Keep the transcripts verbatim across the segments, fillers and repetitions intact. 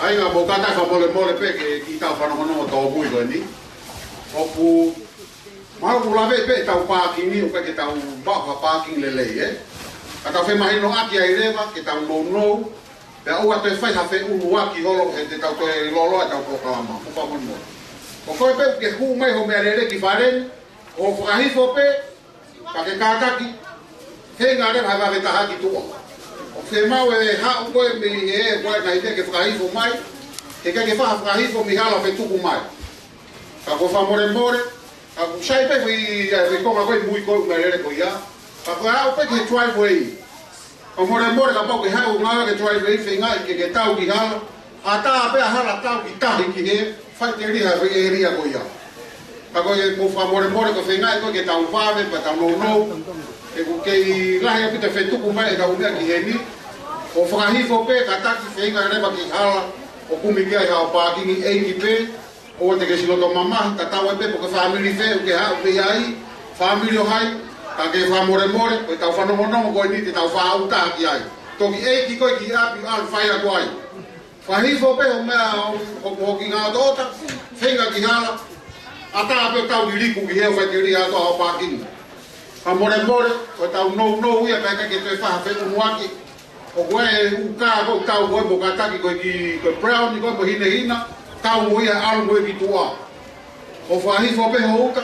ʻAi, ka mou kātaki fakamolemole pē ki heʻetau fanongonongo tōmui ko eni. ʻOku mahalo ʻoku lave pē ʻetau pākingi, ʻoku ʻikai ke tau maʻu ha pākingi lelei, ē? Ka tau femahinoʻaki ai leva ke tau nounou, pea ʻoua toe fai ha feʻunuaki holo he te tau toe lōloa ʻetau polokalama. Mou fakamolemole. Ko koe pē ʻoku ke hū mai hoʻo meʻalele ki fale ni, ʻo fakahifo pē, ka ke kātaki, feinga leva ha vave taha ki tuʻa. ʻOku fiemaʻu e haʻu ko ē mei he, ko e ngaahi meʻa ke fakahifo mai, he ʻikai ke fai ha fakahifo mei hala fetuku mai. Ka ko e fakamolemole, ka ʻoku sai pē foʻi, ʻa e foʻi konga ko ē ʻi mui ko ē ʻo e meʻalele ko ia. Ka ko e haʻu pē ki he driveway. Fakamolemole kapau ʻoku ke haʻu ngāue ki he driveway feingaʻi ke ke tau ki hala. ʻAtā pē ʻa hala tau ki tahi ki he faʻiteliha foʻi ʻēlia ko ia. Ka ko e mou fakamolemole ko e feingaʻi ko ē ke tau vave pea tau nounou. He ʻoku kei lahi ʻaupito e fetuku mai ʻetau meʻa ki heni. ʻO fakahifo pē kātaki feinga leva ki hala ʻo kumi ki ai haʻo pākingi ʻeiki pē. ʻOua te ke siʻi loto mamahi, tatau ai pē pe ko e fāmili fē ʻoku ke haʻu mei ai, fāmili ʻo hai, ka ke fakamolemole, ko ʻetau fanongonongo ko eni te tau fāʻūtaha ki ai. Toki ʻeiki koe ki ʻapi ʻalu fai atu ai. Fakahifo pē hoʻo meʻa ʻo, ʻo, ʻo ki ngā ʻotoʻota, feinga ki hala, ʻatā pē ʻo tau liliku ki he faʻiteliha ʻo haʻo pākingi. Fakamolemole, ko ʻetau nounou ia ka ʻikai ke toe fai ha feʻunuaki. ʻOku ʻi ai e ʻū kā ko ē ʻoku tau ko ē mo kātaki ko ē ki, ko e brown ko ē mo e hinehina, tau mo ia ʻalu mo ia ki tuʻa. ʻO fakahifo pē hoʻo uta,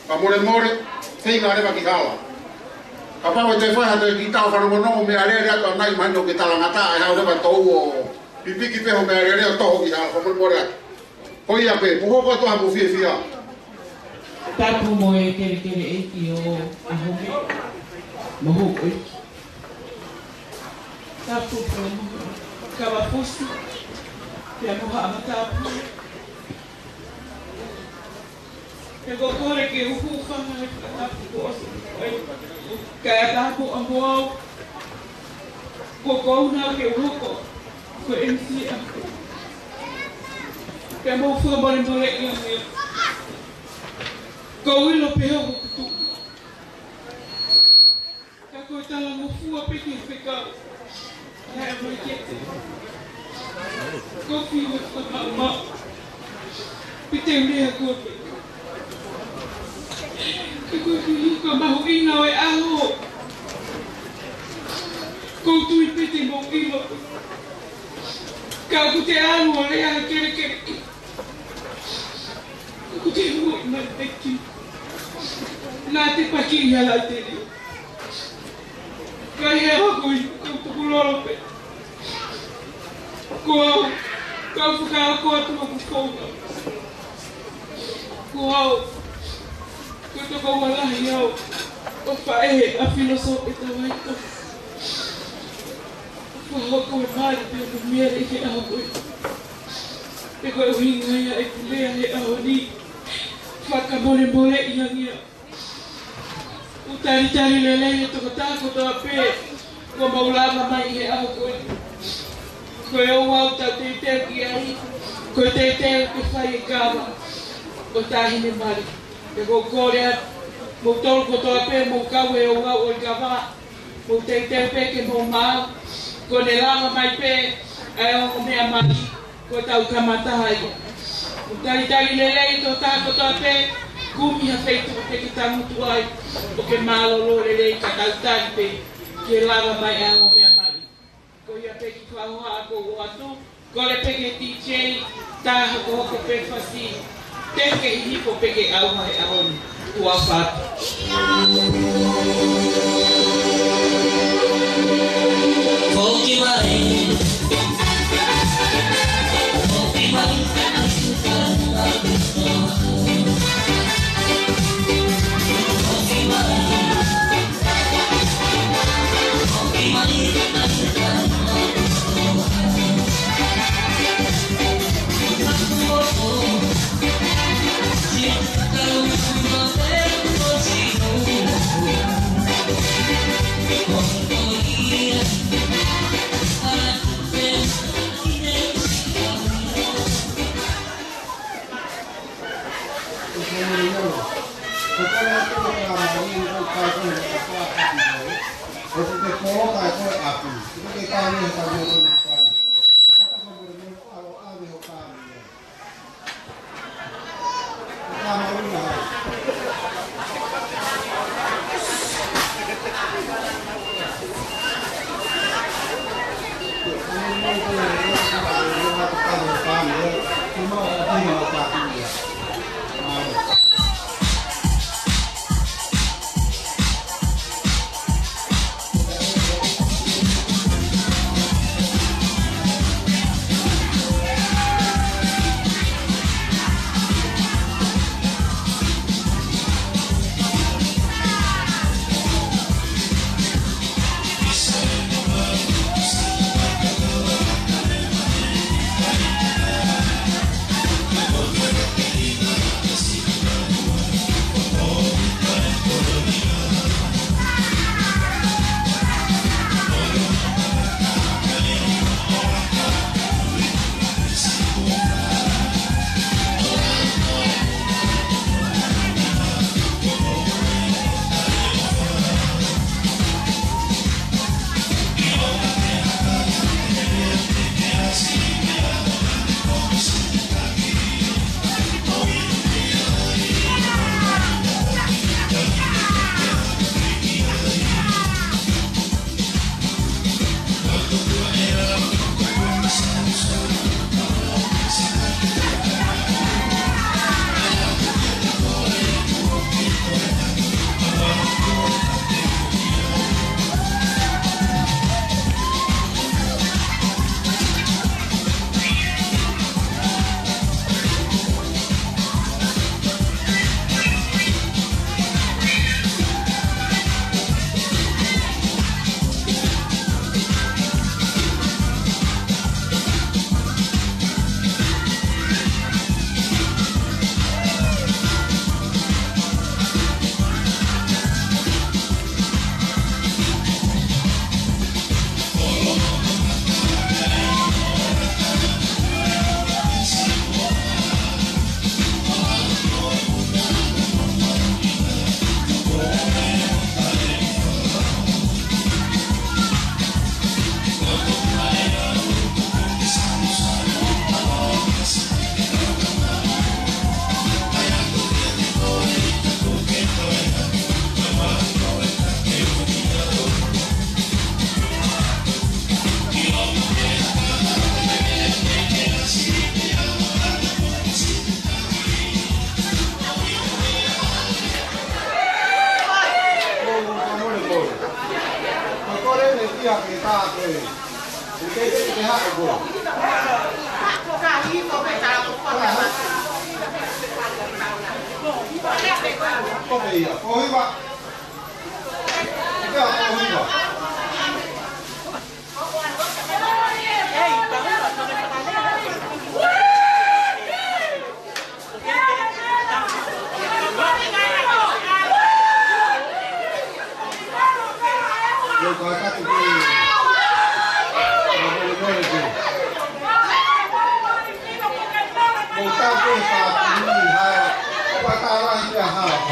fakamolemole, feinga leva ki hala. Kapau ʻe toe fai ha toe kiʻi tau fanongonongo meʻalele atu ʻanai mahino ʻoku ke talangataʻa, ʻe haʻu leva e toʻu ʻo pipiki pē hoʻo meʻalele ʻo toho ki hala, fakamolemole atu. Ko ia pē, mou hoko atu ā mou fiefia. Tapu mo e kelekele ʻeiki ʻo ʻAhomeʻa. Mo hoku ʻeiki. Tapu pē mo Kavapusi. Pea mo Haʻa Matāpule. He ʻoku ou kole ke u hūfanga he fakatapu kuo ʻosi. Kae tapu ʻa mo au. Ko kouna ke u hoko ko e M C ʻaʻaku. Pea mou fakamolemoleʻi ange. Ko u ʻilo pē hoku kutu. Ka ko e talangofua pē ki he fekau. Naʻe ʻomai kiate au. Ko e fiu e fakamaʻumaʻu. Pea te u lea koe pē. Ka ko e fiu ko e mahuʻinga ʻo e ʻaho. Ko u tui pē te mou ʻilo. Ka ʻoku te ʻalu ʻo lea he kelekele. ʻOku te hū mai pē ki. Naʻa te paki ia la te li. Ka ʻi he ʻaho ko ē, ko u tukulolo pē. Ko au, ka u fakaako atu hoku founga. Ko au, ko e tokoua lahi au ʻo faʻē ʻa Filosofe Tavaito. Fakahoko e mali pea mo e meʻa ʻi he ʻaho ko ē. Pea ko e ʻuhinga ia ʻeku lea he ʻaho ni. Fakamolemoleʻi ange. ʻOku talitali lelei e tokotaha kotoa pē kuo mau lava mai he ʻaho ko eni. Ko e ouau ʻoku tau teuteu ki ai, ko e teuteu ke fai e kava ʻo e Taʻahine Mali. Pea ʻoku ou kole atu, moutolu kotoa pē, mou kau e ouau ʻo e kava, mou teuteu pē ke mou maau, kuo ne lava mai pē ʻa e ongo meʻa mali, kuo tau kamata ai. Mou talitali lelei, tokotaha kotoa pē, kumi ha feituʻu te ke tangutu ai, ʻo ke mālōlō lelei, ka tau tali pē ke lava mai ʻa e ongo meʻa mali. Ko ia pē ki faua ako o atu, kole pē ki he D J, tā hokohoko pē fasi, te ke hihifo pē ke ʻauha he ʻaho ni, kuo fatu. Foki mai, foki mai, foki mai.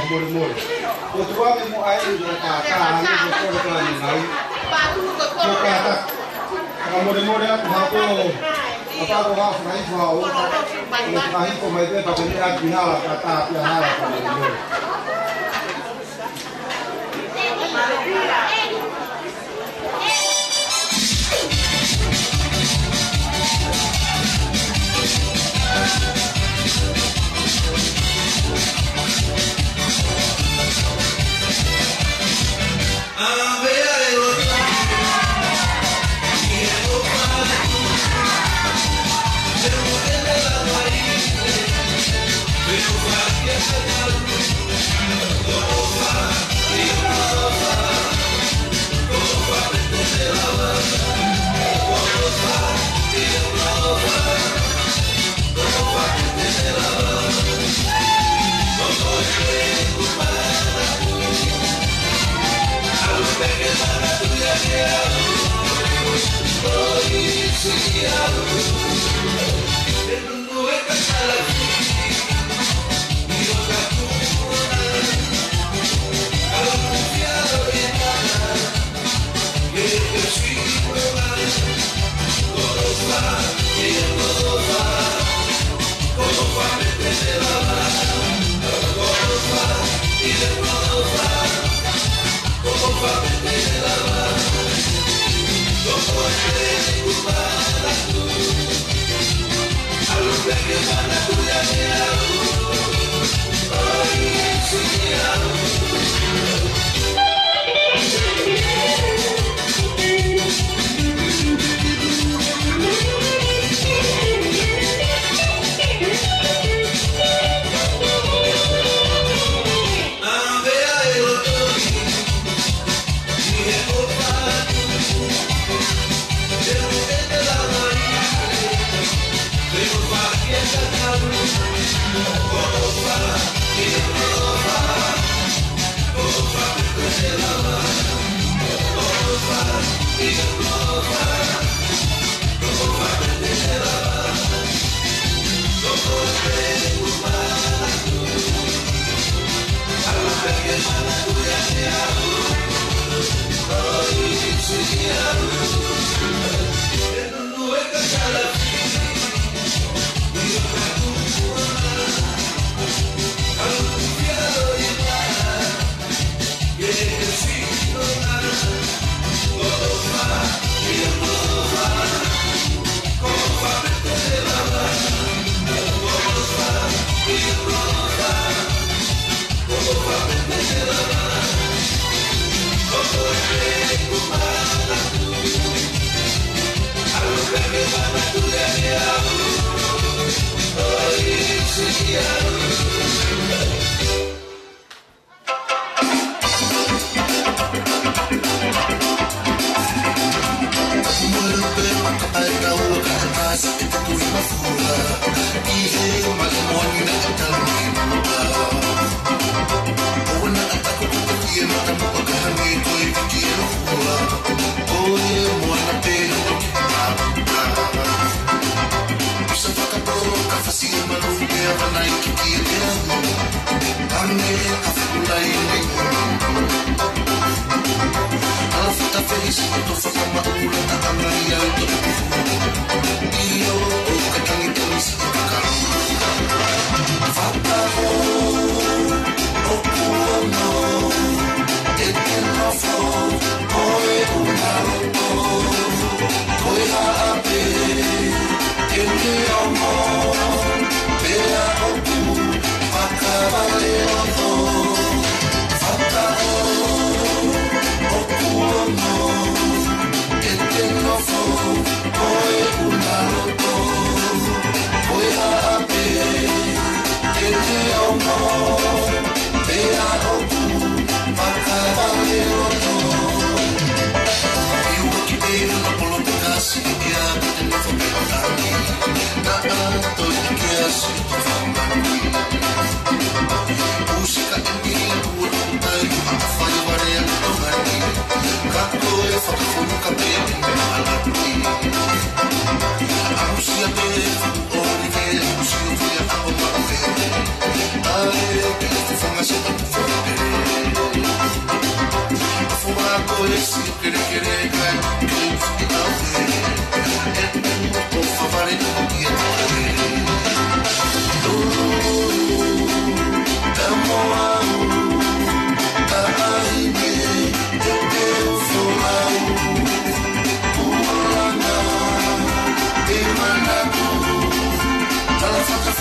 Molemole. Ko tuami mo ai mo ka ka ane ko ko ka ni nai. Mo ka ta. Ka molemole atu ha ko. Ka pa ko ha fai fa o. Mo ka hi ko mai pe pa ko ni a ki hala ka ta ki hala ka molemole.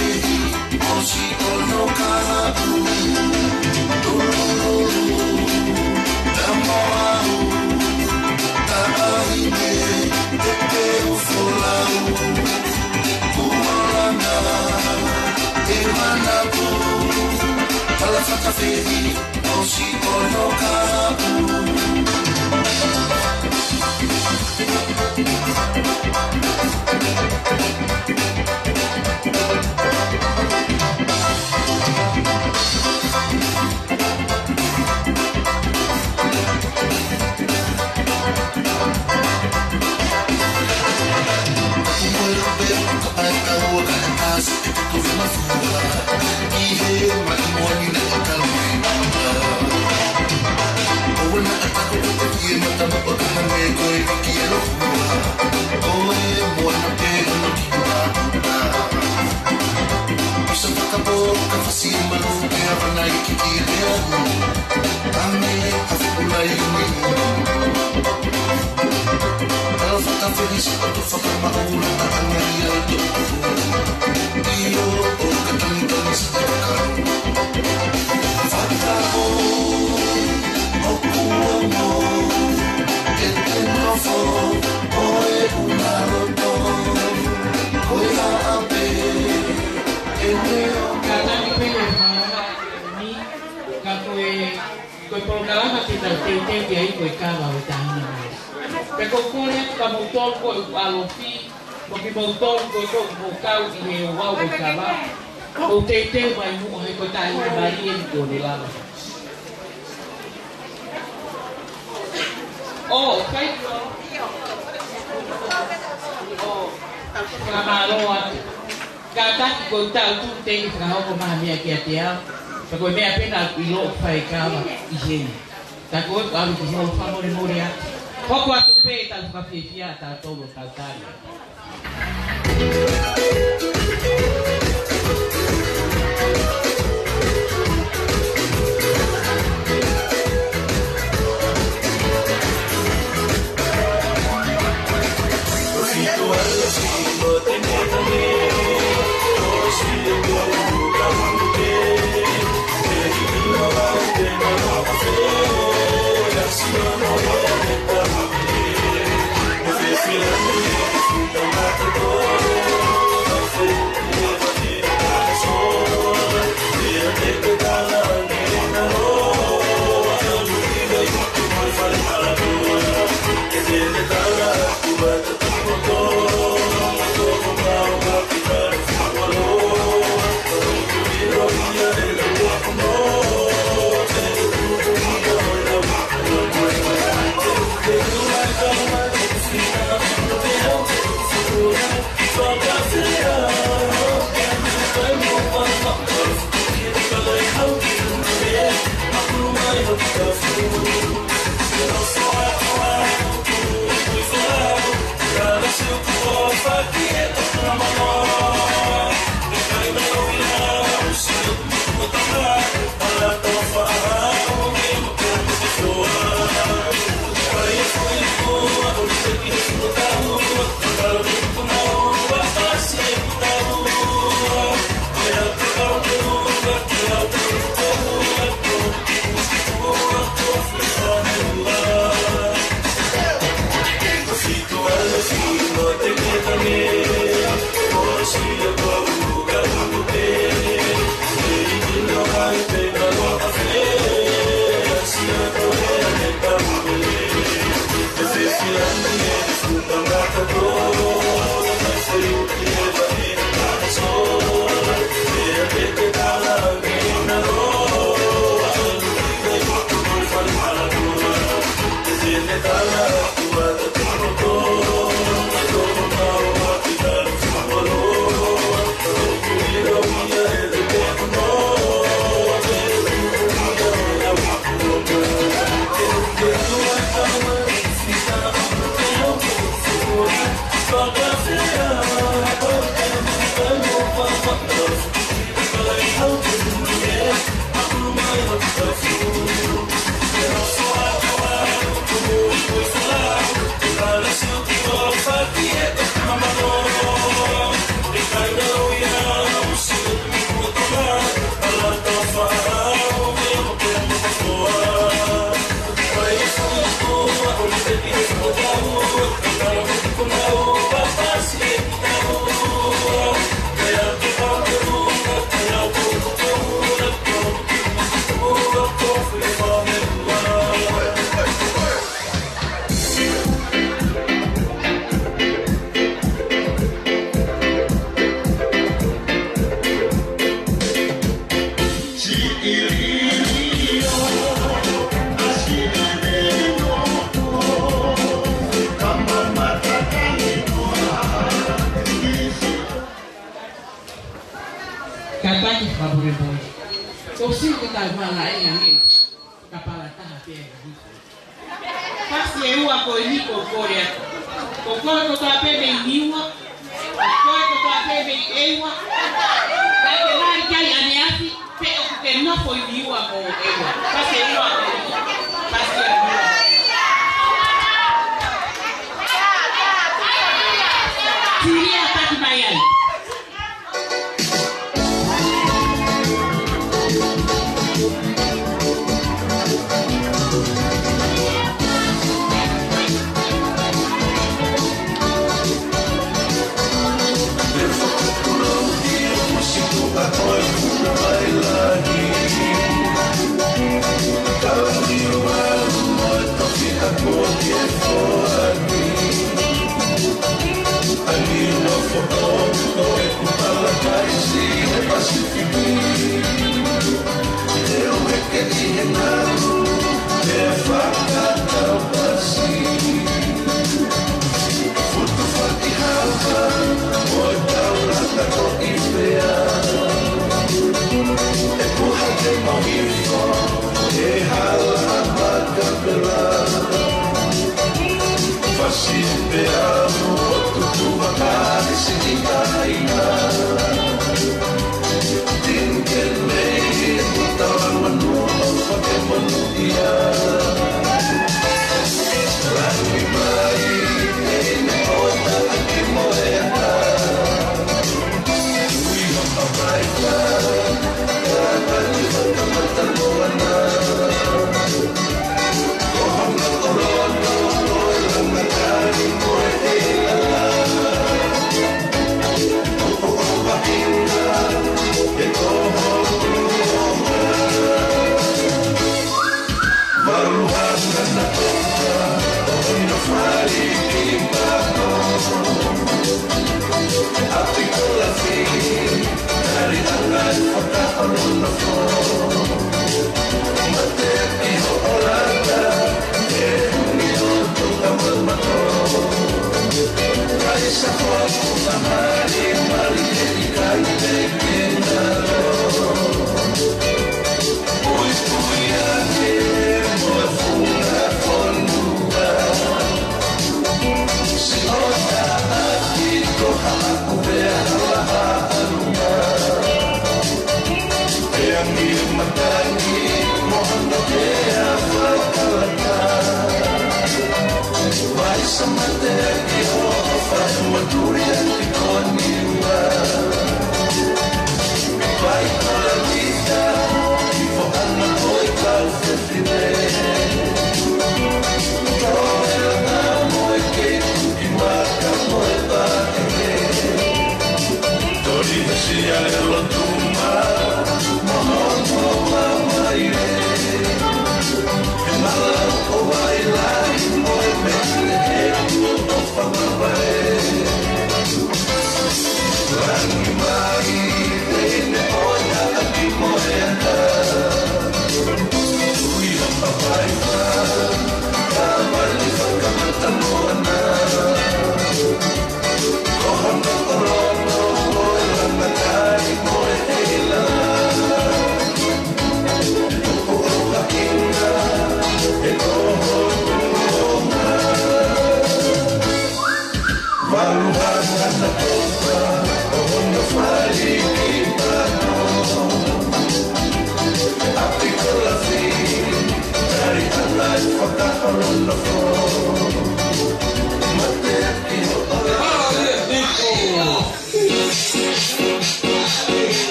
ʻOsi ʻono kahaʻu, tulululu, tamoʻau, taʻahine, tete ufolau, kumalanga, e manapu, talafakafehi, ʻosi ʻono kahaʻu. Kātaki pē ʻo e fānau ni, ka ko e, ko e polokalama te tau teuteu ki ai ko e kava ʻo e taʻahine mai. Pea ʻoku ou kole atu kia moutolu ko ē ʻoku ʻalofi, mo kimoutolu ko ē ʻoku mou kau ʻi he ouau ʻo e kava, mou teuteu mai muʻa he ko e taʻahine mai eni kuo ne lava. ʻO, fai. ʻO, fakamālō atu. Kātaki ko e tau tu te ke fakahoko mai ha meʻa kiate au. Pea ko e meʻa pē naʻa ku ʻilo ʻoku fai e kava ʻi heni. Ka ko e kau ki holo fakamolemole atu. Hoko atu pē tau fakafiefia ʻa tautolu ʻo tau tali. Fakamolemole. Ko siu ke tau vala e ange. Kapala taha pē. Fasi ʻe ua ko eni ko Korea. Ko koe kotoa pē mei Niua. Ko koe kotoa pē mei ʻEua. Ka ke lahi kai ʻaneafi, pe ʻoku ke nofo ʻi Niua mo ʻEua. Fasi ʻe ua ko eni. Fasi ʻe ua. Tilia taki mai ai.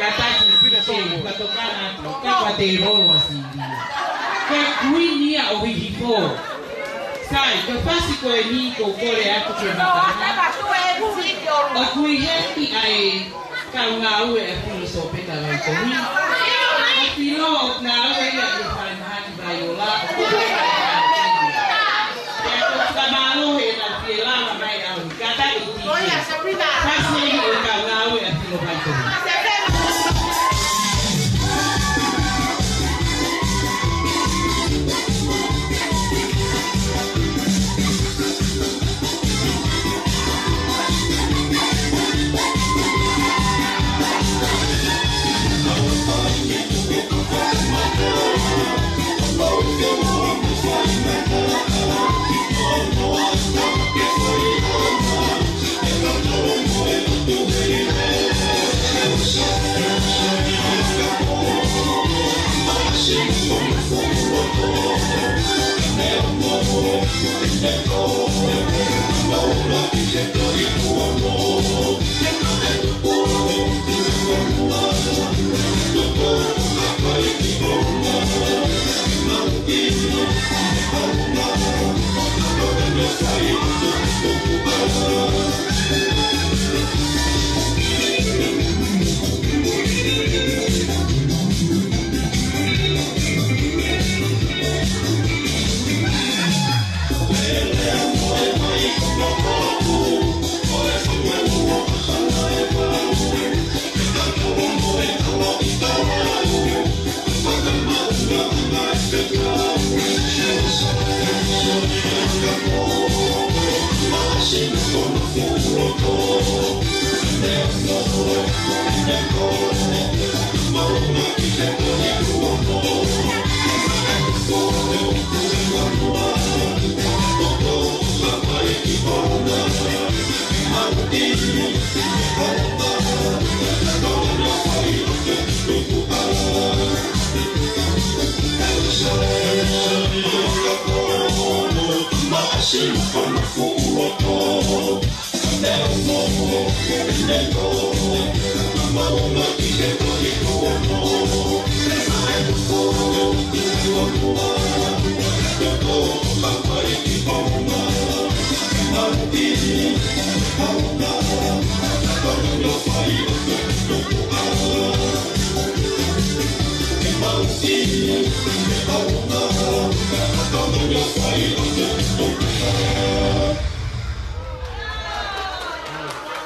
Kātaki, pea toki kātaki, ka ko e tēvolo ʻa Sīlia. Ko e kuini ia ʻo Hihifo. Sai, ko e fasi ko eni ʻoku ou kole atu ke mata. ʻOku ʻi heni ʻa e kau ngāue ʻa e Fili Sōpeta Vaitohi. ʻA e fili ʻoku ngāue ia ʻi he falemahaki Vaiola. Pea ʻoku fakamālō he naʻe fie lava mai au. Kātaki, fasi eni ʻo e kau ngāue ʻa e Fili Vaitohi.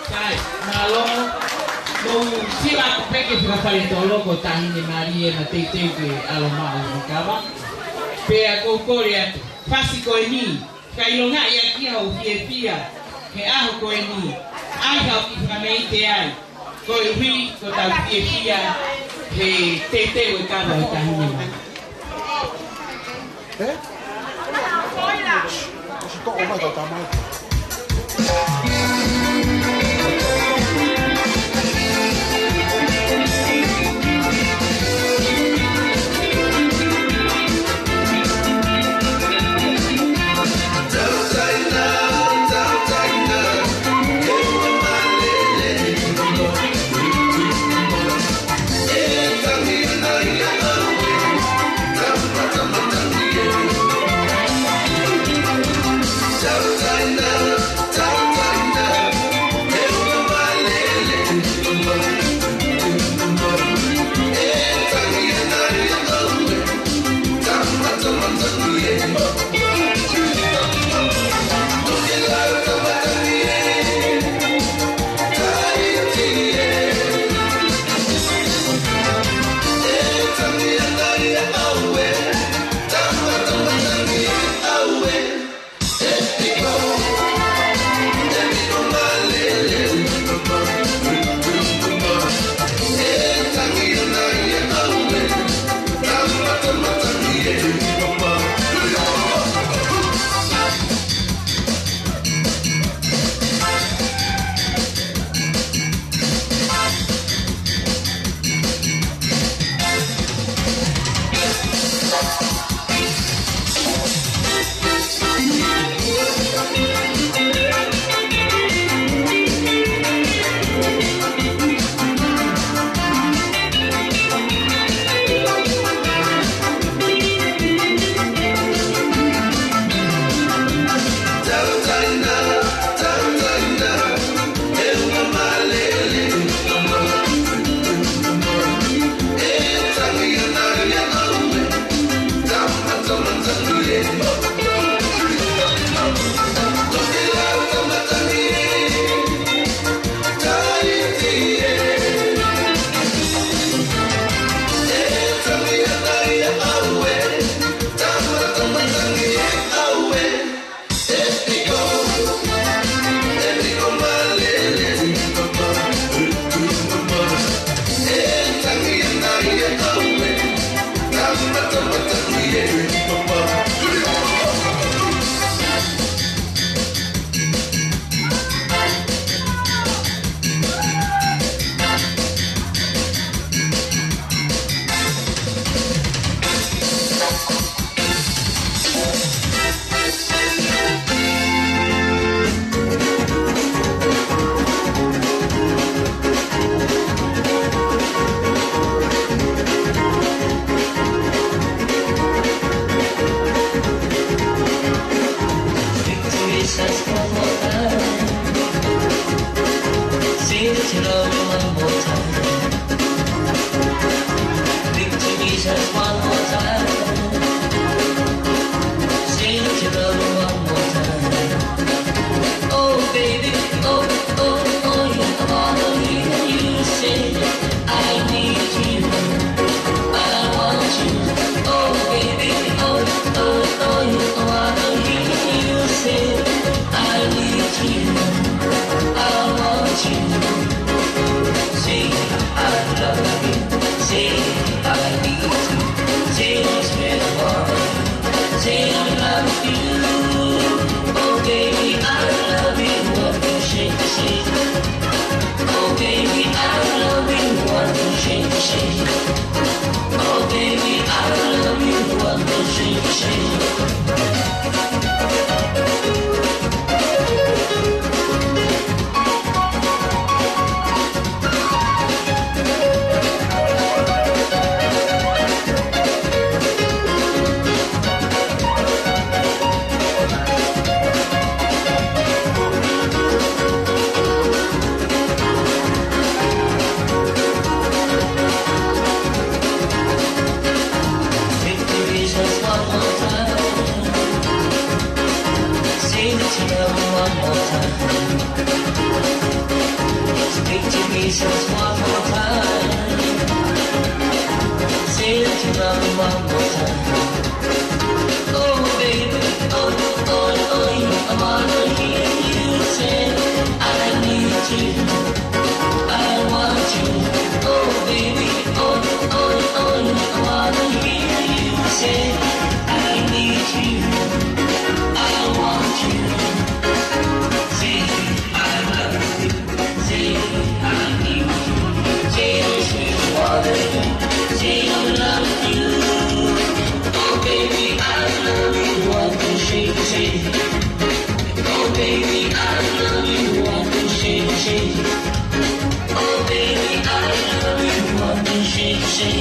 Sai, mālō. Mou sio atu pē ki he fika fale tolo ko Taʻahine Malie, naʻa teuteu ke ʻalu maʻu ʻo kava. Pea ʻoku ou kole atu, fasi ko eni, ka ʻilonga ia ki hoʻo fiefia he ʻaho ko eni, ʻai haʻo kiʻi fakameʻite ai, koeʻuhi ko ʻetau fiefia he teuteu ʻo e kava ʻo Taʻahine Malie. Ē? ʻOsi toʻo mai kau tamai. Say that you love me one more time. Speak to me just one more time. Say that you love me one more time. Oh, baby, oh, oh, oh, yeah, I wanna hear you say, "I need you, I want you." Oh, baby, oh, oh, oh, yeah, I wanna hear you say, "I need you, I want you." Say, "I love you." Say, "I need you." Say, "I swear for you." Say, "I love you." Oh, baby, I love you. What you say to say? Oh, baby, I love you. What you say to say? Oh, baby, I love you. What you say to say? Say that you love me one more time. Speak to me just one more time. Say that you love me one more time. Oh, baby, oh, oh, oh, yeah, I wanna hear you say, "I need you, I want you." Oh, baby, oh, oh, oh, yeah, I wanna hear you say, "I need you, I want you." Say, "I love you." Say, "I need you." Say, "I swear for you." Say, "I love you." Oh, baby, I love you. What you say, say. Oh, baby, I love you. What you say, say. Oh, baby, I love you. What you say, say.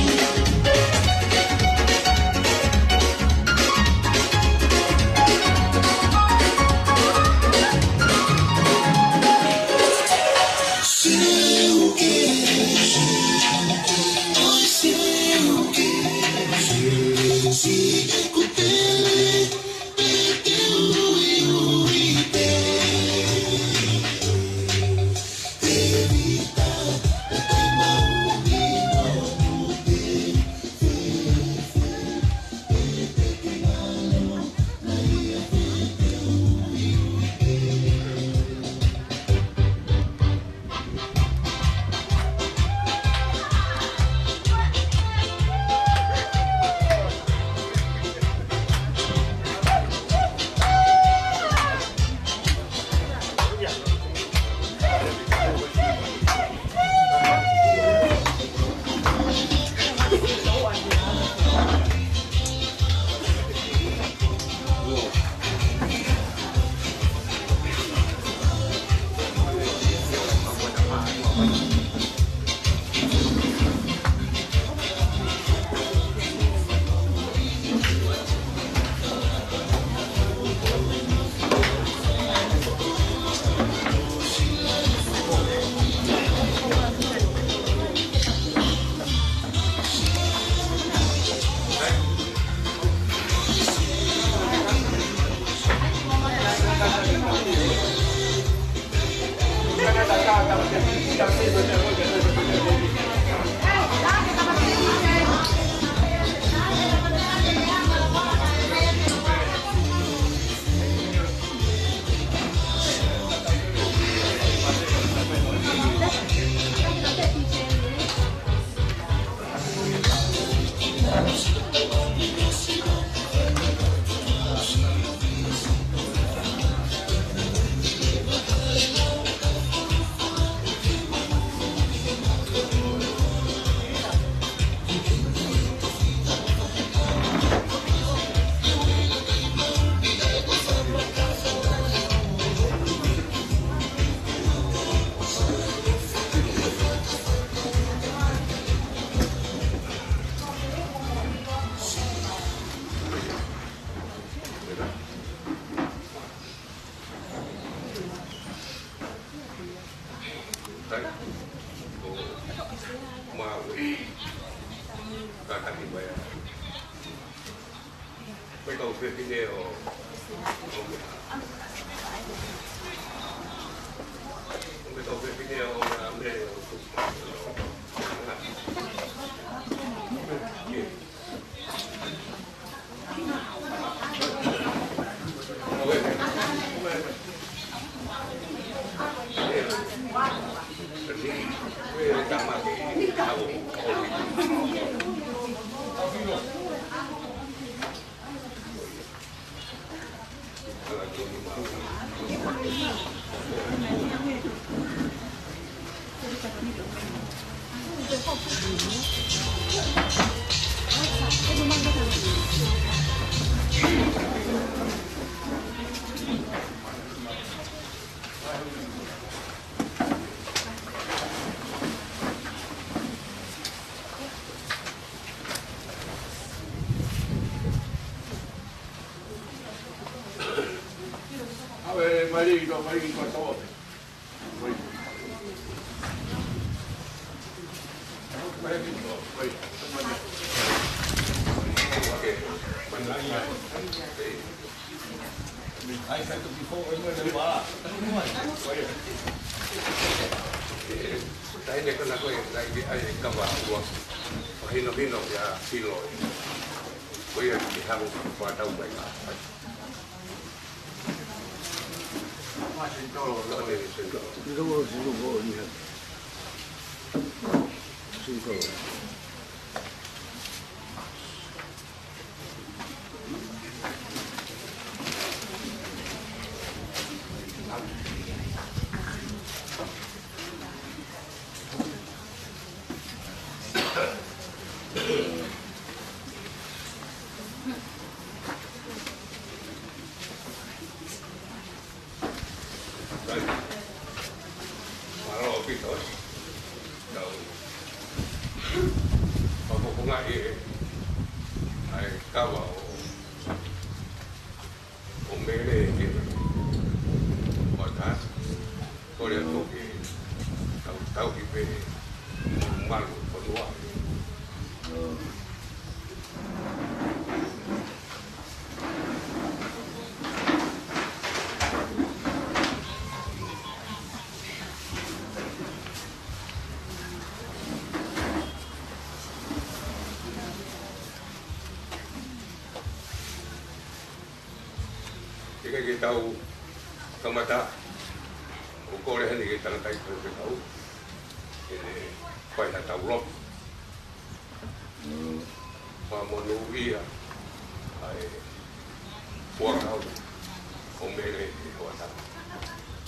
Ko Maui, kātaki mai ai. Ko e kau fefine ʻo, ʻo, ko e kau fefine ʻo, ʻo, ʻo, ʻAve mai, ʻo mai ki kotoa. Taʻahine ko ena ko e, naʻe ʻi ai e kava ua. Mahinohino kia Pilo. Ko ia ki hamu fakatau mai ka. Mālō ʻaupito, ē. Tau fakafofongaʻi ʻa e kava ʻo, ʻo Mele ke ʻoatu. Kole atu ke tau, tau ki pē malu, malu, fonua. Ke, ke tau kamata, ʻoku kole heni ke tangataʻi pē ke tau, ke ne fai ha tau lotu. Fakamonūʻia ʻa e fuakava ʻo Mele ʻi he hoʻatā.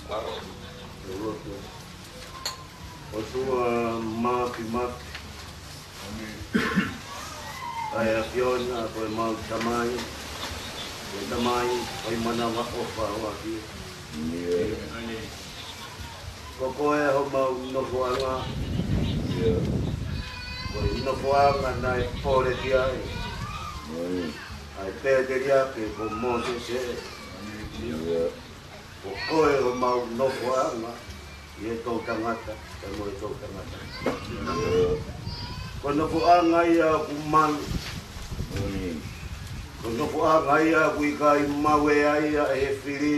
Mālō. Lotu. ʻOtua Māfimafi, ʻa e ʻAfiona, ko ʻemau Tamai, ko e Tamai fai manavaʻofa ʻoʻoku. Ko koe homau nofoʻanga. Ko e nofoʻanga naʻe pole ki ai ʻa e pēteliake ko Mōsese. Ko koe homau nofoʻanga ʻi he toʻutangata, pea mo e toʻutangata. Ko e nofoʻanga ia ʻoku malu. Ko e nofoʻanga ia ʻoku ʻikai maʻu ia ʻe he fili,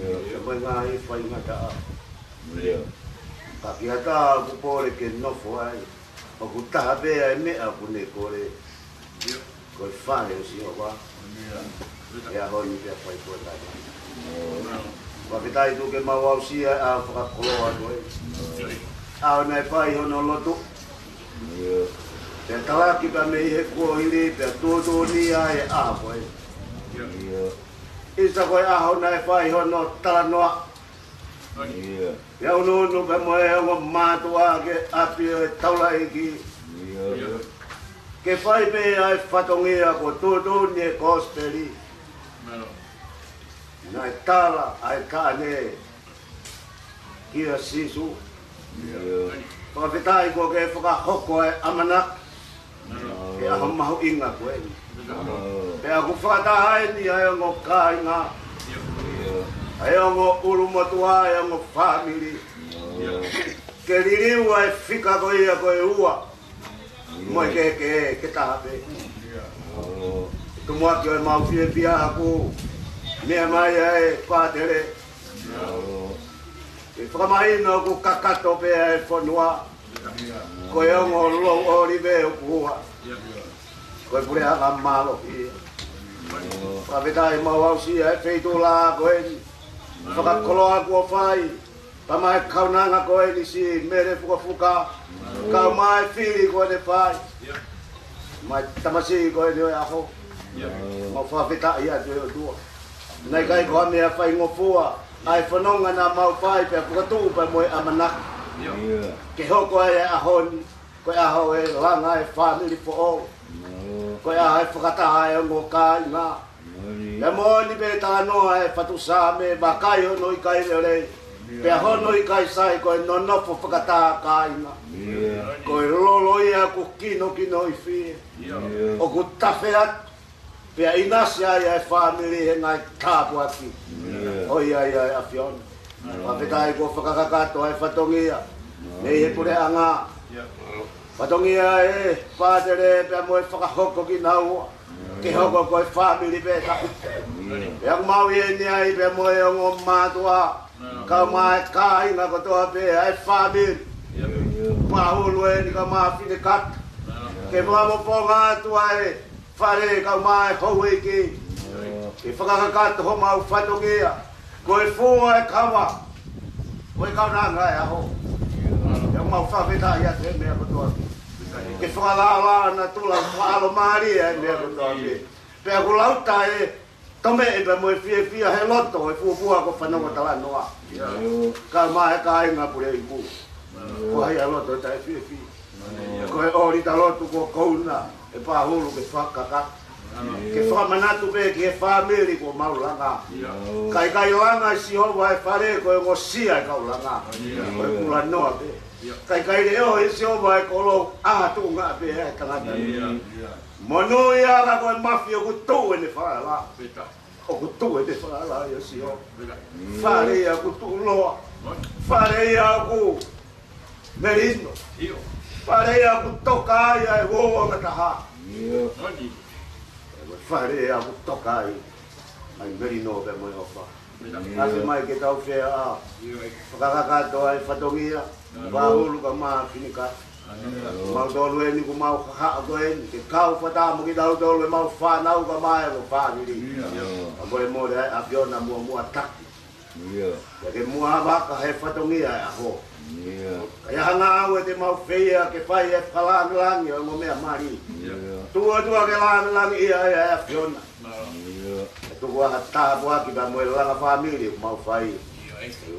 pea mo e ngaahi faingataʻa. Ka ki ha taha ʻoku pole ke nofo ai, ʻoku taha pē ʻa e meʻa ʻoku ne kole. Ko e fale ʻo Sihova. ʻAmeni. ʻI he ʻaho ni pea fai pē taʻengata. ʻAmeni. Fakafetaʻi tuku ke mau aʻusia ʻa e fakakoloa ko ē. ʻAmeni. ʻAho naʻe fai hono lotu. ʻAmeni. Pea talaki pē mei he kuohili, pea tuʻutuʻuni ai ʻa e ʻaho ko ē. ʻAmeni. ʻIsa ko e ʻaho naʻe fai hono talanoa. ʻAmeni. Pea ʻunuʻunu pē mo e ongo mātuʻa ki ʻapi ʻo e taulaʻeiki. ʻAmeni. Ke fai pē ʻa e fatongia ko e tuʻutuʻuni e kosipeli. ʻAmeni. Naʻe tala ʻa e taʻane kia Sīsū. ʻAmeni. Fakafetaʻi kuo ke fakahoko ʻa e ʻamanaki ki he ʻaho mahuʻinga ko eni. Pea ʻoku fakataha eni ʻa e ongo kāinga, ʻa e ongo ʻulumotuʻa, ʻa e ongo fāmili. ke liliu ʻa e fika ko ia ko e ua. Mo e kehekehe ke taha pē. Tumuʻaki ʻo e mau fiefia ʻaku meʻa mai ʻa e pātele. ʻE fakamahino ʻoku kakato pē ʻa e fonua. Ko e ongo lou ʻōlive ʻoku ua. Ko e puleʻanga mālohi. Fakafetaʻi mau aʻusia e feituʻu lā ko eni. Fakakoloa kuo fai. Pea mo e kaunanga ko eni si Mele Fukafuka. Kau mo e fili ko eni fai. Mo e tamasiʻi ko eni ʻo e ʻaho. Mau fakafetaʻi atu ʻe ʻOtua. Naʻe ʻikai ko ha meʻa faingofua ʻa e fononga naʻa mau fai pea fakatuʻu pea mo e ʻamanaki ke hoko ai e ʻaho ni ko e ʻaho ʻe langa e fāmili foʻou. Ko e ʻaho ʻe fakataha e ongo kāinga. Pea moʻoni pē talanoa e fatu Saame, vakai hono ʻikai lelei, pea hono ʻikai sai ko e nonofo fakataha kāinga. Ko e lolo ia ʻoku kinokinoʻi fie. ʻOku tafe atu pea ʻinasi ai ʻa e fāmili he ngaahi tāpuaki ʻo ia ʻa e ʻAfiona. Fakafetaʻi kuo fakakakato ʻa e fatongia mei he puleʻanga. Fatongia e pātele pea mo e fakahoko kinaua ke hoko ko e fāmili pē taha. Pea ʻoku mau ʻi heni ai pea mo e ongo mātuʻa, kau mo e kāinga kotoa pē ʻa e fāmili. Pahulu eni kau mo Finikata. Ke fakamofonga atu ʻa e fale kau mo e houʻeiki. Ke fakakakato homau fatongia ko e fua e kava, ko e kaunanga e ʻaho. ʻOku mau fakafetaʻi atu he meʻa kotoa. Ke fakalālā natula fakalomālie he meʻa kotoa. Pea ʻoku lauta e tome e pea mo e fiefia he loto e fuofua ko fanongo talanoa. Kau mo e kāinga pule iku. Ko hai ʻa loto taʻe fiefia. Ko e ʻōlita lotu ko kouna e pahulu ke fakakakato. Ke fakamanatu pē ki he fāmili kuo mau langa. Kaikai langa ʻe Sihova e fale ko e ongosia e kau langa. Ko e kulanoa pē. Kaikai leʻo ʻe Sihova e kolo ʻa tuʻunga pē e tangata. Monūʻia ka ko e mafi ʻoku tuʻu ʻene falala. ʻOku tuʻu ʻene falala ʻia Sihova. Fale ia ʻoku tuʻuloa. Fale ia ʻoku melino. Fale ia ʻoku toka ai ʻa e uouangataha. Fale ia ʻoku toka ai ʻa e melino pea mo e ʻofa. ʻAsi mai ke tau fea ʻa fakakakato ʻa e fatongia. Pahulu kau mo Finikata. Mau tolu eni ʻoku mau haʻa ko eni ke kau fata mo kitautolu e mau fānau kau mo e fāmili. Ka mole mole ʻa e ʻAfiona muʻomuʻa taki. Ia ke muʻa vaka he fatongia e ʻaho. Ka ʻi ai ha ngāue te mau feia ke fai e fakalāngilangi ʻo e ongo meʻa mali. Tuʻu atu ʻa ke lāngilangiʻia ai ʻa e ʻAfiona. Ke tuku ʻa ha tāpuaki pea mo e langa fāmili ʻoku mau fai.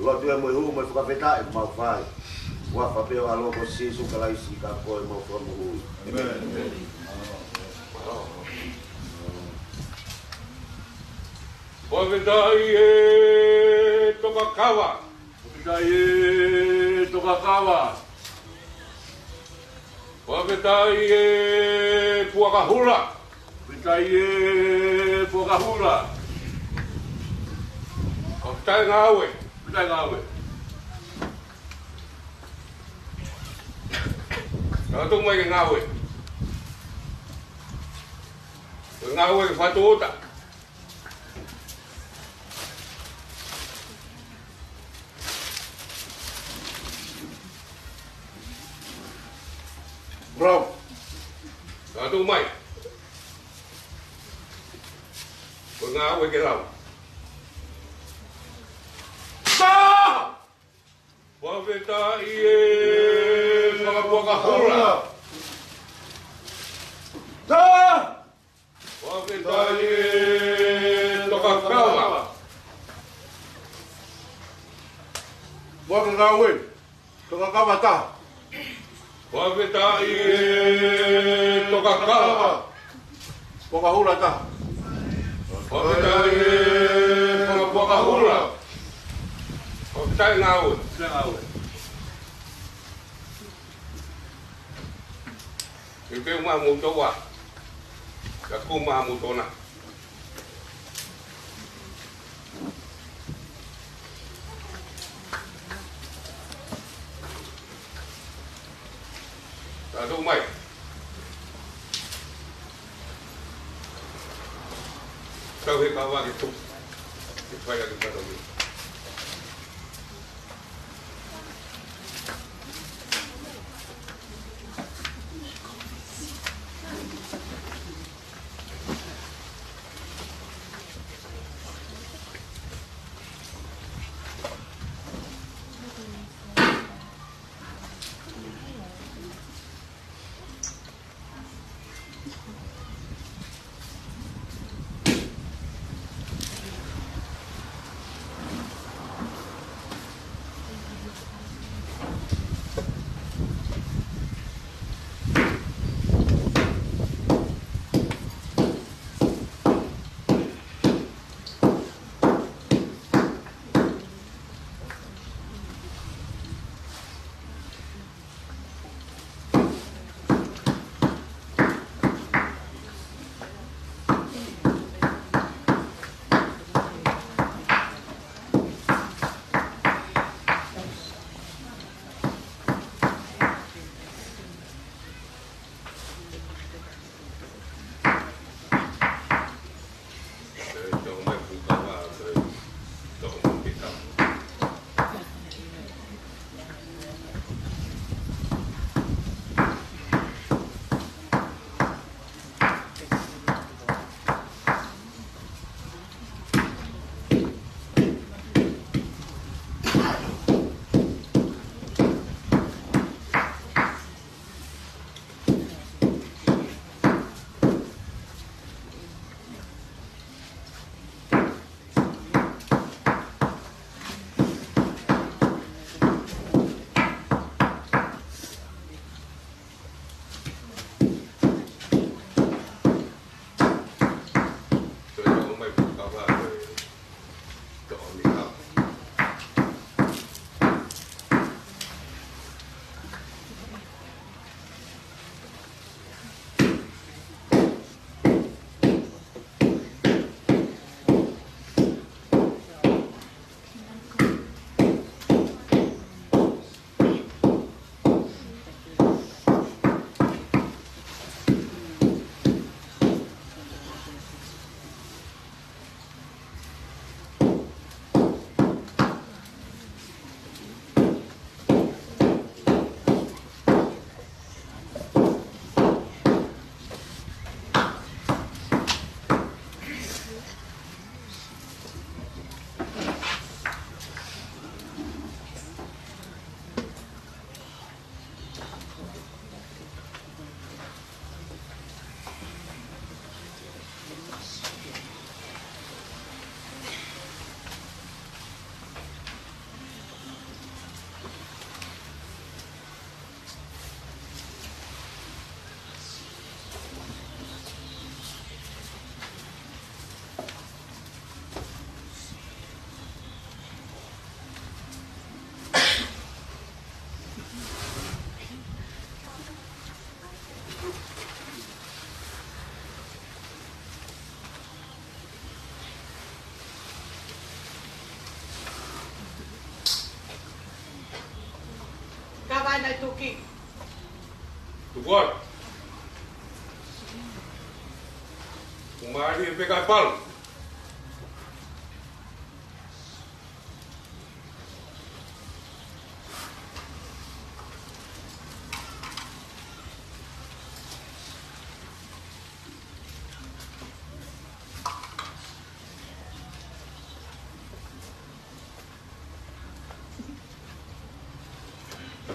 Lotu e mo e hū mo e fakafetaʻi ʻoku mau fai. Huafa pē ʻo e ʻAlo ko Sīsū Kalaisi ka ko e mau Fakamoʻui. Fakafetaʻi e Tokakava. Fakafetaʻi e Tokakava. Fakafetaʻi e Puakahula. Fakafetaʻi e Puakahula. Fakafetaʻi ngāue. Fakafetaʻi ngāue. Tau tuku mai ke ngāue. Ke ngāue ke fatu uta. Bravo. Tau tuku mai. Ko e ngāue ke lau. Tā! Fakafetaʻi e Fakapuakahula. Tā! Fakafetaʻi e Tokakava. Fakafetaʻi e Tokakava taha. Fakafetaʻi e Tokakava. Puakahula taha. Fakafetaʻi e Fakapuakahula. Fakafetaʻi ngāue. Fakafetaʻi ngāue. Ke ke uma mo toa. Ka kuma mo tona. Ka tau mai. Tau he kava ke tuku. Ke fai atu ka tau mai. Ka vai mai tuki. Tuku atu. Kumari e peka palu.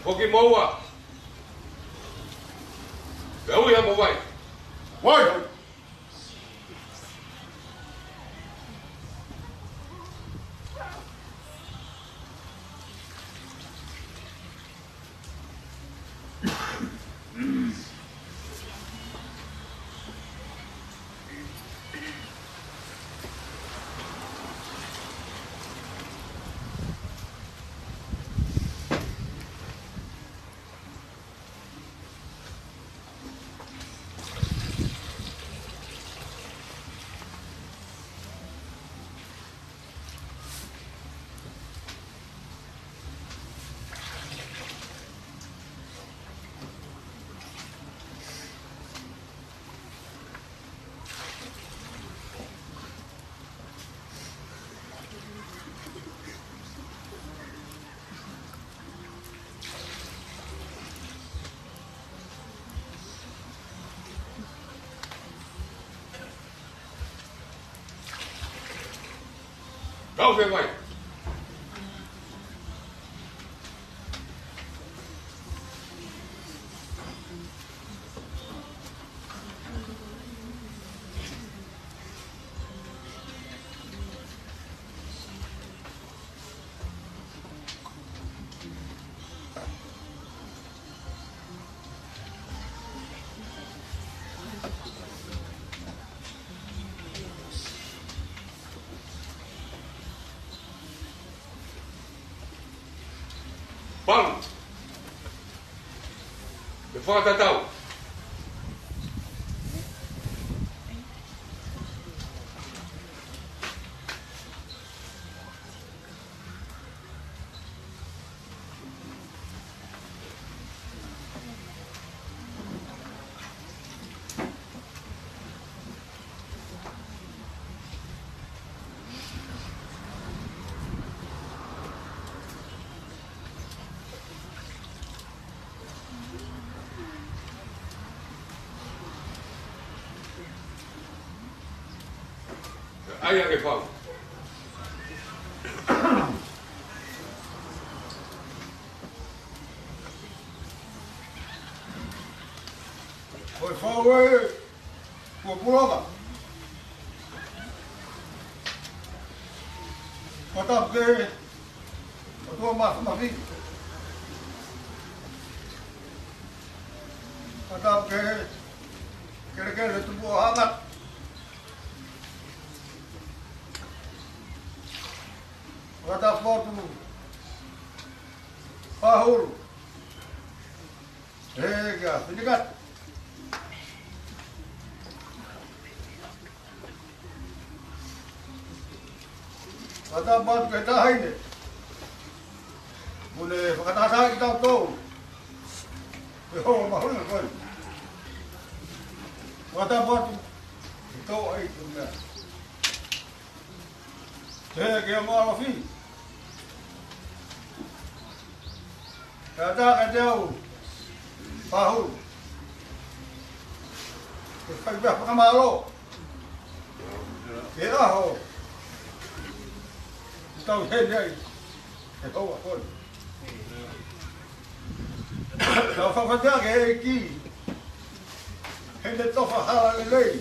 Foki moua. Pea ui ha mo vai. Vai. Au fē mai. Palu. Ke fakatatau. ʻAi ange Fau. Ko e Fau ē, kuo pulonga. Ko tapu ke ʻOtua Māfimafi. Ko tapu ke kelekele tupu ʻo hanga. Ko tapu atu Pahulu. He kia Finikata. Fakatapu atu ki he Taʻahine. Mo ne fakataha ʻi tautolu. He hoa mahuʻinga ko ē. Fakatapu atu ki he toʻa ʻi he meʻa. He kia Malofi. Ka tā ka te au Pahulu. Ke fai pē fakamālō. Ke ʻaho. Tau heni ai. He hoa ko ē. Tau fakafetaʻi ki he ʻEiki. He ne tofa hala lelei.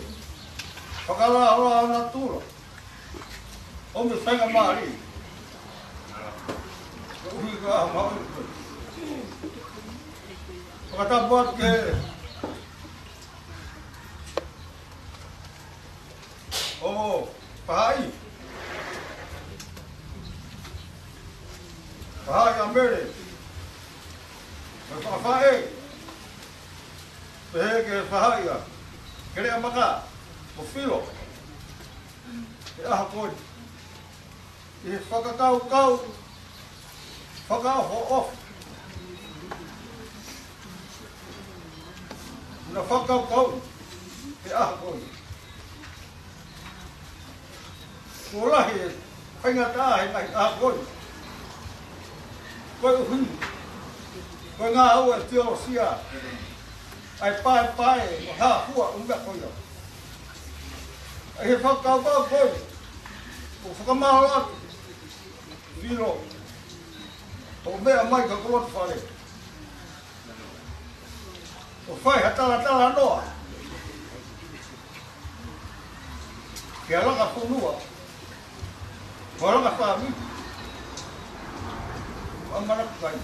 Fakalahi ʻo natula. ʻO mo faingamālie. Ko e ʻuhi ko e ʻaho mahuʻinga ko ē. Fakatapu atu ki he ʻOfaʻi. Faʻahi ʻa Mele. Mo e fakafaʻē. Pehē ki he faʻahi ʻa Keleʻamaka mo Filo. He ʻaho ko ē. ʻI he fakakaukau fakaʻofoʻofa. Naʻa fakakaukau he ʻaho ko ē. Kuo lahi e faingataʻa he ngaahi ʻaho ko ē. Koeʻuhi ko e ngāue ʻa e teolosia. ʻA e paepae mo e hā fua ʻo e meʻa ko ia. ʻI he fakakaukau ko ē, ʻoku fakamālō atu Filo, hoʻo meʻa mai ki hoku loto fale. ʻO fai ha talatalanoa ki he langa fonua, ki he langa fāmili, ʻo ʻamanaki ki ai.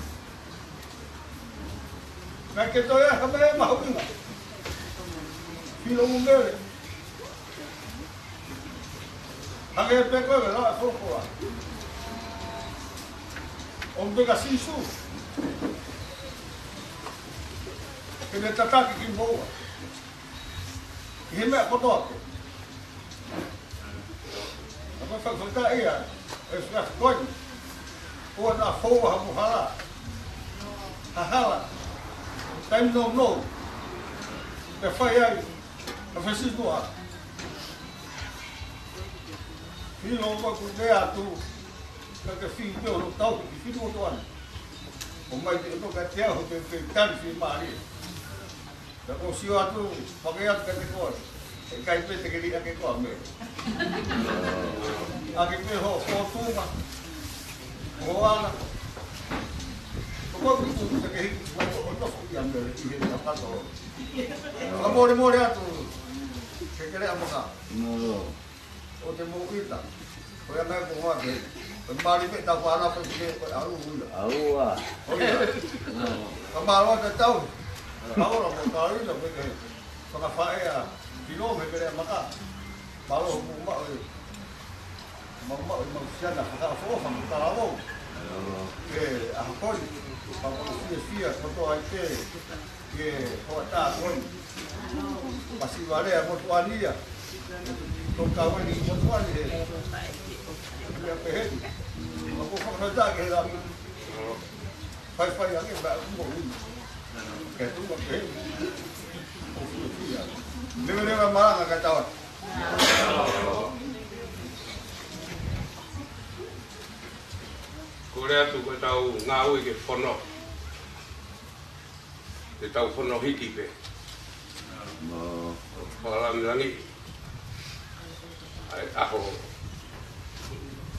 Naʻe ʻikai ke toe ʻi ai ha meʻa mahuʻinga. Filo mo Mele. Hangē pē ko e lau ʻa e folofola. ʻO mei ka Sīsū. Ke ne tataki kimoua. ʻI he meʻa kotoa pē. ʻA ko e fakafetaʻi ia, ʻe fakafoki. ʻOua naʻa foua ha mou hala. Ha hala. Taimi nounou. Pea fai ai ha fesituʻa. Filo ʻoku ou lea atu. Ka ke fili pē hono tau ki fili ʻo toana. ʻOmai pē ʻoku ka te aho pē pē tali fili mālie. Ka ʻoku ou sio atu, pake atu kiate koe. ʻIkai pē te ke liʻaki koe ʻa Mele. ʻAki pē hoʻo fōtunga, hoʻo anga. Ko koe ʻoku te ke hiki mai ʻo nofo ʻia Mele ʻi he tapato. Fakamolemole atu, ke ke lea maka. ʻO te mou ʻita. Ko ia naʻe ko ngoa ke. Ko e mali me tau fānau pe ke ko e ʻalu ʻuia. ʻAua. Ko ia. Ka mālō ʻa e tau. Ka ora mo ka ʻuia mo ke. Fakafaʻea. Pilo me ke lea maka. Mālō mo maʻu e. Mau maʻu e mau siana fakaʻofoʻofa mo talavou. Ke ʻaho ko eni. Mau maʻu fiefia kotoa ai pē. Ke hoʻatā ko eni. Masiva lea motuʻa ni ia. Tokau eni motuʻa ni he. Ia peheni. Mau ko fakatā ke he lapi. Faifai ange ba mo ui. Ke tu ma peheni. Ko fiefia. Leveleva malanga ka tau. Kole atu ko e tau ngāue ke fono. Te tau fono hiki pē. Mo. Fakalāngilangi. ʻA e ʻaho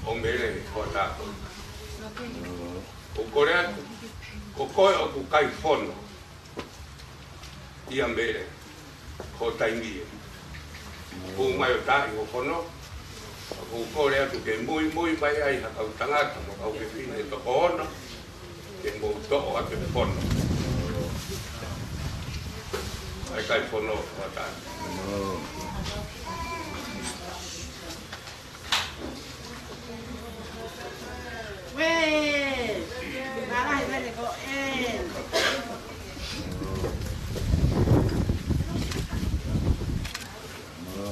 ʻo Mele ko tātou. ʻOku kole atu, ko koe ʻoku kai fono. ʻIa Mele, ko e taimi ē. Ko mai ʻo taaʻi hoʻo fono, ʻoku kole atu ke muimui mai ai ha kau tangata mo kau fefine toko ono, ke mou toʻo atu e fono. ʻAi kai fono, ko tātou. Wē! Mālō e vale ko ē.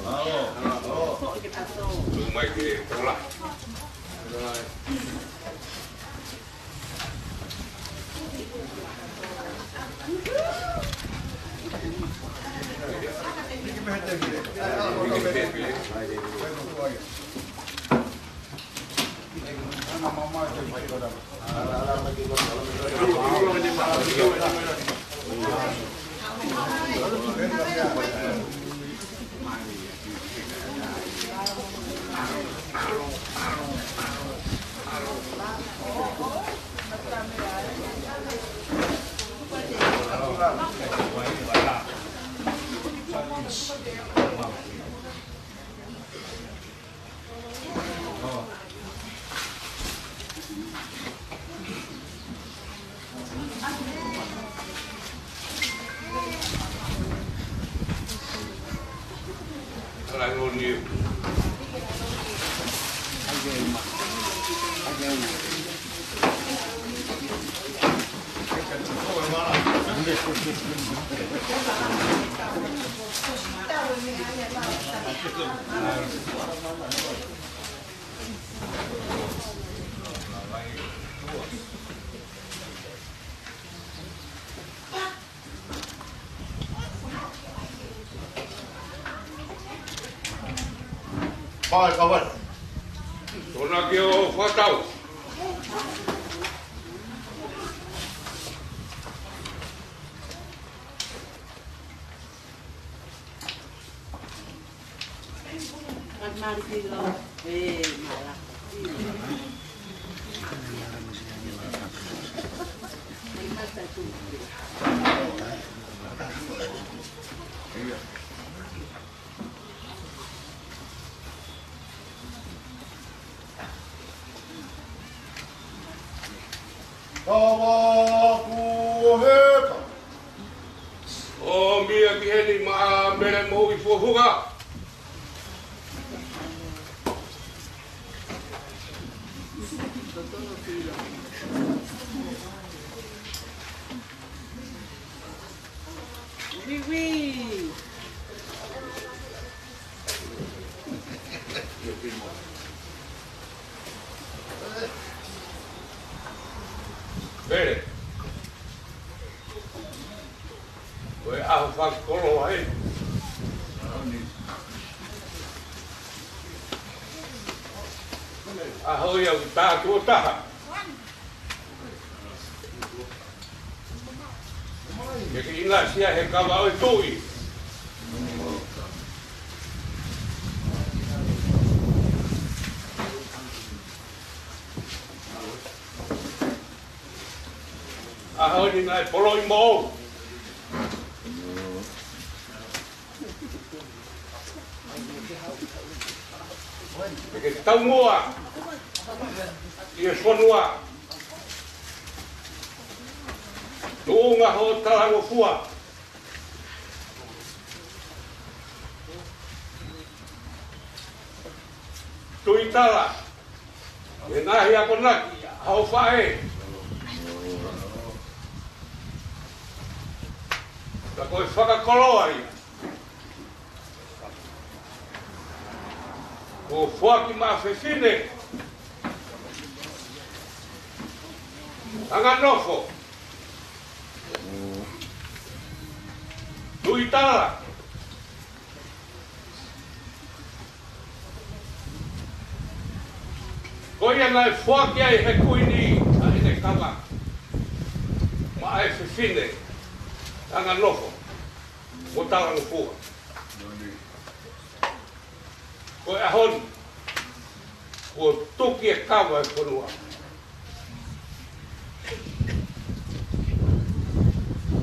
Mālō. Mālō. Tuʻu mai ke kola. Fai, ka fai. Tona ke o fatau. Tava kuo heka. ʻOmi ia ki heni maʻa Mele Moʻui Fohuga. Ui, ui. Pele. Ko e ʻaho fakakoloa ē. ʻAho ia ʻoku tātuʻo taha. Ke ke ʻinasi ai he kava ʻo e tuʻi. ʻAho ni naʻe poloʻi moʻou. Ke ke taumuʻa ʻi he fonua. Tuʻunga hoʻo talangofua. Tuitala, ʻi he ngaahi akonaki ʻa hoʻo faʻē. Ka ko e fakakoloa ia. Kuo foaki maʻa fefine anganofo. Tuitala. Ko ia naʻe foaki ai he kuini ʻa ʻene kava maʻa e fefine anganofo mo talangofua. Ko e ʻaho ni, kuo tuki e kava e fonua.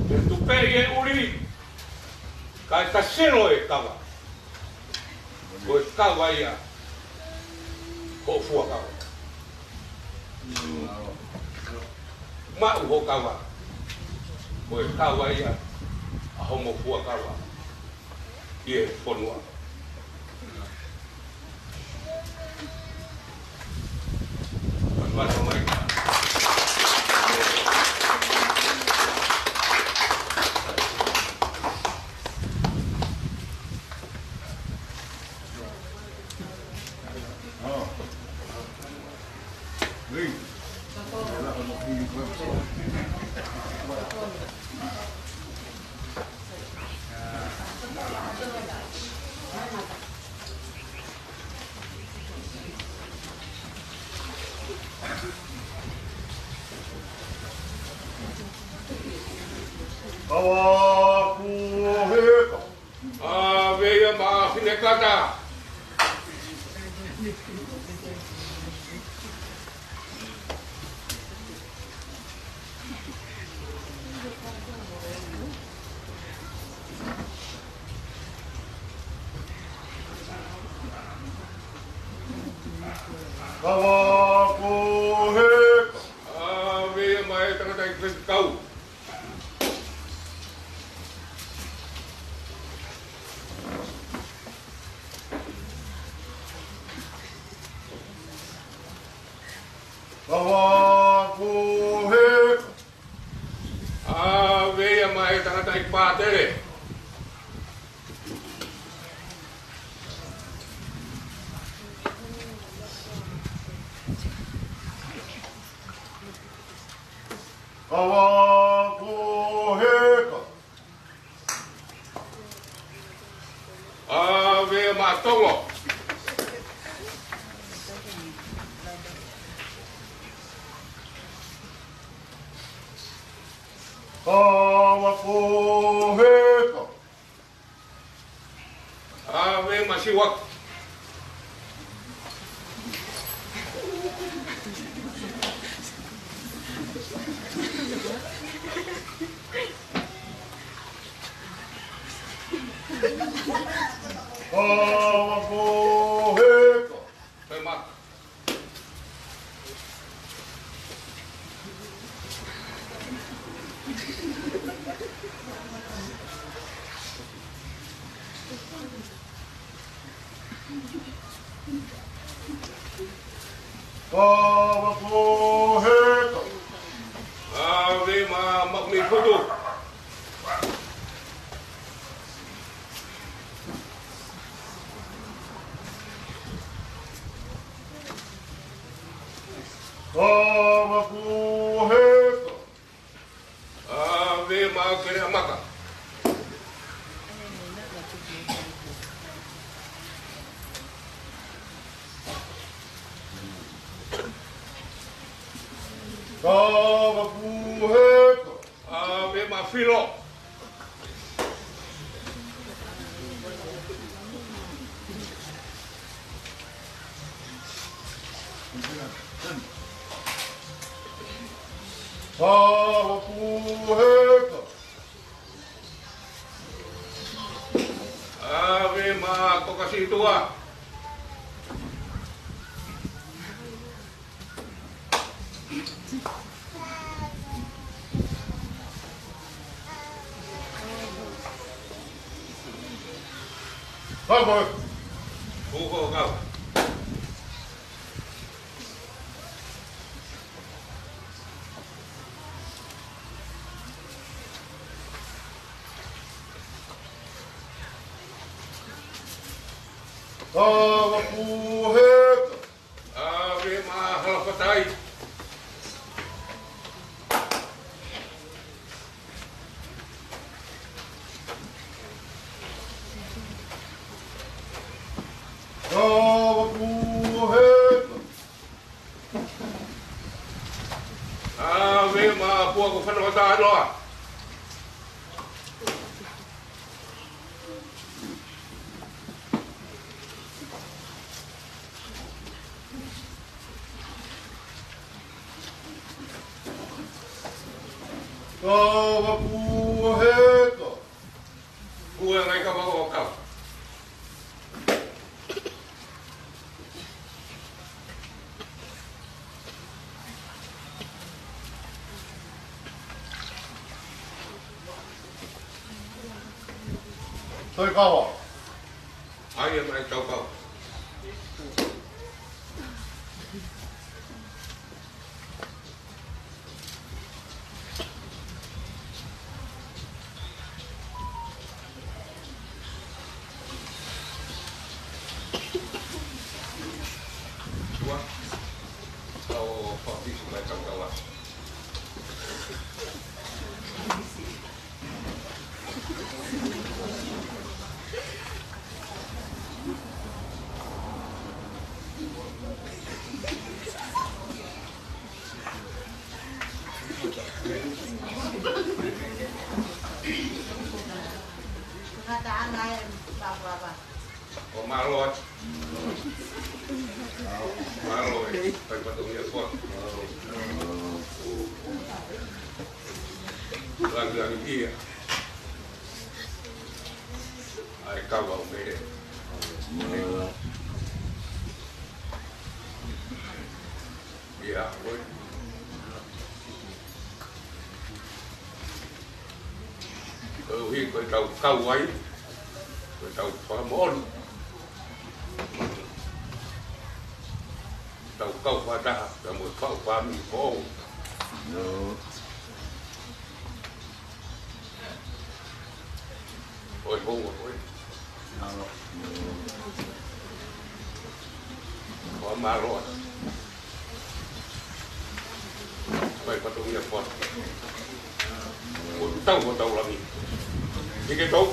Ke tupeʻi e ʻuli, kae kaselo e kava. Ko e kava ia hoʻo fuakava. Maʻu hoʻo kava. Ko e kava ia ʻa homo fuakava ʻi he fonua. Kava kuo heka. ʻAve ia maʻa Finekata. Kava kuo heka. ʻAve ia maʻa e tangataʻeiki faifekau. Kava kuo heka. ʻAve ia maʻa e tangataʻeiki pātele. Kava kuo heka. ʻAve ia maʻa Tongo. Kava kuo heka. ʻAve ia maʻa Siuaki. Kava kuo heka. Pea maʻa Kava kuo heka. ʻAve ia maʻa Maʻumeʻiputu. Kava kuo heka. ʻAve ia maʻa Keleʻamaka. Kava kuo heka. ʻAve ia maʻa Filo. ʻAvapuheka. ʻAve ma ko ka situa. Kau. Kau, kau, kau. ʻAvapuheka. ʻAve ma hala fatai. ʻAvapuheka. ʻAve ma pua ko fana mata loa. ʻAvapuheka. Ua ngai ka mako kau. Toi kau. Ai, e mai tau kau. Ua. Au, au, au, pisi mai tau kau. Ko mālō atu. Mālō e, fai fatongia koa. Langilangiʻia. ʻAi kau au mele. Ia, oi. Koeʻuhi ko e tau kau ai, ko e tau fakamoʻoni. Tau kau fakataha, ka mo e kau fāmili foʻou. ʻOi, hounga, ʻoi. Ko mālō. Fai fatongia koa. Ko tau, ko tau langi. Hike tau.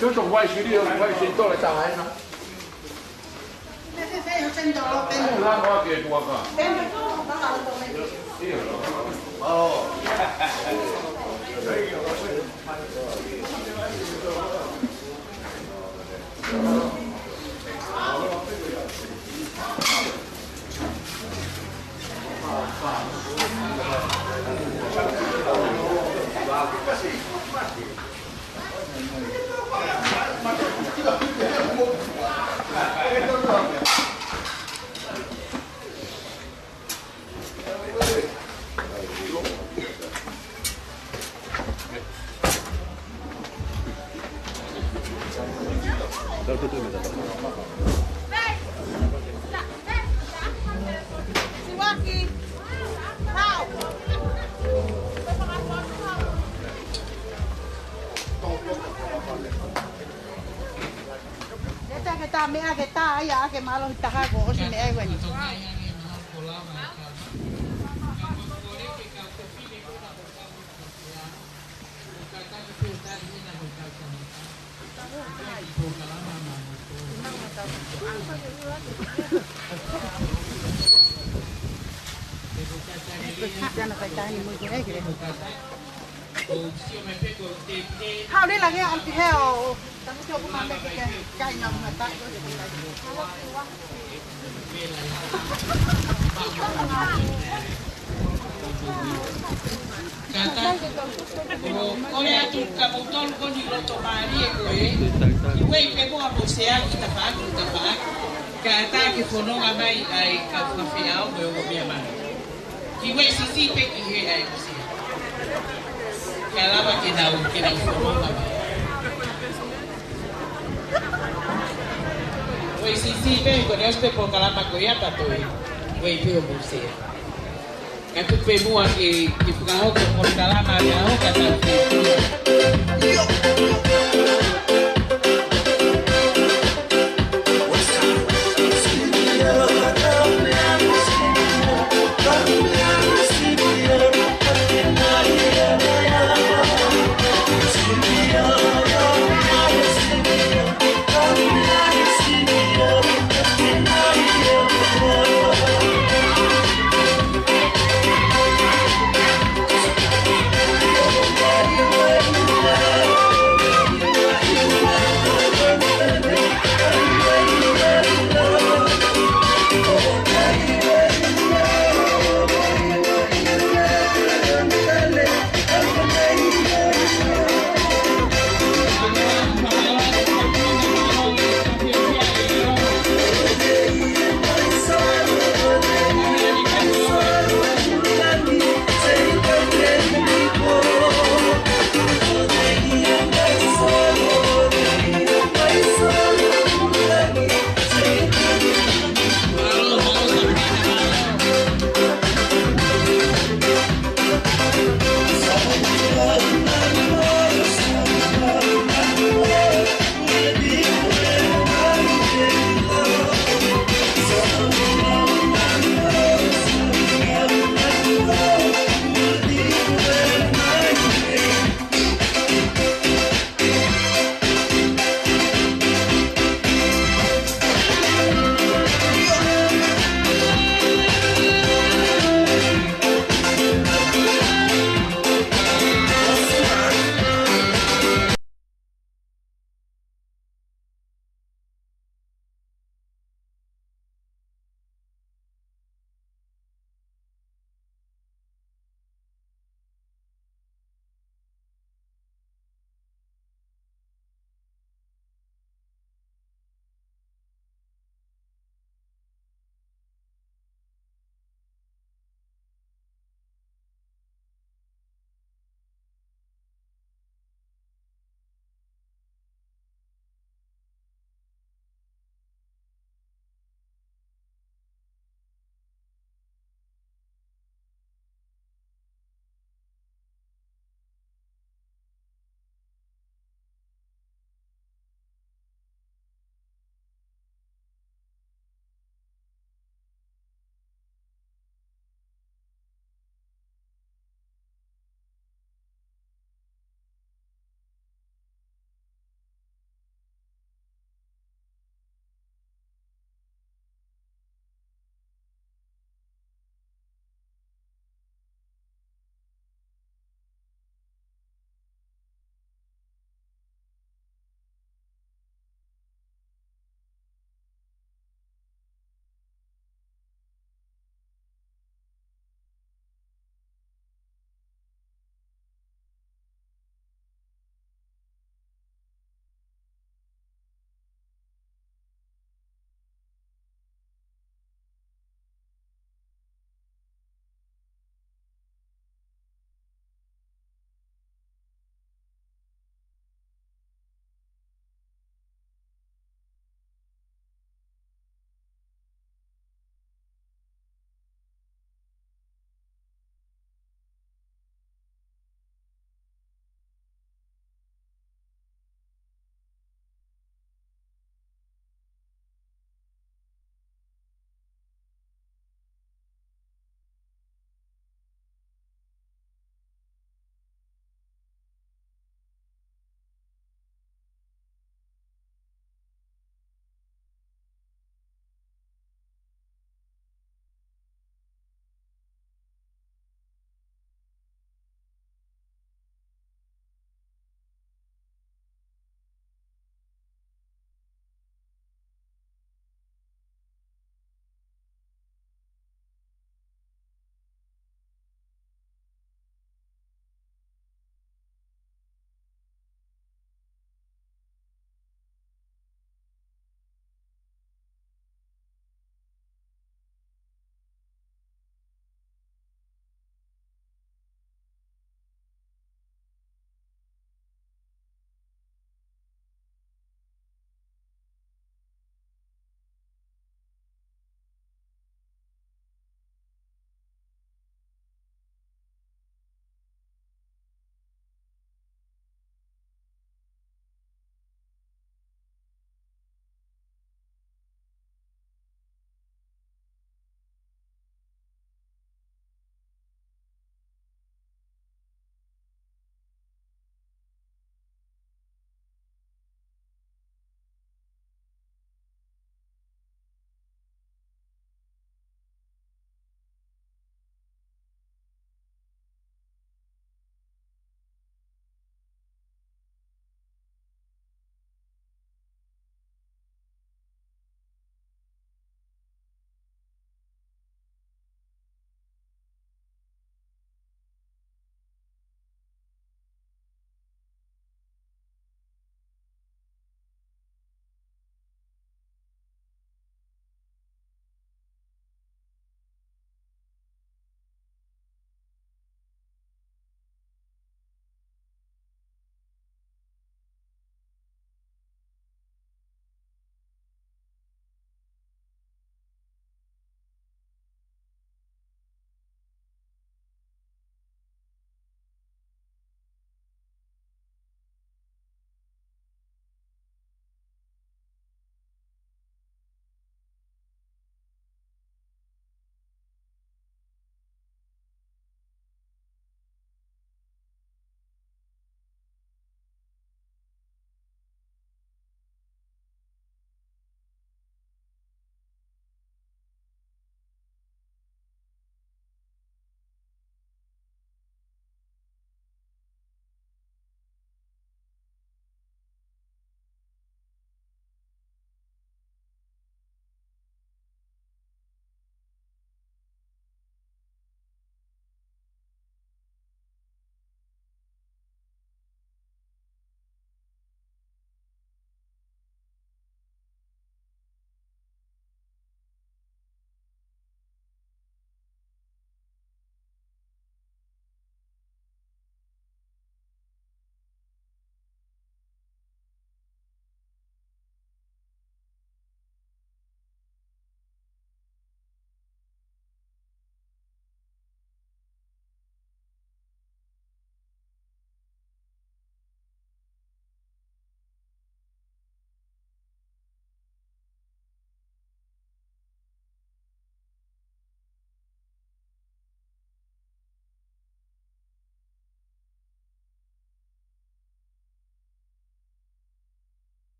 Tutu wai sili, wai sili tole taha ena. Lango ake tuaka. Leta ke tā meʻa ke tā ia ake mālohi taha kuo ʻosi meʻa ia ʻeni. Haʻu leva ke ʻalu ki hē ʻo tangutu ʻo puna me ke kai ngā mata. Kātaki, ʻoku ou kole atu kia moutolu ko eni loto mālie ko ē, ʻi he ueʻi pē mo ha mou sea ki tafaʻaki, tafaʻaki. Kātaki ke fononga mai ai ka fafeau mo e ongo meʻa mai. Kiʻi ueʻi siʻisiʻi pē ki hē ʻa e mou sea. Kae lava ke nau, ke nau fononga mai. Ueʻi siʻisiʻi pē, ko ʻene ʻosi pē polokalama ko ia ta toe ueʻi pē hoʻomou sea. Kae tuku pē muʻa ke, ke fakahoko polokalama ʻa e ʻaho ka tau pē.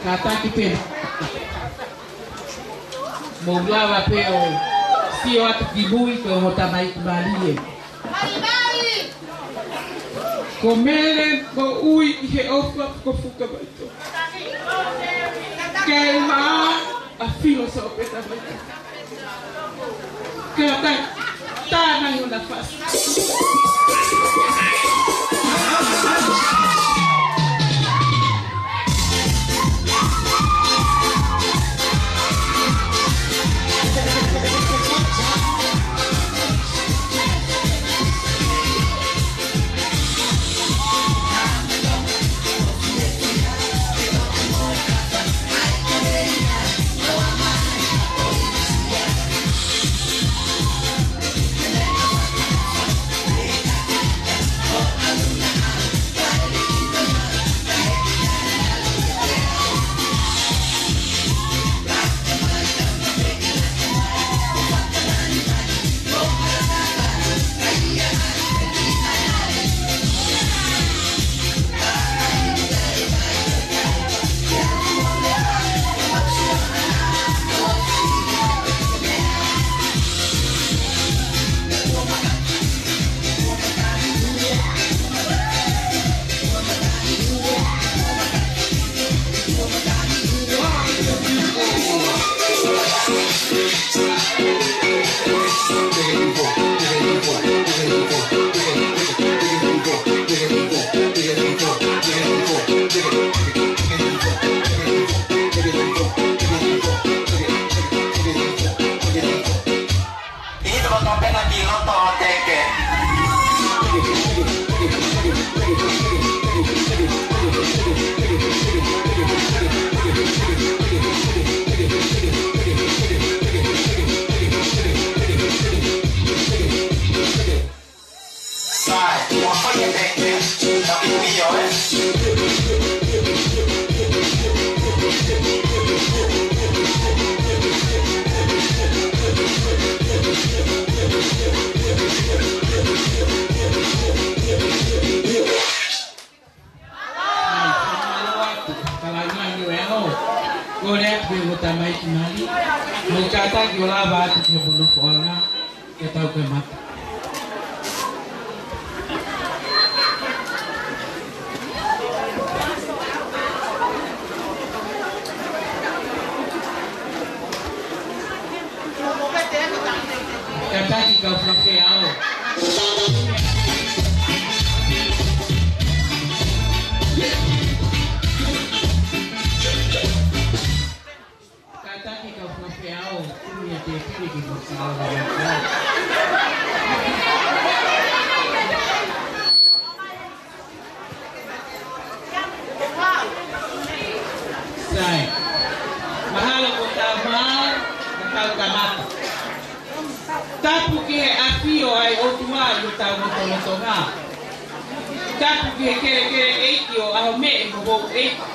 Kātaki pē. Mou lava pē ʻo sio atu ki mui ko e ongo tamaiki mālie. Ko Mele Moʻuiʻiheʻofa Fukofuka Vaitohi. Kei mā a Filo Sōpeta Vaitohi. Kātaki, tā mai hona fasi. ʻI he loto pena ki loto ʻo teke. Sai, ua fai e teke, ka ki mio, ē? Mālō atu, kalangaʻi ʻo e ʻaho. Kole atu ki he ongo tamaiki mālie. Mou kātaki ʻo lava atu ki hoʻomou nofoʻanga. Ke tau kamata. Kātaki kau fakafeʻao. Kātaki kau fakafeʻao, kumi ʻa Tēpile ke fakafeʻao. Sai. Mahalo ko e taimi, ko e taimi kamata. Tapu ki he ʻafio ʻa e ʻOtua ʻi hotau lotolotonga. Tapu ki he kelekele ʻeiki ʻo ʻAhomeʻe mo Houʻeiki.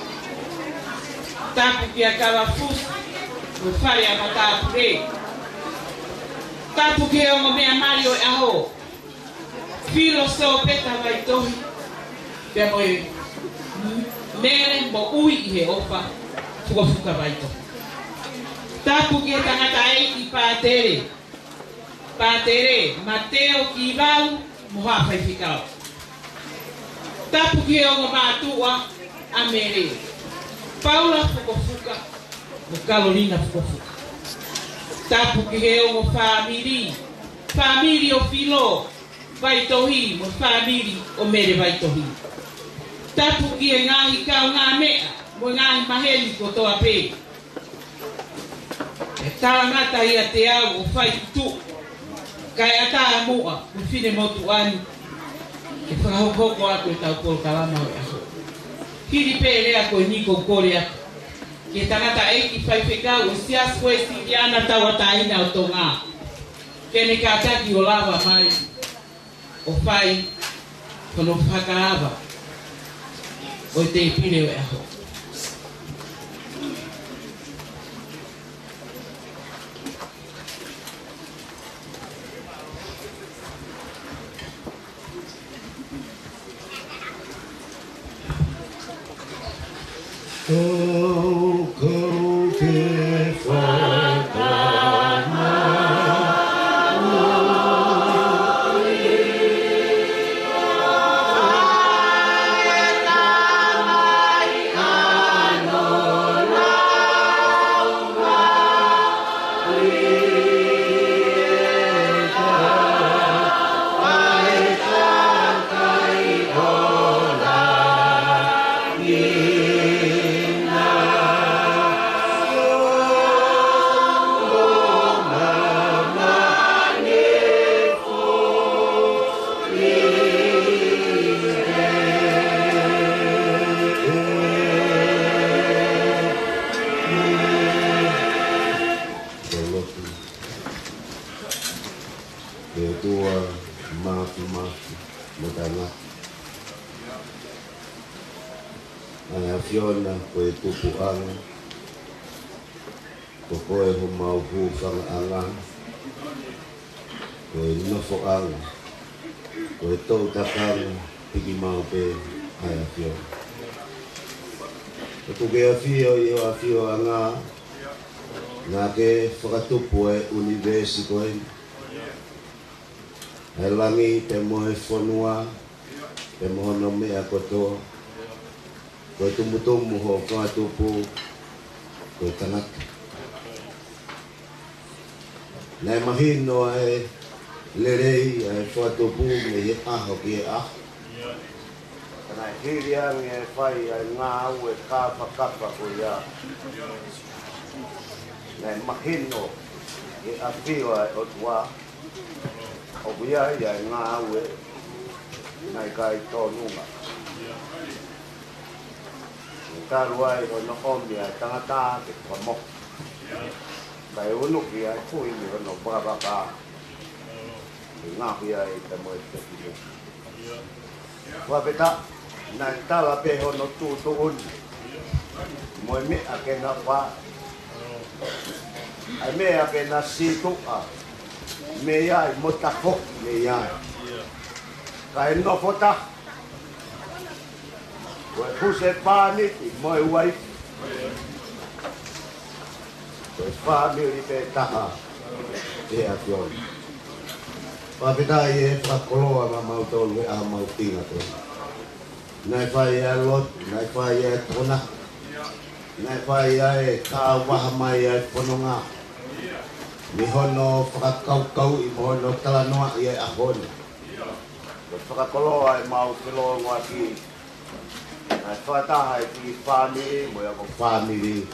Tapu kia Kavafusi mo e fale ʻa Matāpule. Tapu ki he ongo meʻa mali ʻo e ʻaho. Filo Sōpeta Vaitohi, pea mo e Mele Moʻuiʻiheʻofa Fukofuka Vaitohi. Tapu ki he tangataʻeiki pātele, Pātele Mateo Kivau mo haʻa faifekau. Tapu ki he ongo mātuʻa ʻa Mele, Paula Fukofuka mo Kalolina Fukofuka. Tapu ki he ongo fāmili, fāmili ʻo Filo Vaitohi mo e fāmili ʻo Mele Vaitohi. Tapu ki he ngaahi kaungāmeʻa mo e ngaahi maheni kotoa pē. ʻE talangata ʻiate au ʻo fai tuʻu, kae ʻatā muʻa mo e finemotuʻa ni ke fakahokohoko atu ʻetau polokalama ʻo e ʻaho. Hili pē lea ko eni ʻoku ou kole atu ki he tangataʻeiki faifekau ʻo e Siasi Uēsiliana Tauʻatāina ʻo Tonga, ke ne kātaki ʻo lava mai ʻo fai hono fakaava ʻo e tēpile ʻo e ʻaho. ʻOtua Māfimafi mo Tangata, ʻa e ʻAfiona ko e Tupuʻanga, ko koe homau hūfangaʻanga, ko e nofoʻanga, ko e toʻutakanga piki maʻu pē ʻa e ʻAfiona. ʻOku ke ʻafio ʻi ho ʻafioʻanga, naʻa ke fakatupu e ʻunivēsi ko eni, ʻa e langi pea mo e fonua, pea mo hono meʻa kotoa. Ko e tumutumu hoʻo fakatupu ko e tangata. Naʻe mahino ʻa e lelei ʻa e fakatupu mei he ʻaho ki he ʻaho. Ka naʻe hili ange e fai ʻa e ngāue kāfakafa ko ia, naʻe mahino ʻi he ʻafio ʻa e ʻOtua ʻoku ʻi ai ʻa e ngāue naʻe ʻikai tōnunga. Naʻe talu ai hono ʻomi ʻa e tangata ke fakamohe, kae unuki ʻa e kui mei hono vakavaka, ke ngaohi ai pea mo e pekinga. Fakafetaʻi, naʻe tala pē hono tuʻutuʻuni mo e meʻa ke na fai, ʻa e meʻa ke na sītuʻa mei ai mo tafoki mei ai. Kae nofo taha ko e husepāniti mo e uaifi, ko e fāmili pē taha ʻi he ʻAfiona. Fakafetaʻi ʻe fakakoloa maʻamautolu he ʻaho mahuʻinga ko eni. Naʻe fai ʻa e lotu, naʻe fai ʻa e tokonaki, naʻe fai ʻa e kau vaha mai ʻa e fononga, mei hono fakakaukauʻi mo hono talanoaʻi ʻa e ʻaho ni. Ko e fakakoloa ʻemau felōngoaki, naʻe fakataha e kiʻi fāmili mo e ako fāmili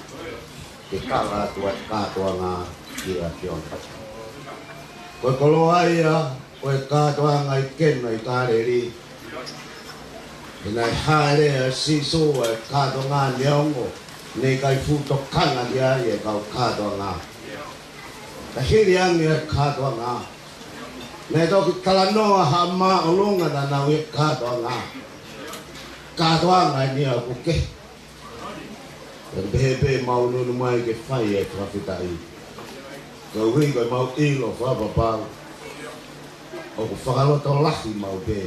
ke kala atu ʻa e kātoanga ki he ʻAfiona. Ko e koloa ia ʻo e kātoanga ʻi Kena ʻi Kāleli. He naʻe hāʻele ʻa Sīsū ʻa e kātoanga neongo naʻe ʻikai fuʻu tokanga ki ai e kau kātoanga. Ka hili ange ʻa e kātoanga, naʻe toki talanoa ha māʻolunga naʻa nau ʻi he kātoanga. Kātoanga eni ia ʻoku kehe. Pea pehē pē ʻemau nunu mai ke fai e fakafetaʻi. Koeʻuhi ko ʻemau ʻilo fakapapau ʻoku fakalotolahi maʻu pē,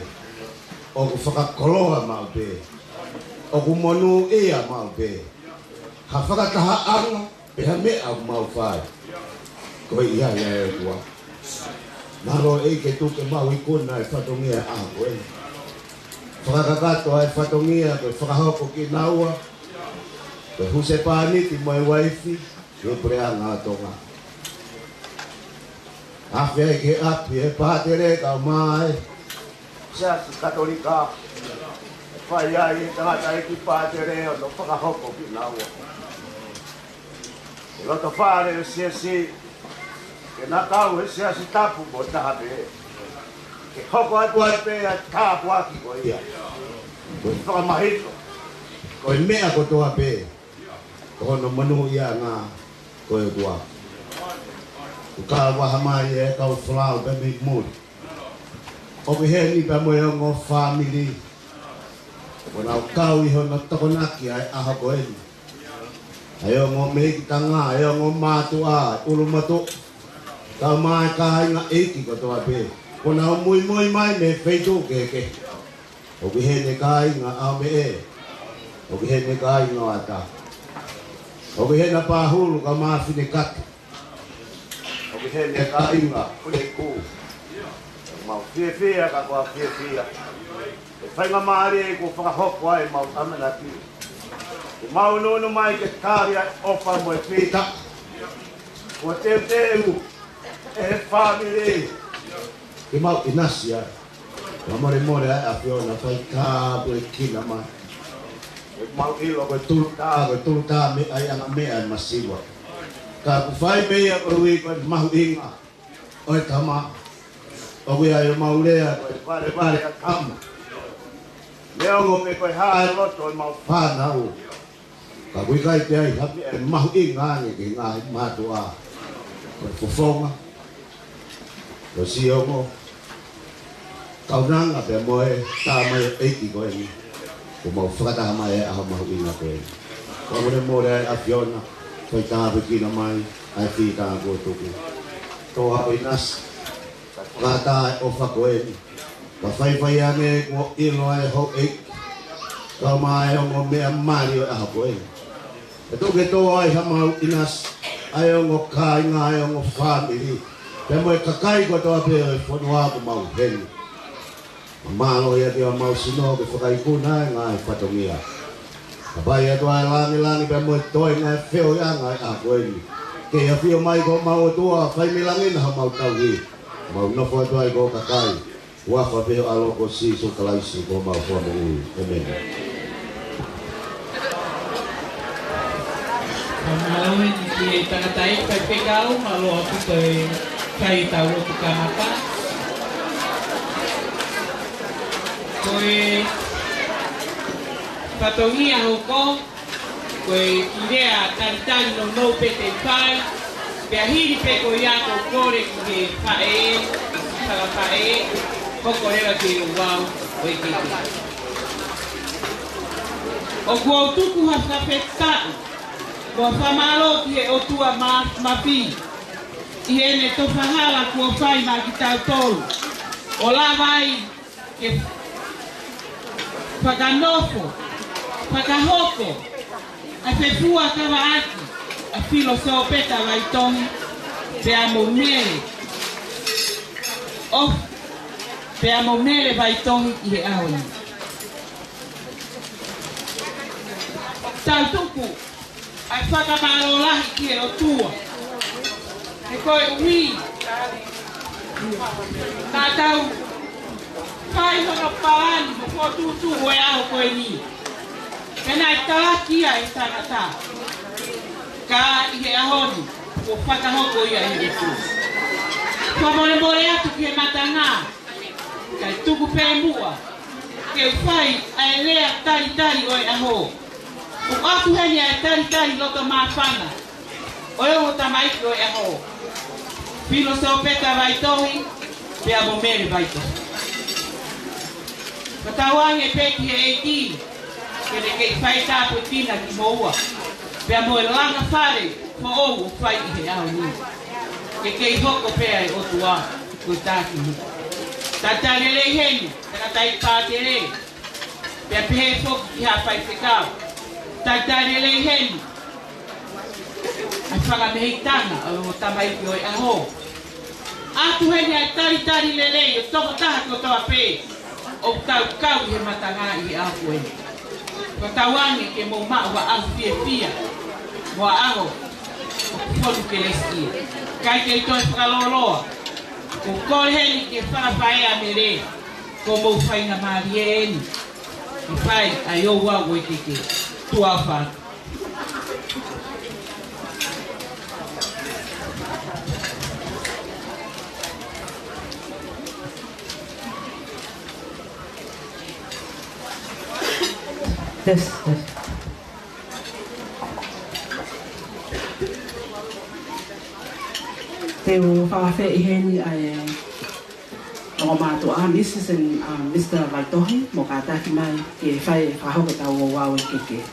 ʻoku fakakoloa maʻu pē, ʻoku monūʻia maʻu pē ha fakatahaʻanga pe ha meʻa ʻoku mau fai. Ko ia ia e ʻOtua. Mālō ʻEiki ke tuku ke mau ikuna e fatongia ʻa koe. Fakakakato ʻa e fatongia ko e fakahoko kinaua ko e husepāniti mo e uaifi ʻi he puleʻanga ʻo Tonga. Afe ai ki he ʻapi e pātele kae ʻumaʻā e Siasi Katolika, fai ai e tangataʻeiki pātele ʻo ne fakahoko kinaua e loto fale ʻo e siasi, ke na kau he Siasi Tapu mo taha pē, ke hoko atu ai pē ʻa e tāpuaki ko ia. Ko e fakamahino ko e meʻa kotoa pē ko hono monūʻiaʻanga ko e ʻOtua. Kuo kau vaha mai e kau folau pē mei muli. ʻOku ʻi heni pea mo e ongo fāmili kuo nau kau ʻi hono tokonaki ʻa e ʻaho ko eni. ʻA e ongo mehikitanga, ʻa e ongo mātuʻa, ʻulumotuʻa, kae ʻumaʻā e kāinga ʻeiki kotoa pē kuo nau muimui mai mei he feituʻu kehekehe. ʻOku ʻi heni e kāinga ʻaomeʻe. ʻOku ʻi heni e kāinga ʻoata. ʻOku ʻi heni ʻa Pahulu kae ʻumaʻā Fineʻikatu. ʻOku ʻi heni e kāinga Puleiku. Mau fiefia ka ko e fiefia e faingamālie kuo fakahoko ai ʻemau ʻamanaki. Ke mau nunu mai ke tali ʻa e ʻofa mo e fita kuo teuteu ʻe he fāmili ke mau ʻinasi ai. Fakamolemole ʻa e ʻAfiona, fai tāpuekina mai. Ke mau ʻilo ko e tulutā, ko e tulutā meʻa ʻi he anga meʻa ʻa e masiva. Ka ʻoku fai pē ia koeʻuhi ko e mahuʻinga ʻo e tama. ʻOku ʻi ai ʻemau lea ko e valevale ʻa e tama. Neongo pē ko e hā e loto ʻemau fānau, ka ʻoku ʻikai ke ʻi ai ha meʻa ʻe mahuʻinga ange ki he ngaahi mātuʻa ko e fofonga. Ko siʻi ongo kaunanga pea mo e tamaioʻeiki ko eni, kuo mau fakataha mai he ʻaho mahuʻinga ko eni. Fakamolemole ʻa e ʻAfiona, fai tāpuekina mai ʻa e fili kuo tuku. Tō ʻa e ʻinasi, fakataha e ʻofa ko eni. Ka faifai ange kuo ʻilo ʻa e houʻeiki, kae ʻumaʻā e ongo meʻa mali ʻo e ʻaho ko eni. ʻE tuku ke tō ai hamau ʻinasi, ʻa e ongo kāinga, ʻa e ongo fāmili, pea mo e kakai kotoa pē ʻo e fonua kuo mau ʻi heni. Mālō ia ki homau sino ke fakaikuna e ngaahi fatongia. Ka ʻoku ʻi ai ʻa e langilangi pea mo e toe ngaahi feohiʻanga ʻi he ʻaho ko eni. Ke ʻafio mai ko homau ʻOtua, fai mei langi na homau tauhi. Mau nofo atu ai ko ho kakai. Huafa pē ho ʻAlo ko Sīsū Kalaisi ko homau Fakamoʻui. ʻĒmeni. Ka mālō eni ki he tangataʻeiki faifekau, mālō ʻaupito e fai ʻetau lotu kamata. Ko e fatongia hoko, ko e kiʻi lea talitali nounou pē te u fai, pea hili pē ko ia ʻoku ou kole ki he faʻē, fala faʻē, hoko leva ki he ouau ʻo e keke. ʻOku ou tuku ha fakafetaʻi mo e fakamālō ki he ʻOtua Mā-, Māfimafi, ʻi heʻene tofa hala kuo fai maʻa kitautolu, ʻo lava ai ke fakanofo, fakahoko ʻa e fefua kaveinga ʻa Filo Sōpeta Vaitohi, pea mo Mele, ʻo, pea mo Mele Vaitohi ʻi he ʻaho ni. Tau tuku ʻa e fakamālō lahi ki he ʻOtua. He koeʻuhi naʻa tau fai hono palani mo e fokotuʻutuʻu ʻo e ʻaho ko eni. Pea naʻe talaki ia ʻe he tangata. Ka ʻi he ʻaho ni, kuo fakahoko ia ʻe he ʻOtua. Fakamolemole atu ki he matanga, kae tuku pē muʻa ke u fai ʻa e lea talitali ʻo e ʻaho. ʻOku ʻoatu heni ʻa e talitali loto māfana ʻo e ongo tamaiki ʻo e ʻaho, Filo Sōpeta Vaitohi, pea mo Mele Vaitohi. Fakatauange pē ki he ʻEiki ke ne kei fai tāpuekina kimoua, pea mo e langa fale foʻou ʻoku fai ʻi he ʻaho ni. Ke kei hoko pē ʻa e ʻOtua ko e taki muʻa. Talitali lelei heni, tangataʻeiki pātele, pea pehē foki ki he faifekau. Talitali lelei heni ʻa e fanga mehikitanga ʻo e ongo tamaiki ʻo e ʻaho. ʻOatu heni ʻa e talitali lelei ʻo e tokotaha kotoa pē ʻoku tau kau ʻi he matanga ʻi he ʻaho ko eni. Fakatauange ke mou maʻu ha ʻaho fiefia mo ha ʻaho ʻoku fonu kelesi ia. Kae kei toe fakalōloa, ʻoku ou kole heni ki he fanga faʻē ʻa Mele, ko homou faingamālie eni ke fai ʻa e ouau ʻo e keke. Tuʻa ʻofa atu. Test, test. Te u fakafeʻiloaki heni ʻa e ongo mātuʻa, Missus and, um, Mister Vaitohi, mo kātaki mai ke fai fakahoko ʻetau ouau ʻo e keke.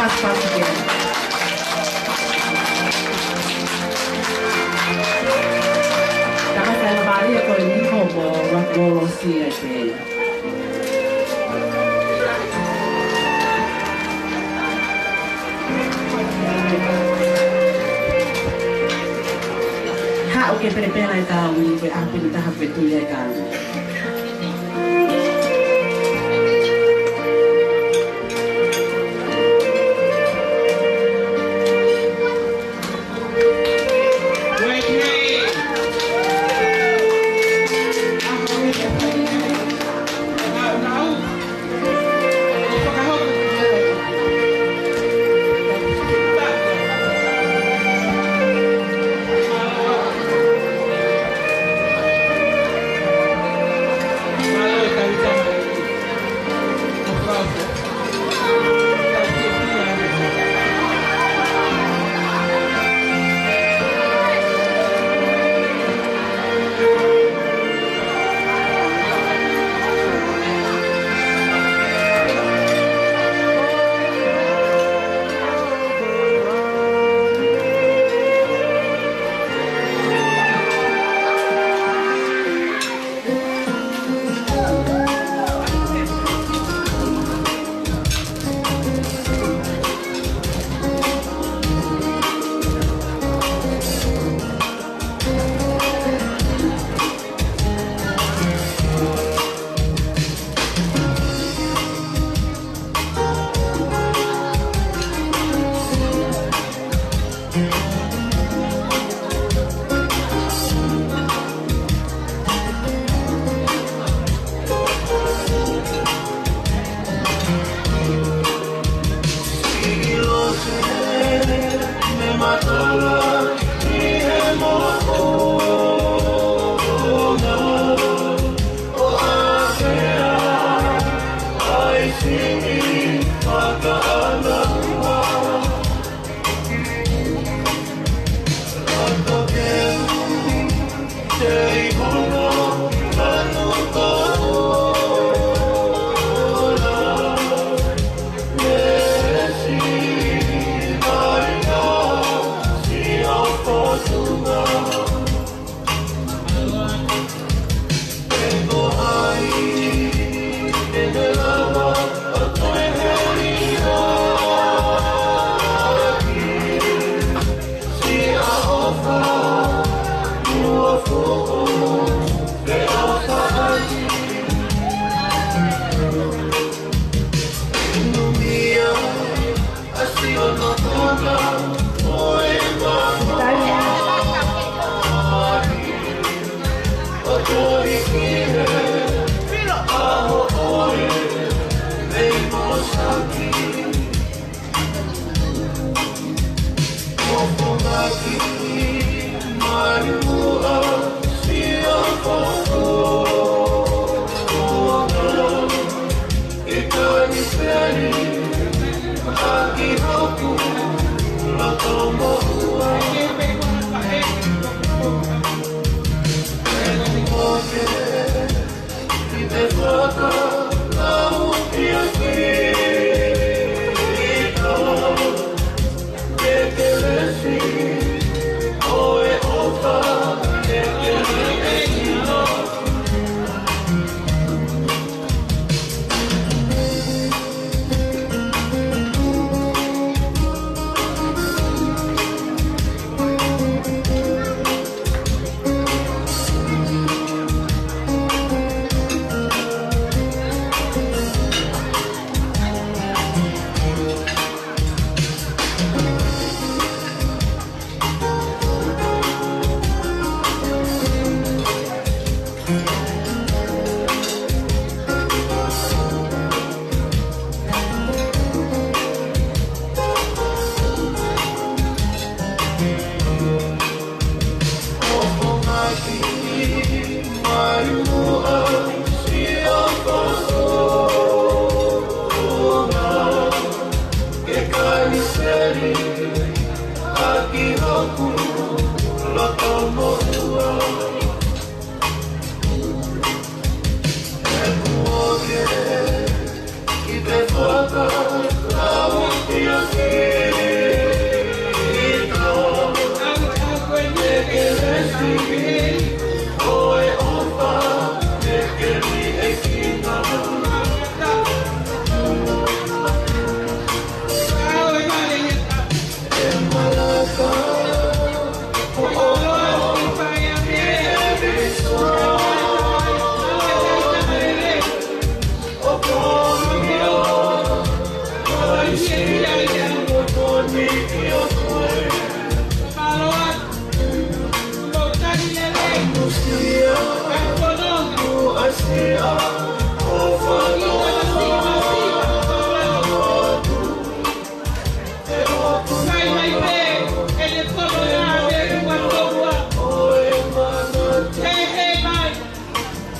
Pass, pass again. Tangata ʻe lava ia ko e niko mo Lolosia pē. Haʻu ke pelepela e kau ni, ko e ʻaho pē ʻe taha pē tui ai e kau ni.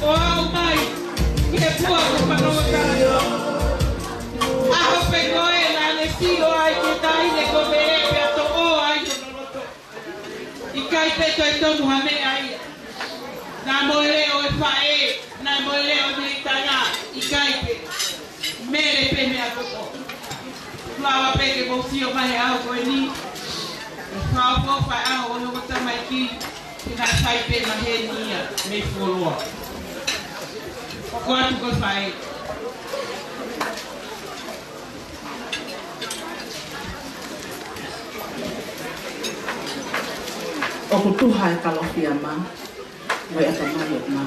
ʻO aʻu mai ki he pua ko Paloa. ʻAho pē ko ē naʻa ne sio ai ki he taʻahine ko Mele pea toʻo ai hono loto. ʻIkai pē toe tonu ha meʻa ia. Naʻe moʻui ʻo e faʻē, naʻe moʻui ʻo e meʻitanga, ʻikai pē. Mele pē meʻa kotoa. Lava pē ke mou sio mai he ʻaho ko eni. ʻE fakaʻofoʻofa e ʻaho ʻo hoʻo tamaiki. Ke na fai pē maheni ia mei fuoloa. Ko atu ko e faʻē. ʻOku tuha e kalofiama mo e ʻatamai ʻo e mā.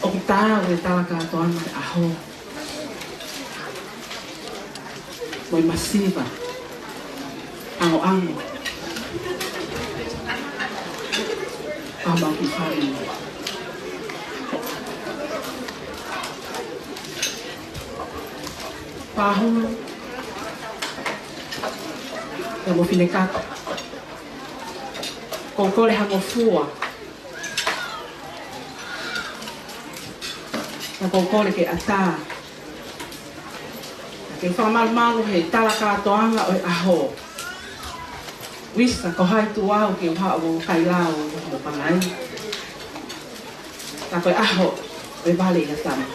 ʻOku taau e tala kātoanga e ʻaho mo e masiva ʻangoʻango ʻa homau kiʻi fāmili. Pāhulu, ia mo Finekata. Ko e kole ha ngofua. Naʻa ku kole ke ʻatā ke u fakamalumalu he tala kātoanga ʻo e ʻaho. Visa ko hai tuʻu au ke u haʻu ʻo kai lau mo pangai. Ka ko e ʻaho ʻo e vale ʻi Atama.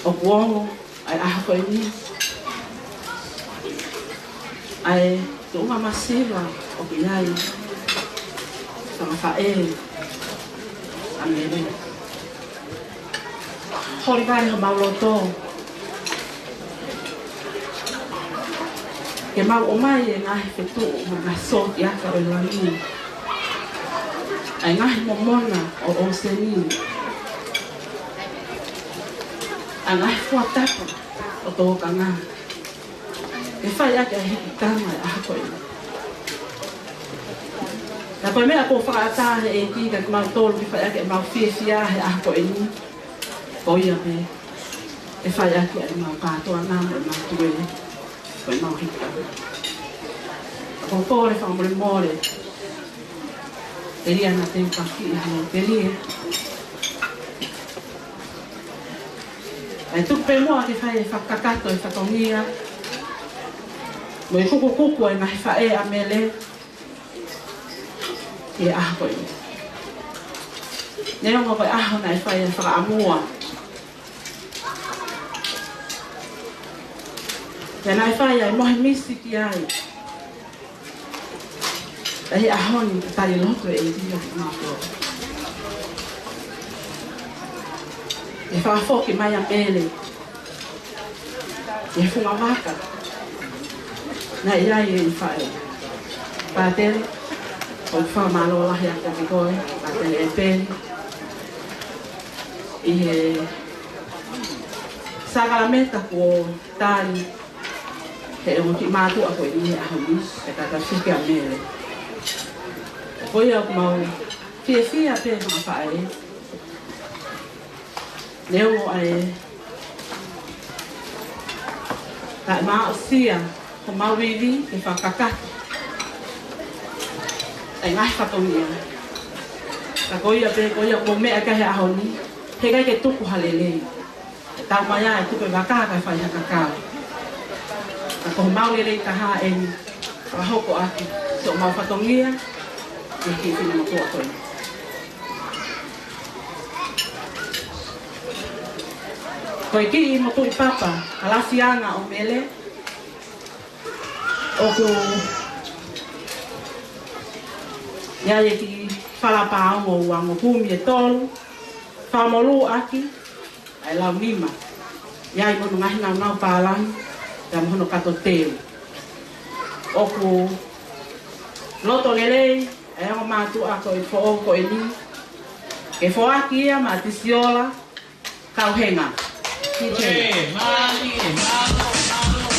ʻOku ongo ʻa e ʻaho ko eni, ʻa e tuʻunga masiva ʻoku ʻi ai e fanga faʻē ʻa Mele. Holi vale homau loto ke mau ʻomai e ngaahi fetuʻu mo e ngaahi sōtiaka ʻo e langi, ʻa e ngaahi momona ʻo e ʻōseni, ʻa e ngaahi fuatapu ʻo tōkanga, ke fai ʻaki ʻa e hikitanga ʻo e ʻaho ko eni. Ka ko e meʻa ʻoku fakaʻatā ʻe he ʻEiki kiate kimautolu ke fai ʻaki ʻemau fiefia he ʻaho ko eni, ko ia pē ke fai ʻaki ʻemau kātoanga mo ʻemau tue, ko ʻemau hikitanga. Ko e kole fakamolemole, telia naʻa te u pakiʻi he telia. ʻE tuku pē muʻa ke fai e fakakakato e fatongia mo e kukukuku ʻa e ngaahi faʻē ʻa Mele ʻi he ʻaho ko eni. Neongo ko e ʻaho naʻe fai ai e fakaʻamua, pea naʻe fai ai e mohe misi ki ai, ʻi he ʻaho ni, tali lotu e ʻEiki kiate kimautolu. ʻE fakafoki mai ʻa Mele ʻi he funga vaka naʻe ʻi ai ʻene faʻē. Pātele, ʻoku ou fakamālō lahi atu kiate koe, Pātele ʻEpeli, ʻi he sākalamēniti kuo tali ʻe he ongo kiʻi mātuʻa ko eni he ʻaho ni, ʻe tatau pē kia Mele. Ko ia ʻoku mau fiefia pē fanga faʻē, neongo ʻa e taʻe maʻusia homau ivi ke fakakakato ʻa e ngaahi fatongia. Ka ko ia pē, ko ia ʻoku mou meʻa ki ai he ʻaho ni, heʻikai ke tuku ha lelei. ʻE taumaiā ʻe tuku e vaka kae fai ha kakau. Ka ko homau lelei taha eni, fakahoko ʻaki siʻomau fatongia ʻi he kiʻi finemotuʻa ko eni. Ko e kiʻi motuʻi papa, kalasianga ʻo Mele, ʻoku ʻI ai e kiʻi fala pāongo uango kumi ʻe tolu, fakamolū ʻaki ʻa e lau nima. ʻI ai mo hono ngaahi naunau pālangi, pea mo hono kato teu. ʻOku loto lelei ʻa e ongo mātuʻa ko e foʻou ko eni, ke foaki ia maʻa Tisiola Kauhenga. Ē, mālie, mālō, mālō.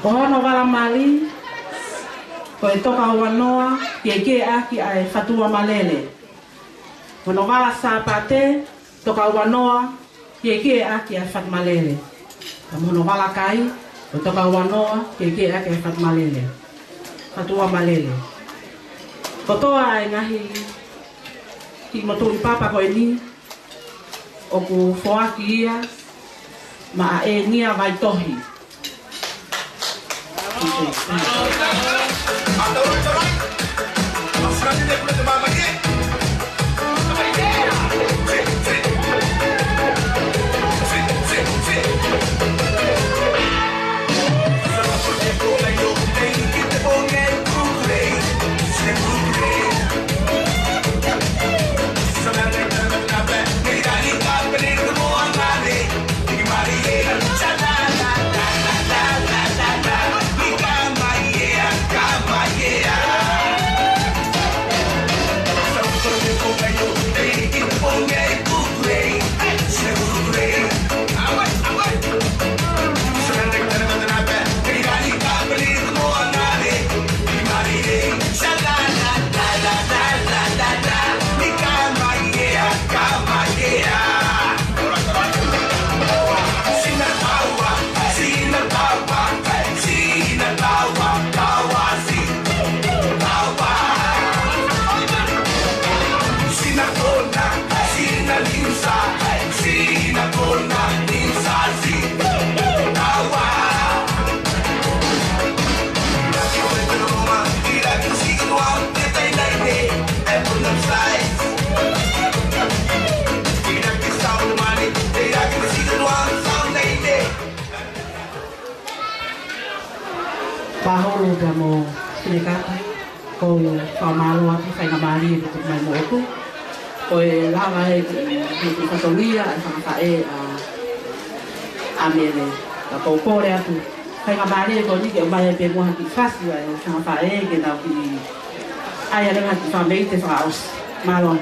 Ko hono vala mali, ko e toka ua noa, kiekie ʻaki ʻa e Fatuamalele. Ko hono vala Sāpate, toka ua noa, kiekie ʻaki ʻa e Fatuamalele. Ka mo hono vala kai, ko e toka ua noa, kiekie ʻaki ʻa e Fatuamalele. Fatuamalele. Kotoa ʻa e ngaahi kiʻi motuʻi papa ko eni, ʻoku foaki ia maʻa ʻEnia Vaitohi. Pāholo pea mo Sinekata, ʻoku ou fakamālō atu faingamālie kuo tuku mai moʻoku. Ko e lava ē ki he fatongia ʻa e fanga faʻē ʻa, ʻa Mele. Ka ʻoku ou kole atu faingamālie ko eni ke ʻomai pē muʻa ha kiʻi fasi ʻa e fanga faʻē ke nau kiʻi ʻai ʻa e ngaahi kiʻi fakameʻite fakaʻosi. Mālō.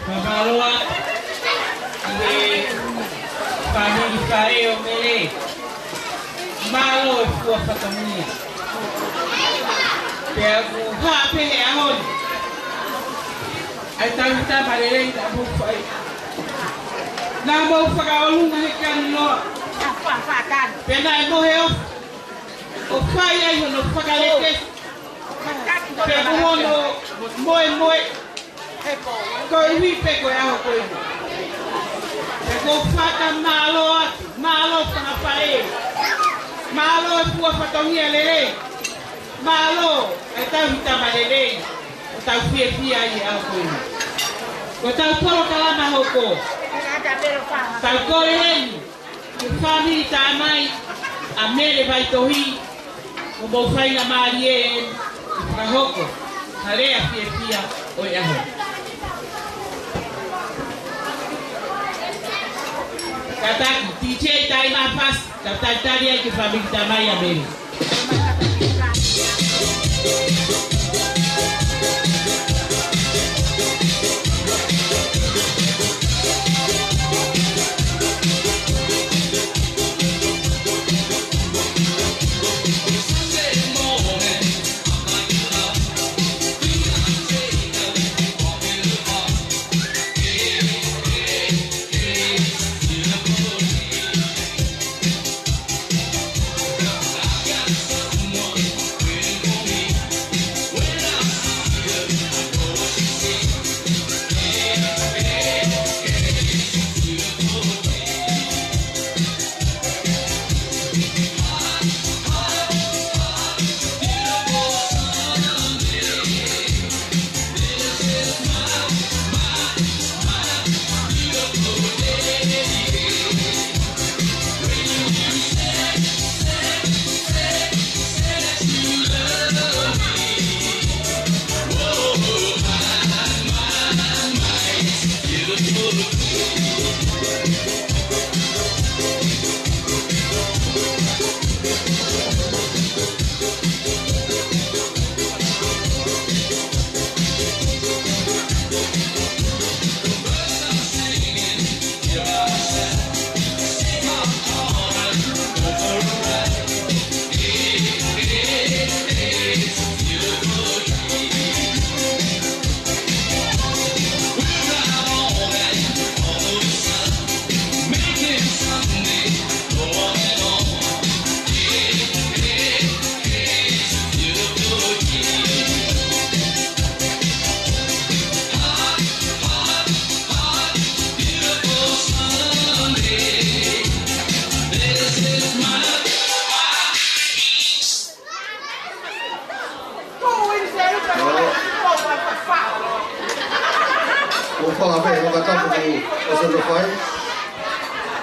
Fakamālō atu ki he fāmili faʻē ʻo Mele. Mālō e fua fatongia. Pea ʻoku hā pē he ʻaho ni ʻa e tauhi tama lelei naʻa mou fai. Naʻa mou fakaʻolunga he kani loa. Pea naʻe mohe ofi ʻo fai ai hono fakalekesi. Pea ko hono moemoe. Koeʻuhi pē ko e ʻaho ko eni. Pea ʻoku ou fakamālō atu, mālō fanga faʻē. Mālō e fua fatongia lelei. Mālō e tauhi tama lelei. ʻOku tau fiefia ai he ʻaho ko eni. Ko ʻetau polokalama hoko, tau kole heni ki he fāmili tamai ʻa Mele Vaitohi, ʻoku mou faingamālie eni ke fakahoko ha lea fiefia ʻo e ʻaho. Kātaki, DJ, taimi ʻa e fasi, tau talitali ai ki he fāmili tamai ʻa Mele.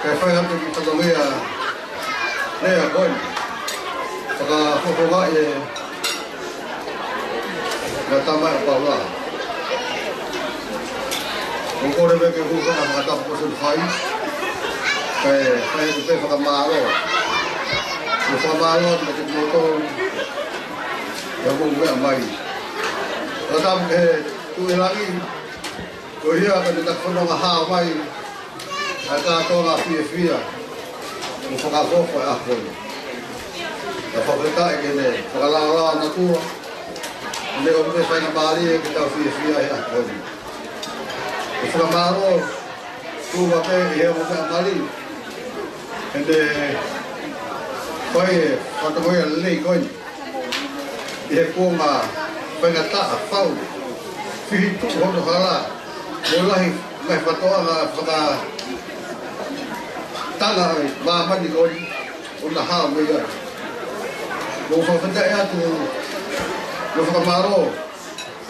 Kae fai atu ki he fatongia lea ko eni. Fakafofongaʻi e ngaahi tamaiki ʻo Paula. ʻOku ou kole pē ke u hūfanga he fakatapu kuo ʻosi fai. Kae fai atu pē fakamālō. Mo fakamālō atu kiate kimoutolu ʻi hoʻomou meʻa mai. Fakatapu ki he Tuʻi ʻi langi, koeʻuhi ko ʻene taki fononga hao mai ʻa e kātoanga fiefia mo fakaʻofoʻofa ʻo e ʻaho ko eni. Kae fakafetaʻi ki heʻene fakalaolao natua, ʻene ʻomi e faingamālie ke tau fiefia he ʻaho ko eni. ʻOku fakamālō atu pē ʻi he ʻomi e meʻa mali, ʻene fai e fatongia lelei ko eni. ʻI he kuonga faingataʻa, fau, fihituʻu hono hala, mo e lahi ngaahi fatongia fakatanga ʻa e māmani ko eni ʻoku na hao mei ai. ʻOku ou fakafetaʻi atu mo fakamālō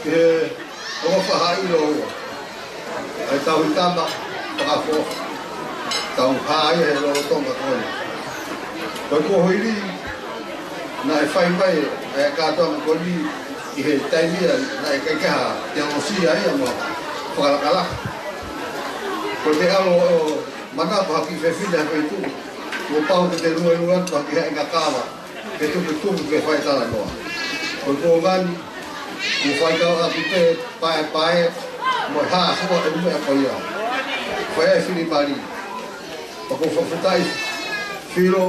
ki he ʻofa ʻa e ʻilo ʻa e tauhi tama fakaʻofoʻofa, tau hā ia he lolotonga ko eni. Ko e kuohili ni naʻe fai mai ʻa e kātoanga ko eni ʻi he taimi ia naʻe ʻikai ke ʻi ai ha teolosia ia mo fakalakalaka. Ko e ʻalu ʻo manako ha kiʻi fefine ha feituʻu, kuo pau ke te luelue atu ha kiʻi haʻinga kava ke tukutuku ke fai talanoa. Ko e kuonga ni, kuo faikauʻaki pē paepae mo e hā hua e meʻa ko ia. Fai e fili mali. Pea ʻoku ou fakafetaʻi Filo,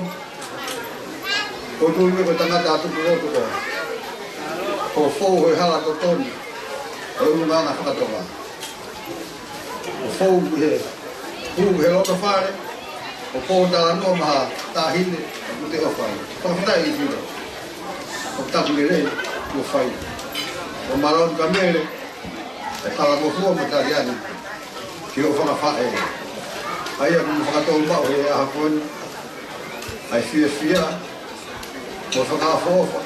ʻoku ou tui ko e tangata tukulotu ko ē. Ko e fou he hala totonu ʻo e ʻulungaanga faka-Tonga. ʻO fou ʻi he, hū ʻi he loto fale, ʻo pōtalanoa mo ha taʻahine, ʻoku te ʻofa ai. Fakafetaʻi Filo. Ko e taki lelei kuo fai. ʻO mālō ka mele, ʻe kala mo fua mo tali ani ki hoʻo fanga faʻē. ʻA ia ʻoku mou fakatou maʻu he ʻaho ko eni ʻa e fiefia mo e fakaʻofoʻofa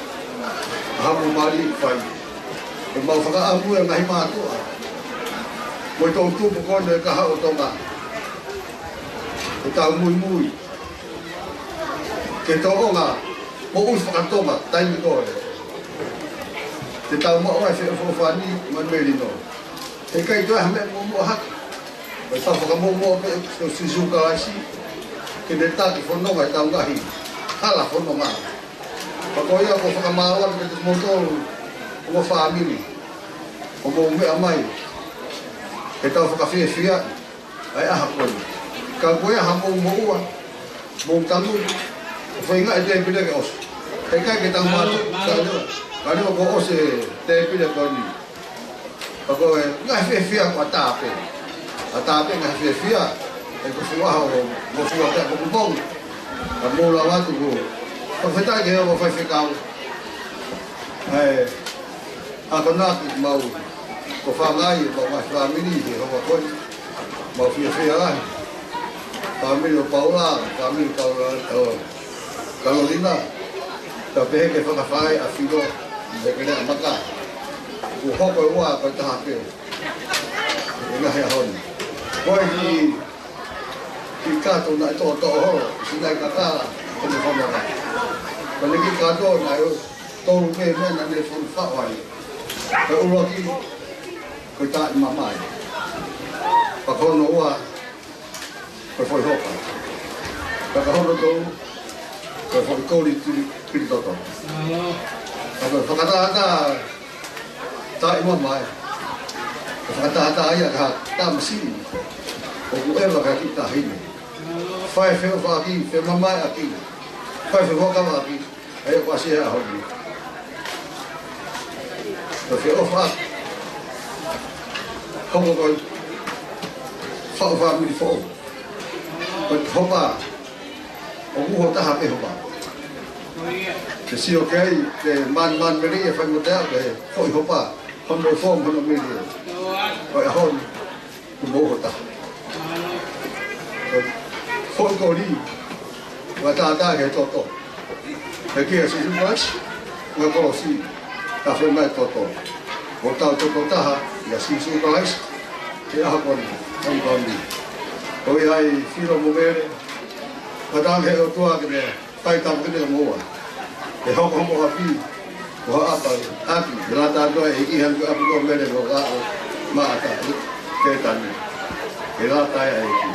ʻa hoʻomou mali ʻoku fai. ʻOku mau fakaʻamu e ngaahi mātuʻa mo e toʻutupu ko eni ʻo e kahaʻu ʻo Tonga, ke tau muimui ki he tōʻonga moʻui faka-Tonga taimi ko ē. Te tau maʻu ai e feʻofoʻofani mo e melino. Heʻikai toe ʻi ai ha meʻa muʻomuʻa hake. Ko e tau fakamuʻomuʻa pē ʻia Sīsū Kalaisi ke ne taki fononga ʻetau ngaahi hala fononga. Pea ko ia ʻoku ou fakamālō atu kiate kimoutolu mo e fāmili ʻoku mou meʻa mai ke tau fakafiefiaʻi ʻa e ʻaho ko eni. Ka ko e ʻaho mou moʻua, mou tangutu ʻo feinga e tēpile ke ʻosi. Heʻikai ke tau mātuʻaki, ka leva, ka leva kuo ʻosi e tēpile ko eni. Pea ko e ngaahi fiefia ko ē ʻa e tāpē. ʻA e tāpē ngaahi fiefia, ʻe ko e fuʻu ʻaho mo e fuʻu ʻaho pē ʻoku mou. Ka mou lava atu ko. Fakafetaʻi ki he ʻOtua Faifekau. ʻE, akonaki mau, ko e fāngai, mau ngaahi fāmili he ʻaho ko eni. Mau fiefia lahi. Fāmili ʻo Paula, fāmili Paula, ʻo Kalolina. Ka pehē ki he fanga faʻē ʻa Filo, mo e kele ʻa Maka. Kuo hoko e ua ko e taha pē ʻi he ngaahi ʻaho ni. Ko e kiʻi, kiʻi kato naʻe toʻotoʻo holo, siʻi naʻe kakala, ko e fanga. Ko e kiʻi kato naʻe tolu pē meʻa naʻe fonu faʻo ai. Ko e ʻuluaki, ko e taʻi mamae. Pea ko hono ua, ko e foʻi hopa. Pea ko hono tolu, ko e foʻi koli tili, tili toto. Ka ko e fakatātā taʻi mamae, ko e fakatātā ia ki ha tamasiʻi ʻoku ʻeva ki ha kiʻi taʻahine. Fai feʻofaʻaki, femamaeʻaki, fai fefuakavaʻaki. ʻA ia ko e ʻasi e ʻaho ni. Ko e feʻofaʻaki. Hoko ko e faʻu fāmili foʻou. Ko e hopa, ʻoku uho taha pē hopa. Ke sio ki ai, ke man, man meri e fai mo te au, ke foʻi hopa, hono fōm, hono meri. Ko e ʻaho ni. Kuo mou uho taha. Foʻi koli, ʻoku tātā ki he toto. Pea kia Sīsū Kalaisi, ʻoku kolosi, ka fai mai toto. Ko ʻetau toto taha, ʻia Sīsū Kalaisi, he ʻaho ko eni, ʻaho ko eni. Ko ia ai Filo mo Mele, pea talaange ʻe he ʻOtua ke ne fai tāpuekina kimoua. Ke hoko hoʻomou ʻapi ko ha ʻapa ʻaki, ʻe lata atu ai ʻe he ʻEiki ha ʻapi ko Mele mo Laʻo Maʻata Petani. ʻE lata ai ʻe he ʻEiki.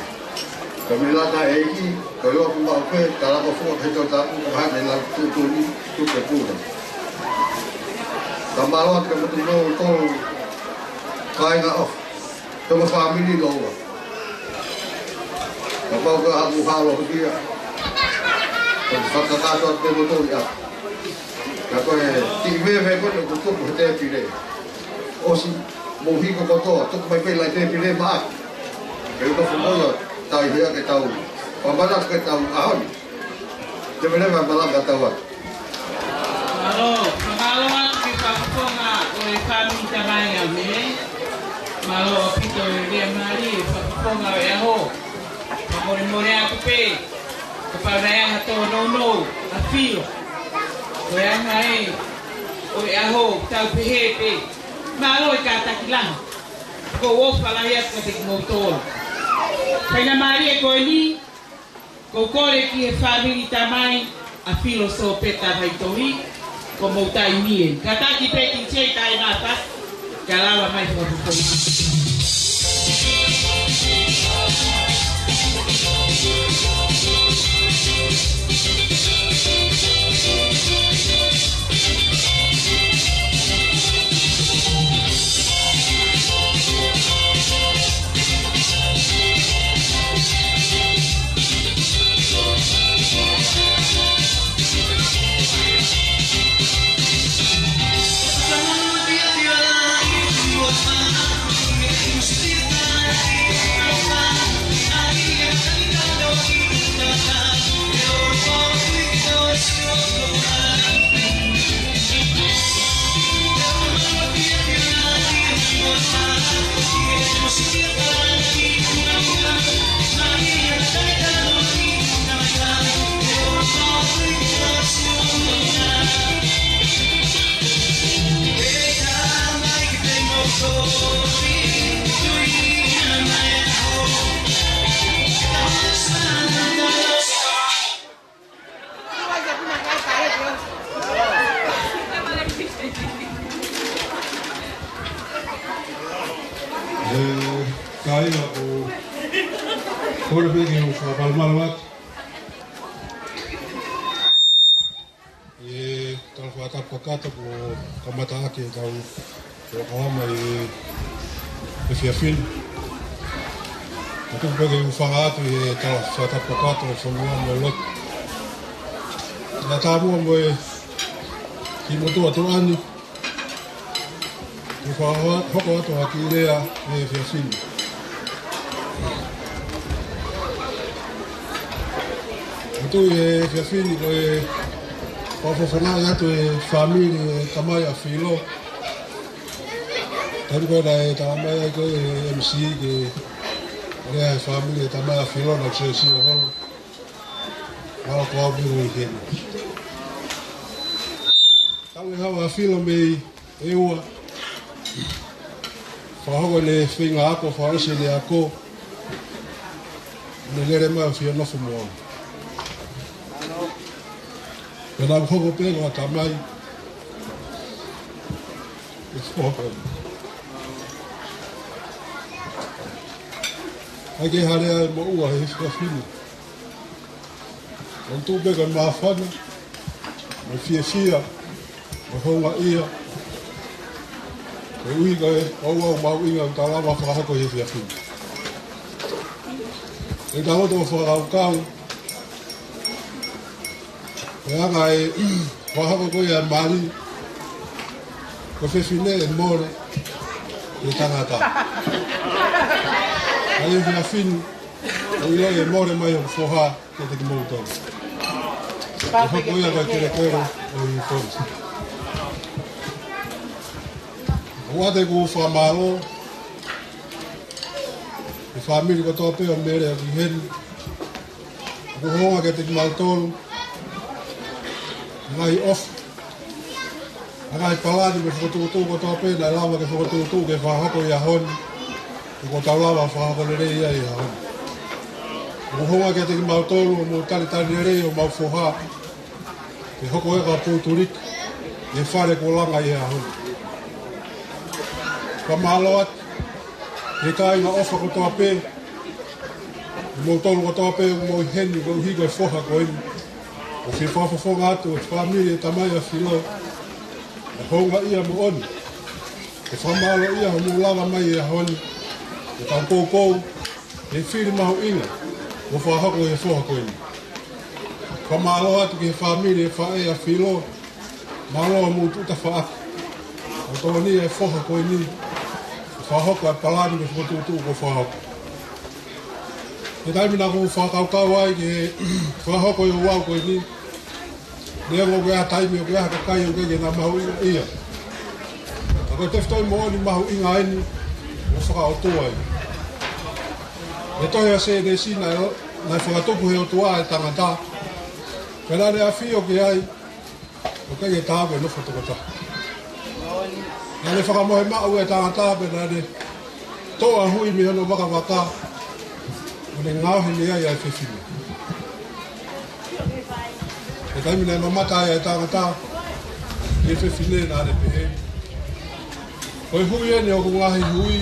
Ka mei lata ai ʻe he ʻEiki, ko e lotu maʻu pē, ka lava fua ke tau tapu, ko hane lau tuʻutuʻuni, tuku ke puna. Ka mālō atu ke matu mau tolu, kāinga ʻofa. Tama fāmili loa. Kapau ko haku halo kia. Ko fakakātoa te mo toli a. Ka ko e ti veve ko ne ko tuku he te pile. ʻOsi mo hiko kotoa, tuku mai pē lai te pile ma. Ke uka fumola, tai hea ke tau. Pamana ke tau ahon. Te mele ma malanga tau atu. Mālō, mālō atu ki he fakafofonga ʻo e fāmili tamai ʻa Mele. Mālō ʻaupito e lea mālie e fakafofonga ʻo e ʻaho. Fakamolemole atu pē, kapau naʻe ʻi ai ha tōnounou ʻa Filo. Ko e anga ē ʻo e ʻaho, tau pehē pē. Mālō e kātaki lahi. ʻOku ou ʻofa lahi atu kiate kimoutolu. Faingamālie ko eni, ʻoku ou kole ki he fāmili tamai ʻa Filo Sōpeta Vaitohi, ko hoʻomou taimi ē. Kātaki pē ki he tai nā pasi, ka lava mai fakafofonga. ʻE, kāinga, ʻoku ou kole pē ke u fakamalumalu atu. ʻI he tala fakatapu kakato kuo kamata ʻaki ʻetau polokalama ʻi he efiafi ni. Ka tuku pē ke u hūfanga atu ʻi he tala fakatapu kakato ʻo e fonua mo e lotu. Naʻa tāpua mo e kiʻi motuʻa tuʻa ni, ke fakahoko atu ha kiʻi lea ʻi he efiafi ni. ʻOku tuʻu ʻi he efiafi ni ko e fakafofongaʻi atu e fāmili e tamai ʻa Filo. Taimi ko ē naʻe talamai ai ko e M C ke lea e fāmili e tamai ʻa Filo naʻe sio sio holo. Mālō ko au pē ʻi heni. Tau e hava ʻa Filo mei ʻEua. Fakahoko ʻene feinga ako, fakaʻosi ʻene ako. Ne lele mai ʻo fie nofo mo au. Pea naʻa ku hoko pē ko ha tamai. ʻE foha. ʻAi ke hale ai mo ua he efiafi ni. ʻOku tuʻu pē ko e māfana, mo e fiefia, mo e houngaʻia, koeʻuhi ko e ouau mahuʻinga ʻoku tau lava fakahoko he efiafi ni. ʻE tau loto fakakaukau, ʻe anga e fakahoko ko ia e mali, ko e fefine ʻe mole, ʻe tangata. ʻAi e efiafi ni, ʻoku ʻiloʻi ʻe mole mai hoku foha kiate kimoutolu. Ko e hoko ia ko e kelekele ʻo e fonsi. ʻOatu ʻeku fakamālō ki he fāmili kotoa pē ʻo Mele ʻoku ʻi heni. ʻOku hounga kiate kimautolu e ngaahi ʻofa, ngaahi palani mo e fokotuʻutuʻu kotoa pē naʻe lava ke fokotuʻutuʻu ke fakahoko ʻi he ʻaho ni. ʻOku tau lava fakahoko lelei ia ʻi he ʻaho ni. Mou hounga kiate kimautolu ʻo mou talitali lelei homau foha ke hoko ʻo ʻai e kau pūtuliki ʻi he fale kuo langa ʻi he ʻaho ni. Fakamālō atu ki he kāinga ʻofa kotoa pē, kimoutolu kotoa pē ʻoku mou ʻi heni koeʻuhi ko e foha ko eni. ʻOku fie fakafofonga atu e fāmili ʻo e tamai ʻa Filo, ʻa e houngaʻia moʻoni, ʻo fakamālōʻia hoʻomou lava mai he ʻaho ni ʻo tau poupou he fili mahuʻinga kuo fakahoko ʻe he foha ko eni. Fakamālō atu ki he fāmili ʻo e faʻē ʻa Filo, mālō hoʻomou tuʻu tafaʻaki ʻo tokoni ʻa e foha ko eni ʻo fakahoko ʻa e palani mo e fokotuʻutuʻu kuo fakahoko. He taimi naʻa ku fakakaukau ai ki he fakahoko ʻo e ouau ko eni, neongo ʻoku ʻi ai e taimi ʻoku ʻi ai ha kakai ʻoku ʻikai ke na mahuʻingaʻia, ka ko e tefitoʻi moʻoni mahuʻinga eni ʻoku fakaʻotua ia. He tohi ʻa Sēnesi naʻe, naʻe fakatupu ʻe he ʻOtua ʻa e tangata, pea naʻa ne ʻafio ki ai, ʻo ʻikai ke taau ke nofo tokotaha. Naʻa ne fakamohe maʻu ʻa e tangata pea naʻa ne toʻo ʻa e hui mei hono vakavaka, ʻo ne ngaohi mei ai ʻa e fefine. He taimi naʻe mamata ai ʻa e tangata ki he fefine, naʻa ne pehē, ko e hui eni ʻo hoku ngaahi hui,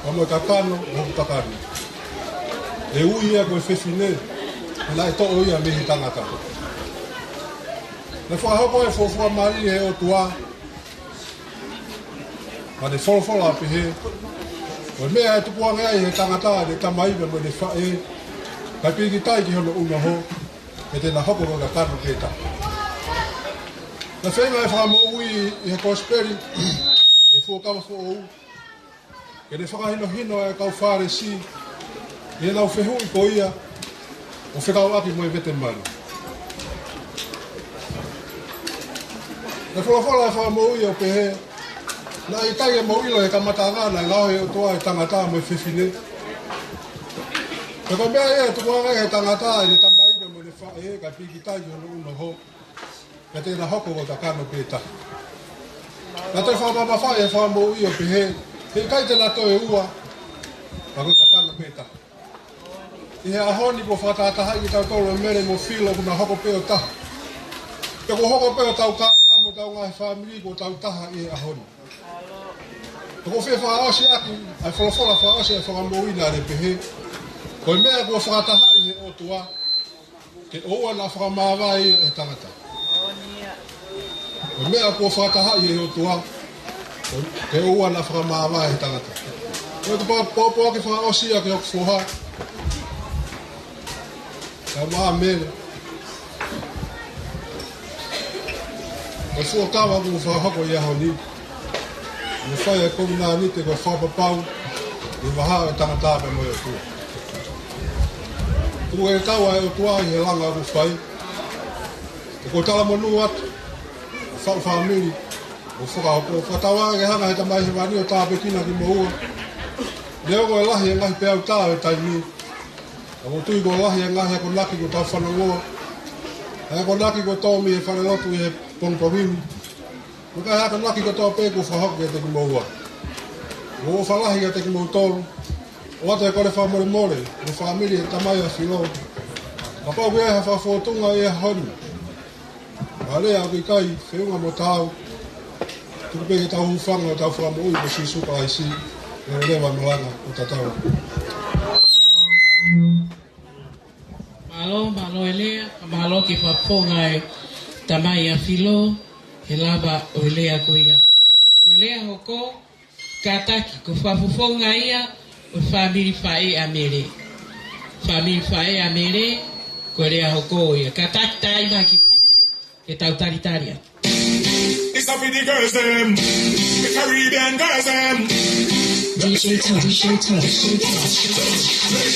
pea mo e kakano ʻo hoku kakano. ʻE ui ia ko e fefine, he naʻe toʻo ia mei he tangata. Naʻe fakahoko e fuofua mali ʻe he ʻOtua, pea ne folofola ʻo pehē, ko e meʻa ʻe tukuange ai ʻe he tangata ʻene tamai pea mo ʻene faʻē, kae pīkitai ki hono ʻunoho, pea te na hoko ko e kakano pē taha. Naʻe feinga e Fakamoʻui ʻi he Kosipeli, ʻi he Fuakava Foʻou, ke ne fakahinohino ʻa e kau Fālesi ʻi heʻenau fehuʻi ko ia ʻo fekauʻaki mo e vete mali. Naʻe folofola e Fakamoʻui ʻo pehē, naʻe ʻikai ke mou ʻilo he kamataʻanga naʻe ngaohi ʻe he ʻOtua e tangata mo e fefine, pea ko e meʻa ia ʻe tukuange ai ʻe he tangata ʻene tamai pea mo ʻene faʻē, kae pīkitai ki hono ʻunoho, pea te na hoko ko e kakano pē taha. Naʻe toe fakamamafaʻi e Fakamoʻui ʻo pehē, he ʻikai te na toe ua, ka ko e kakano pē taha. ʻI he ʻaho ni kuo fakatahatahaʻi kitautolu ʻe Mele mo Filo kuo na hoko pē ʻo taha. Pea kuo hoko pē hotau kāinga mo hotau ngaahi fāmili kuo tau taha ʻi he ʻaho ni. Pea ʻoku ou fie fakaʻosi ʻaki ʻa e folofola fakaʻosi ʻa e Fakamoʻui, naʻa ne pehē, ko e meʻa kuo fakatahaʻi ʻe he ʻOtua, ke ʻoua naʻa fakamāvae ia ʻe he tangata. Ko e meʻa kuo fakatahaʻi ʻe he ʻOtua, ke ʻoua naʻa fakamāvae ʻe he tangata. Ko ʻeku pōpoaki fakaʻosi ia ki hoku foha, kae ʻumaʻā Mele, ko e fuakava kuo fakahoko ʻi he ʻaho ni, ʻoku fai ʻa e kovinānite ko e fakapapau ʻi he vahaʻa ʻo e tangata pea mo e ʻOtua. Tuku e kau ʻa e ʻOtua ʻi he langa ʻoku fai. ʻOku ou talamonū atu ʻa e faʻu fāmili ʻoku fakahoko. Fakatauange ke hanga ʻe he Tamai Hēvani ʻo tāpuekina kimoua. Neongo e lahi e ngaahi peau tā ʻo e taimi, ka ʻoku ou tui kuo lahi e ngaahi akonaki kuo tau fanongoa, ʻa e akonaki kuo tō mei he falelotu ʻi he pongipongi ni, mo e ngaahi akonaki kotoa pē kuo fakahoko kiate kimoua. ʻOku ou ʻofa lahi kiate kimoutolu. ʻOatu e kole fakamolemole ki he fāmili ʻo e tamai ʻa Filo. Kapau ʻoku ʻi ai ha fakafōtunga ʻi he ʻaho ni, ha lea ʻoku ʻikai feʻunga mo taau, tuku pē ke tau hūfanga ʻo tau Fakamoʻui ko Sīsū Kalaisi, ʻo leva ʻo malanga ʻo tatau. Mālō, mālō e lea, mālō ki he fakafofonga ʻa e tamai ʻa Filo, he lava ʻo e lea ko ia. Ko e lea hoko, kātaki, ko e fakafofonga ia ʻo e fāmili faʻē ʻa Mele. Fāmili faʻē ʻa Mele, ko e lea hoko ia. Kātaki, taimi ki fā, ke tau talitali atu. It's a pretty girls them, the Caribbean girls them. D J Tom, D J Tom, D J Tom.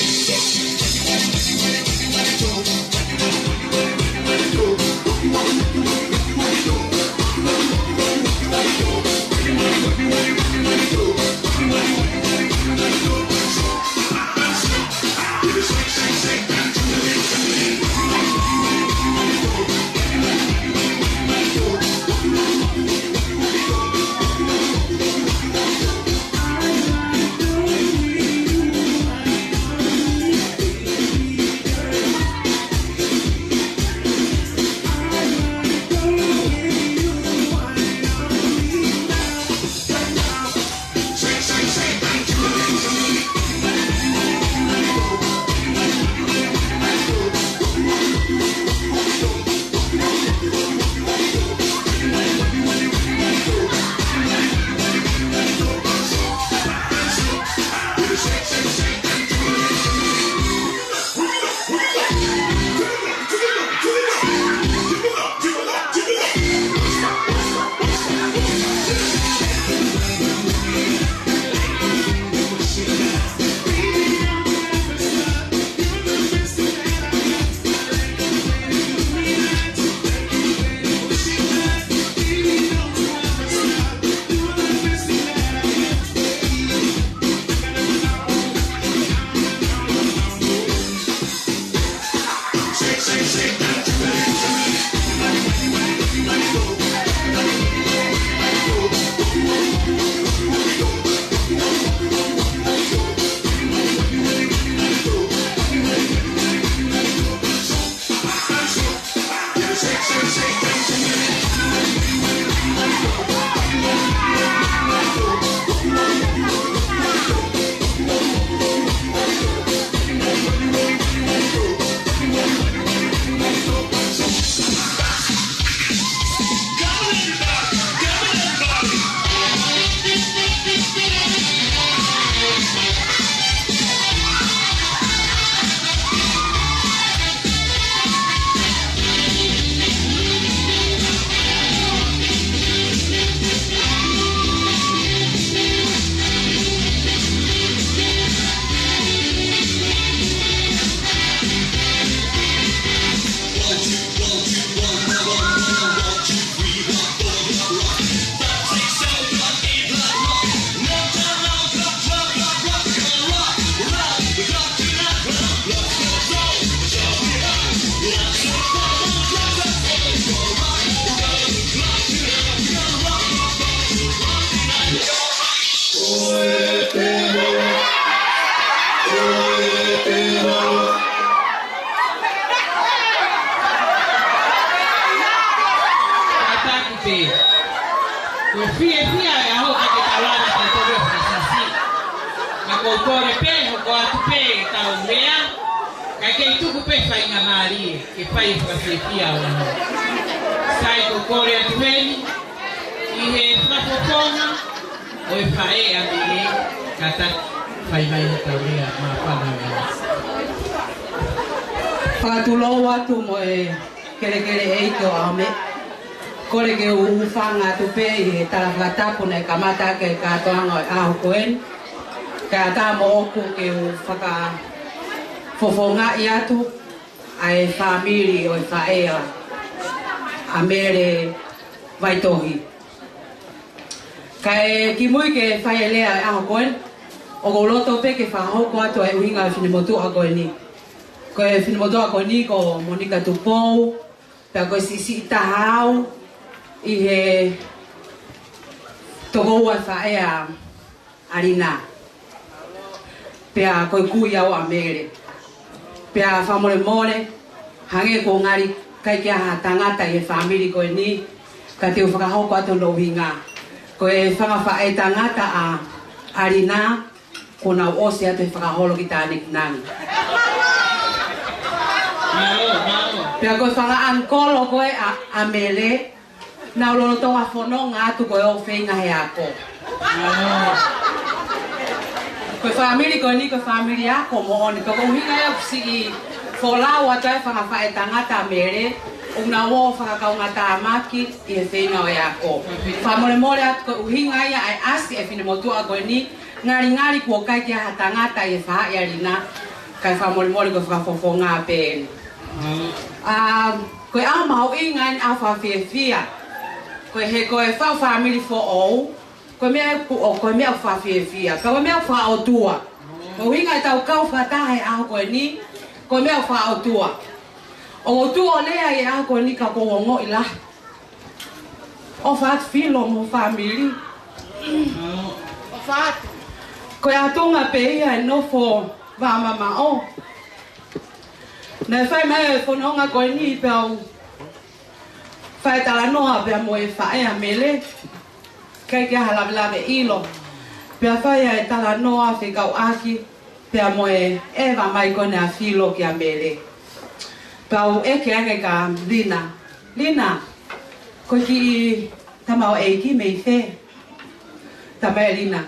Kātaki pē. Ko e fiefia e ʻaho ke ke tau lava ke tau fakasisi. Ka ʻoku ou kole pē, hoko atu pē ʻetau meʻa, kae kei tuku pē faingamālie ke fai e fakafiefia ʻo e ʻaho. Sai, ʻoku ou kole atu heni, ʻi he fakafofonga ʻo e faʻē ʻa Mele, kātaki fai mai haʻatau lea māfana mai. Fakatulou atu mo e kelekele ʻeiki ʻo ʻAhomeʻa. Kole ke u hūfanga atu pē ʻi he tala fakatapu naʻe kamata ʻaki e kātoanga ʻo e ʻaho ko eni. Kae ʻatā moʻoku ke u fakafofongaʻi atu ʻa e fāmili ʻo e faʻē ʻa Mele Vaitohi. Kae kimui ke fai e lea ʻo e ʻaho ko eni, ʻoku ou loto pē ke fakahoko atu ʻa e ʻuhinga ʻo e finemotuʻa ko eni. Ko e finemotuʻa ko eni ko Monika Tupou, pea ko e siʻisiʻi taha au ʻi he tokoua faʻē ʻa ʻAlina. Pea ko e kui au ʻa Mele. Pea fakamolemole, hangē ko e ngali ʻikai ke ʻi ai ha tangata ʻi he fāmili ko eni, ka te u fakahoko atu hono ʻuhinga. Ko e fanga faʻētangata ʻa ʻAlina, kuo nau ʻosi atu he fakaholo ki Tānekinangi. Mālō, mālō. Pea ko e fanga ʻanikolo ko ē ʻa, ʻa Mele, naʻa nau lolotonga fononga atu ko e ō feinga he ako. Ko e fāmili ko eni ko e fāmili ako moʻoni. Ko e ʻuhinga ia ʻoku siʻi folau atu ai e fanga faʻētangata ʻa Mele, ʻoku nau ō fakakaungātāmaki ʻi he feinga ʻo e ako. Fakamolemole atu, ko e ʻuhinga ia ʻa e ʻasi e finemotuʻa ko eni, ngalingali kuo ʻikai ke ʻi ai ha tangata ʻi he faʻē ʻa ʻAlina, kae fakamolemole ko e fakafofonga pē eni. ʻA, ko e ʻaho mahuʻinga eni, ʻaho fakafiefia. Ko e he, ko e faʻu fāmili foʻou, ko e meʻa ʻoku, ʻo, ko e meʻa ʻoku fakafiefia. Ka ko e meʻa ʻoku fakaʻotua. Ko e ʻuhinga ʻetau kau fakataha he ʻaho ko eni, ko e meʻa ʻoku fakaʻotua. ʻOku ou tuʻu ʻo lea ʻi he ʻaho ko eni ka ʻoku ou ongoʻi lahi. ʻOfa atu Filo mo e fāmili. ʻOfa atu. Ko e ʻatunga pē ia e nofo vāmamaʻo. Naʻe fai mai e fononga ko eni pea u fai talanoa pea mo e faʻē ʻa Mele. ʻIkai ke ʻi ai ha lavelave ʻilo. Pea fai ai e talanoa fekauʻaki pea mo e ʻeva mai ko eni ʻa Filo kia Mele. Pea u ʻeke ange kia Lina. Lina, ko e kiʻi tamaioʻeiki mei fē? Talamai ʻe Lina,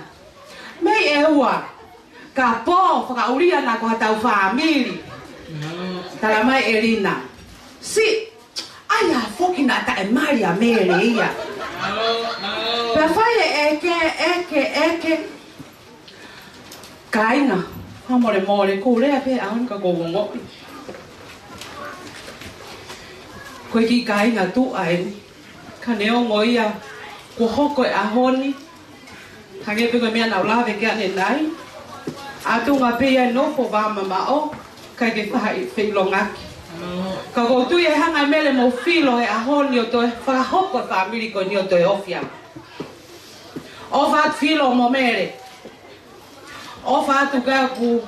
mei ʻEua. Ka pō fakaʻulia naʻa ko haʻatau fāmili. Talamai ʻe Lina, siʻi, ʻa ia foki naʻa taʻemali ʻa Mele ia. Pea fai e ʻeke, ʻeke, ʻeke. Kāinga, fakamolemole, ʻoku ou lea pē he ʻaho ni ka ʻoku ou ongoʻi. Ko e kiʻi kāinga tuʻa eni. Ka neongo ia kuo hoko e ʻaho ni, hangē pē ko e meʻa naʻa ku lave ki ai ʻanenai, ʻatunga pē ia e nofo vāmamaʻo, ʻikai ke faʻa feʻilongaki. Ka ʻoku ou tui ʻe hanga ʻe Mele mo Filo he ʻaho ni ʻo toe fakahoko e fāmili ko eni ʻo toe ofi ange. ʻOfa atu Filo mo Mele. ʻOfa atu kia ku,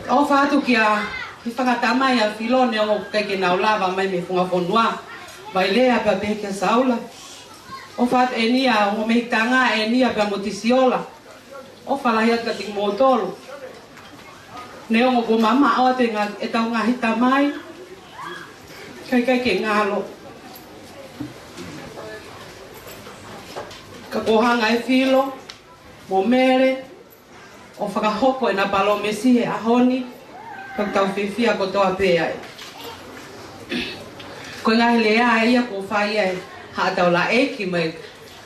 ʻofa atu kia, ki he fanga tamai ʻa Filo neongo ʻoku ʻikai ke nau lava mai mei he funga fonua. Vailea pea pehē kia Saula. ʻOfa atu ʻEnia, ongo mei Tonga, ʻEnia pea mo Tisiola. ʻOfa lahi atu kiate kimoutolu. Neongo kuo mamaʻo atu e ngā-, ʻetau ngaahi tamai, ka ʻikai ke ngalo. Ka kuo hanga ʻe Filo mo Mele ʻo fakahoko ʻena palōmesi he ʻaho ni, pea ʻoku tau fiefia kotoa pē ai. Ko e ngaahi lea ia kuo fai ʻe haʻa taulaʻeiki mo e,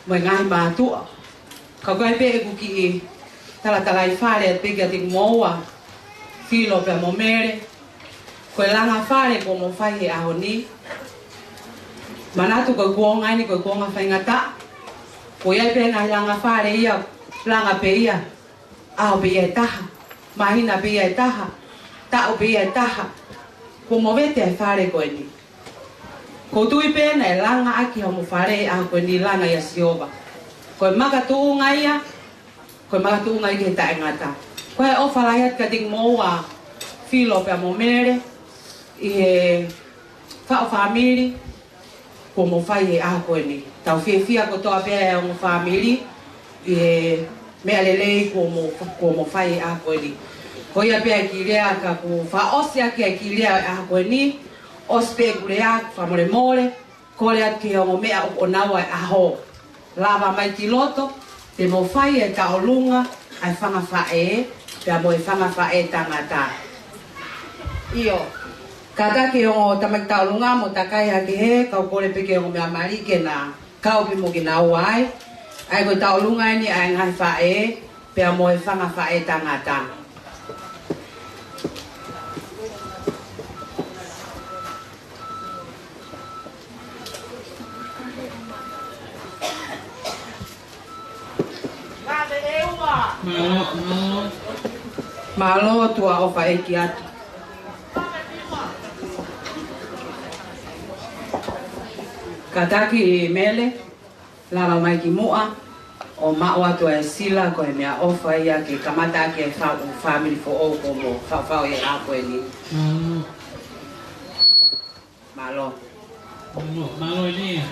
mo e ngaahi mātuʻa. Ka ko e pē ʻeku kiʻi talatalaifale atu pē kiate kimoua, Filo pea mo Mele, ko e langa fale kuo mou fai he ʻaho ni. Manatu ko e kuonga eni ko e kuonga faingataʻa. Ko ia pē ngaahi langa fale ia, langa pē ia, ʻaho pē ia ʻe taha, māhina pē ia ʻe taha, taʻu pē ia ʻe taha, kuo movete e fale ko eni. ʻOku ou tui pē naʻe langa ʻaki hoʻomo fale ʻa ko eni langa ʻia Sihova. Ko e makatuʻunga ia, ko e makatuʻunga ia ki he taʻengata. Ko e ʻofa lahi atu kiate kimoua Filo pea mo Mele, ʻi he faʻu fāmili kuo mo fai he ʻaho ko eni. Tau fiefia kotoa pē ʻa e ongo fāmili ʻi he meʻa lelei kuo mo, kuo mo fai he ʻaho ko eni. Ko ia pē ʻa e kiʻi lea ka ʻoku fakaʻosi ʻaki ʻa e kiʻi lea he ʻaho ko eni. ʻOsi pē ʻeku lea, fakamolemole, kole atu ki he ongo meʻa ʻoku ʻonaua e ʻaho. Lava mai ki loto, te mo fai e tauʻolunga ʻa e fanga faʻē, pea mo e fanga faʻētangata. ʻIo, kātaki ongo tamaiki tauʻolunga mo takai hake he, kau kole pē ki he ongo meʻa mali ke na kau pē mo kinaua ai. ʻA ia ko e tauʻolunga eni ʻa e ngaahi faʻē, pea mo e fanga faʻētangata. Mālō, mālō. Mālō, tuʻa ʻofa ʻeiki atu. Kātaki Mele, lava mai ki muʻa, ʻo maʻu atu e sila ko e meʻaʻofa ia ke kamata ʻaki e faʻu fāmili foʻou kuo mo faʻufaʻu he ʻaho ko eni. Mālō. Mālō. Mālō, mālō ʻEnia.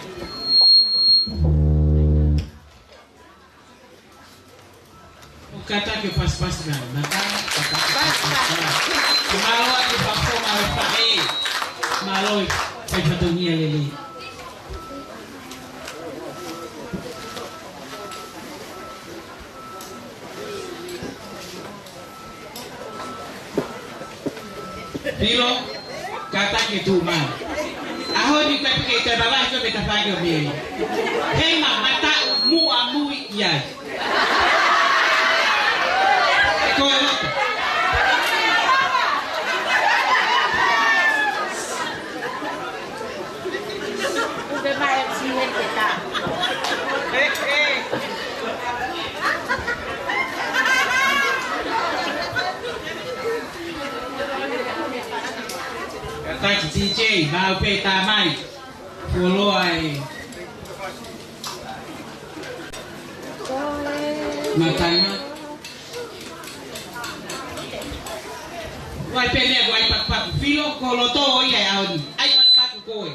ʻO kātaki ʻo pasipasi mai. Mālō, mālō ʻEnia, mālō ʻEnia. Mālō, ʻi he fatongia lelei. Filo, kātaki tuʻu mai. ʻAho ni ka pike i te vava ko me ka fai ko me. Hei ma mata muʻa mui i ai. Ko e loto. Ube mai e si he ke ta. Kātaki T J, mau pē tā mai. Fuoloa e. Mātai mai. Vai pele, vai pakupaku Filo, ko loto ia ʻaho ni. ʻAi pakupaku koe.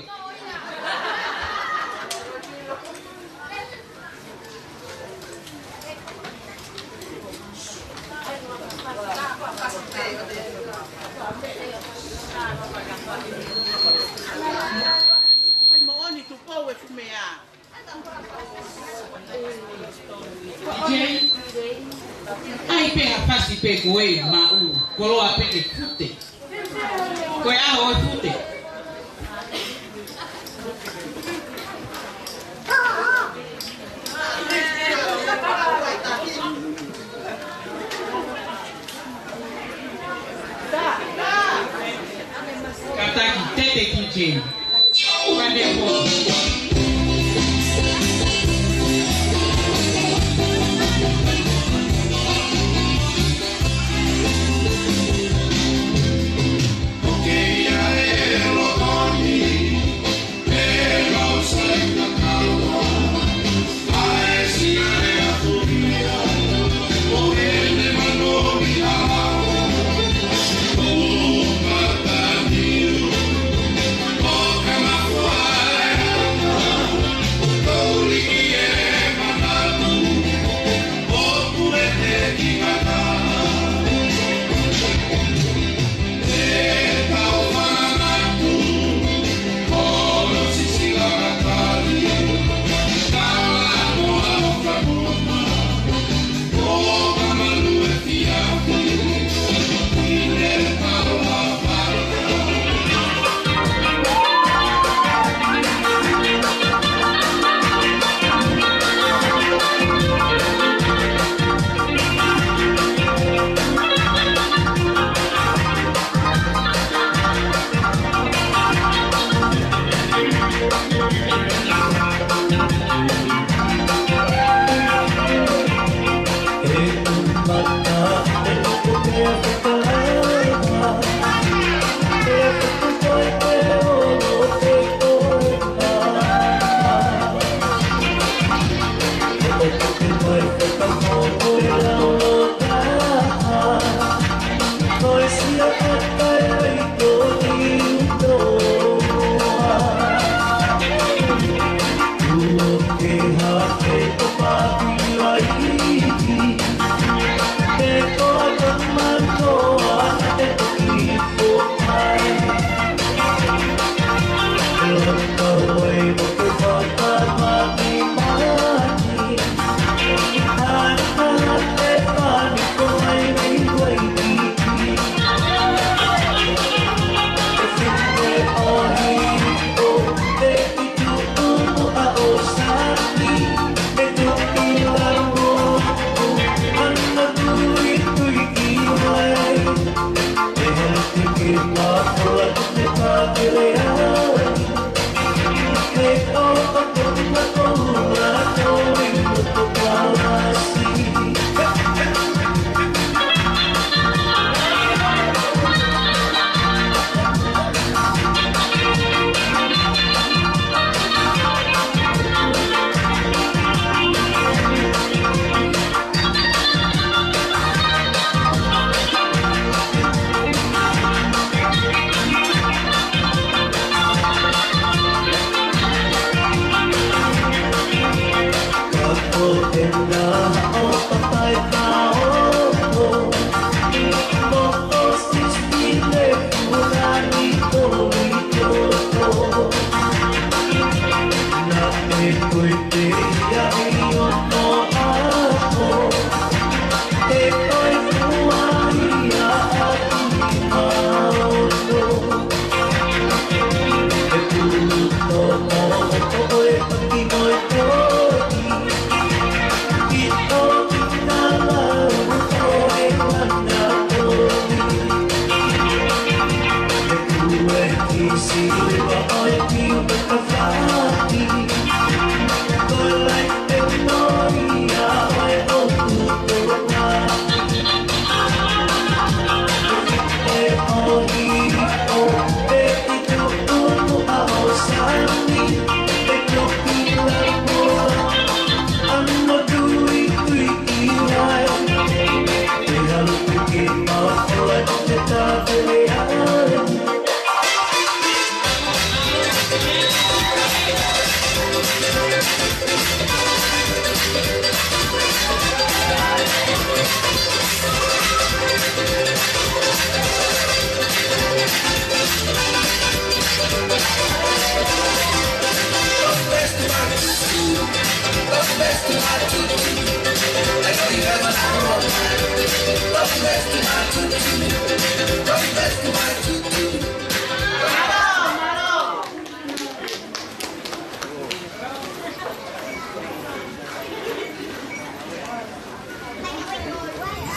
Fai moʻoni Tupou e Fumea. ʻAi pē ha fasi pē ko e maʻu, koloa pē ke kute. Ko e ʻaho ʻo e kute. Kātaki Tete Kitchen. Wonderful.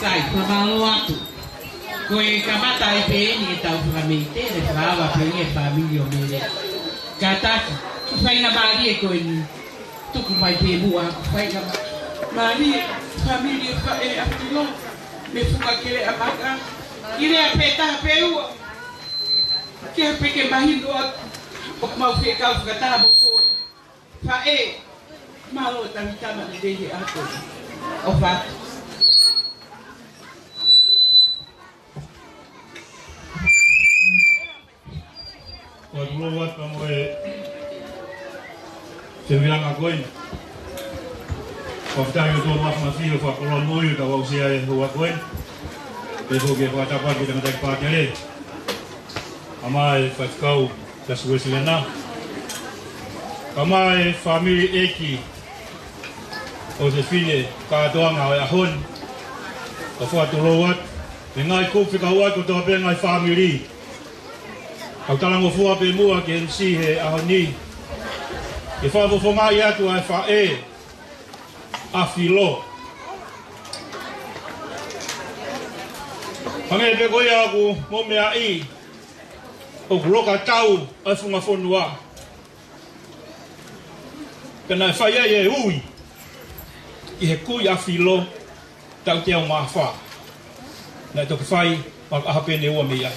Sai, fakamālō atu. Ko e kamata ai pē eni ʻetau fakameitele, fakaava pē eni e fāmili ʻo Mele. Kātaki, ko e faingamālie ko eni. Tuku mai pē muʻa, ko e faingamālie, fāmili ʻo e faʻē ʻa Filo, mei Fukakeleʻa Maka. Ki lea pē taha pē ua. Ke pē ke mahino atu, ʻoku mau fie kau fakataha mo koe. Faʻē, mālō e talitama lelei he ʻaho ko eni. ʻOfa atu. ʻOku ou ʻoatu pea mo e fehuʻi langa ko eni. Fakafetaʻi ki he ʻOtua Māfimafi ʻo fakakoloa moʻui ʻo tau aʻusia e houa ko eni. Pea foki e fakatapu ki he tangataʻi pātele. Kae ʻumaʻā e faifekau Siasi Uēsiliana. Kae ʻumaʻā e fāmili ʻeiki ʻo Sefine kātoanga ʻo e ʻaho ni. ʻOku fakatulou atu. Mo e ngaahi kupu fekauʻaki kotoa pē ngaahi fāmili. ʻOku ou talangofua pē muʻa ki he M C he ʻaho ni. Ke fakafofongaʻi atu ʻa e faʻē ʻa Filo. Hangē pē ko ia ʻoku mou meaʻi, ʻoku loka tau ʻa e funga fonua. Pea naʻe fai ai e ui ki he kui ʻa Filo, taʻu teau mā fā. Naʻe toki fai ma ʻaho pē ʻe ua mei ai,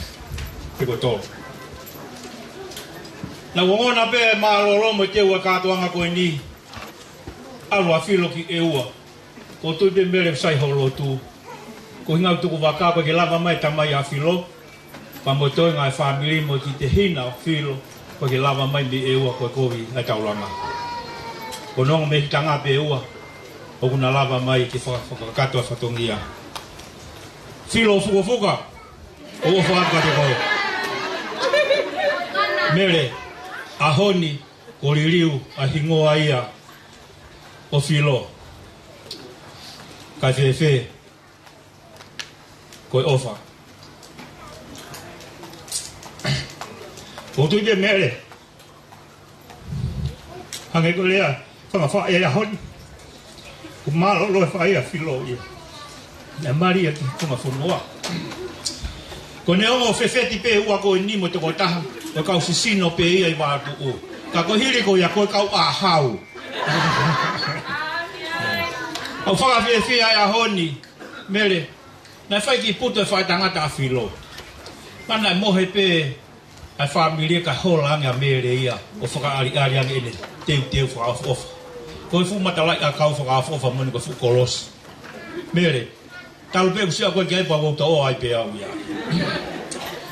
pe ko e tolu. Naʻe ongona pē mālōlō mo e teu ʻa e kātoanga ko eni. ʻAlu ʻa Filo ki ʻEua. ʻOku ou tui pē Mele ʻoku sai hoʻo lotu. Ko e ʻuhinga ʻoku tuku vaka ko ē ke lava mai e tamai ʻa Filo. Pea mo e toenga e fāmili mo e kiʻi tehina ʻo Filo, ʻoku ke lava mai mei ʻEua ko e kovi ʻa e taulanga. Ko e ongo mehikitanga pē ʻe ua, ʻoku na lava mai ke faka-, fakakakato ʻa e fatongia. Filo Fukofuka, ʻoku ou ʻofa atu kiate koe. Mele, ʻaho ni, kuo liliu ʻa e hingoa ia ʻo Filo. Kae fēfē, ko e ʻofa. ʻOku ou tui pē Mele, hangē ko e lea, fanga faʻē ʻaho ni, ʻoku mālōlō e faʻē ʻa Filo ia. Naʻe mali ia ki he konga fonua. Ko ʻene ongo fefeti pē ʻe ua ko eni mo e tokotaha, ko e kau sisino pē ia ʻi Vatuʻu. Ka ko e hili ko ia ko e kau ʻahau. ʻOku ou fakafiefia he ʻaho ni, Mele, naʻe fai kiʻi putu e faʻētangata ʻa Filo. Ka naʻe mohe pē ʻa e fāmili kae hola ange ʻa Mele ia ʻo fakaʻaliʻali ange ʻene teuteu fakaʻofoʻofa. Ko e fuʻu matalaʻiʻakau fakaʻofoʻofa moʻoni ko e fuʻu kolosi. Mele, talu pē ʻeku sio ko ē ki ai pea ʻoku ou toʻo ai pē au ia.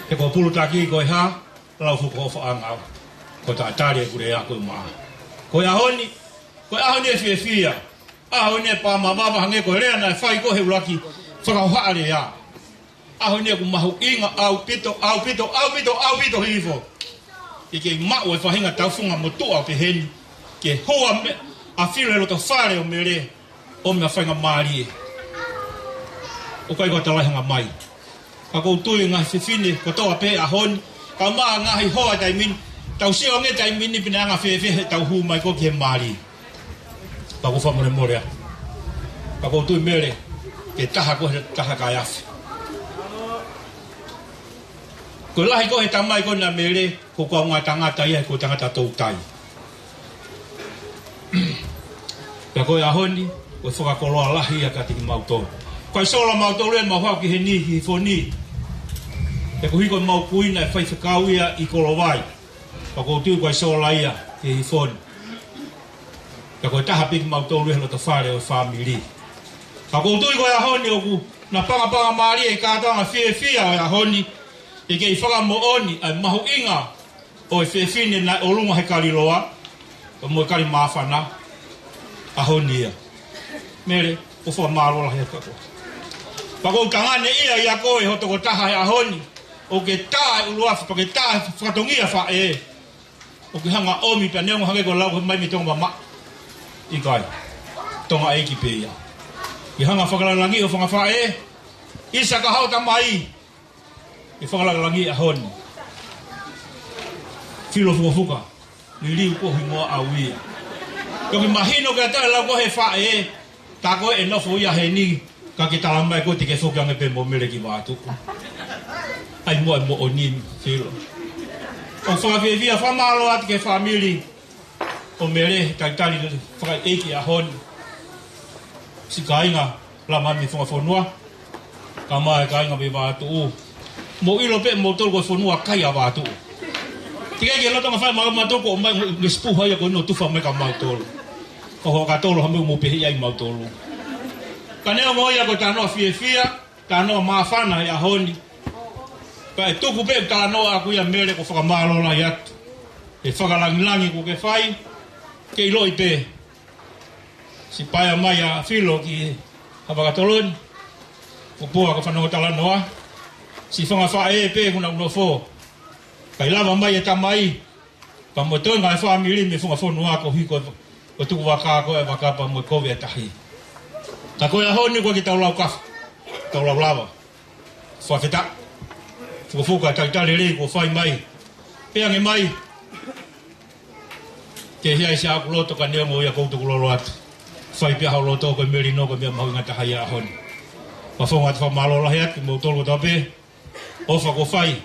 He ko e pulutaki ko e hā, lau fuʻu ko faʻanga au. Ko e taʻetali ʻeku lea ko e mā. Ko e ʻaho ni, ko e ʻaho ni ʻe fiefia. ʻAho ni ʻe pā mavava hangē ko e lea naʻe fai ko ē he ʻuluaki fakahohaʻa lea. ʻAho ni ʻoku mahuʻinga ʻaupito, ʻaupito, ʻaupito, ʻaupito hifo. ʻI he kei maʻu e faʻahinga taufunga motuʻa pehē ni, ke hoa mai ʻa Filo he loto fale ʻo Mele, ʻo meʻa faingamālie. ʻOku ʻikai ko ha talaʻehanga mai. Ka ʻoku ou tui ngaahi fefine kotoa pē ʻaho ni, kae ʻumaʻā ngaahi hoa taimi ni, tau sio ange taimi ni pe naʻe anga fēfē heʻetau hū mai ko ē ki he mali. Ka ʻoku ou fakamolemole atu. Ka ʻoku ou tui Mele, ke taha ko e taha kae afe. Ko e lahi ko ē he tamai ko ena ʻa Mele, ko e kaungā tangata ia, ko e tangata toutai. Pea ko e ʻaho ni, ko e fakakoloa lahi ia kiate kimautolu. Ko e sola mautolu ʻemau haʻu ki heni, ki he hifo ni. He ko e hiko ʻemau kui naʻe faifekau ia ʻi Kolovai. Ka ʻoku ou tui ko e sola ia ki he hifo ni. Pea ko e taha pē kimautolu he loto fale ʻo e fāmili. Ka ʻoku ou tui ko e ʻaho ni ʻoku na pangapanga mālie e kātoanga fiefia ʻo e ʻaho ni, ʻi he kei fakamoʻoni ʻa e mahuʻinga ʻo e fefine naʻe ʻolunga he kaliloa, ʻo mo e kali māfana, ʻaho ni ia. Mele, ʻoku ou fakamālō lahi atu kiate koe. Pea ʻoku ou tanganeʻia ia koe ho tokotaha he ʻaho ni, ʻoku ke tā e ʻuluafi, pea ke tā e fatongia faʻē. ʻOku ke hanga ʻomi pea neongo hangē ko e lau ko ē mai mei Tonga mamaʻo. ʻIkai. Tonga ʻeiki pē ia. Ke hanga fakalangilangi ho fanga faʻē. ʻIsa ka hao tamai. Ke fakalangilangi ʻaho ni. Filo Fukofuka. Liliu ko e hingoa ʻaʻau ia. Toki mahino ke ʻatā e lau ko ē he faʻē. Tā ko ē ʻe nofo ia heni, ka ke tala mai ko ē te ke foki ange pē mo Mele ki Vatuʻu. ʻAi mo e moʻoni Filo. ʻOku ou fakafiefia fakamālō atu ki he fāmili ʻo Mele, talitali fakaʻeiki ʻaho ni. Siʻi kāinga, lama mei he funga fonua. Kae ʻumaʻā e kāinga mei Vatuʻu. Mou ʻilo pē moutolu ko e fonua kai ʻa Vatuʻu. Teʻeki ke loto ngā fai mau mautolu ko mai nge sipuha ia ko eni ʻo tufa mai kia mautolu. Ko ho katolo ha mou mo pehē ai mautolu. Ka neongo ia ko e talanoa fiefia, talanoa māfana he ʻaho ni. Ka ʻe tuku pē talanoa ʻaku ia Mele ʻoku ou fakamālō lahi atu. He fakalangilangi kuo ke fai, ke ʻiloʻi pē. Siʻi paea mai ʻa Filo ki he vakatoloni. Ko e pō ʻa ka fanongo talanoa. Siʻi fanga faʻē pē kuna nofo. Kai lava mai e tamai. Pea mo e toenga e fāmili mei he funga fonua ko e hiko ʻo tuku vaka ko e vaka pea mo e kovi e tahi. Ka ko e ʻaho ni ko e ke tau lau kafu. Tau lau lava. Fakafetaʻi. Fukofuka talitali lelei kuo fai mai. Pea nge mai. Ke hia ʻi siʻaku loto ka neongo ia ʻoku ou tukulolo atu. Fai pē hao loto ko e melino ko e meʻa mahuʻinga taha ia ʻaho ni. Pea ʻoku ou ʻoatu fakamālō lahi atu kimoutolu kotoa pē. ʻOfa kuo fai.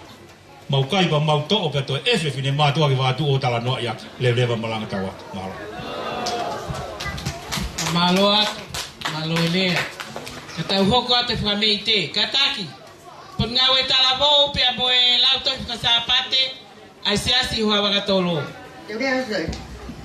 Mau kai pea mau toʻo pea toe ʻefe fine mātuʻa ki Vatuʻu ʻo talanoaʻi atu. Leveleva malanga tau atu. Mālō. Mālō atu. Mālō e lea. Ka tau hoko atu e fakameʻite. Kātaki. Potungāue Talavou pea mo e Lautohi Fakasāpate. ʻAi siasi hoa vakatolo. Te u lea atu.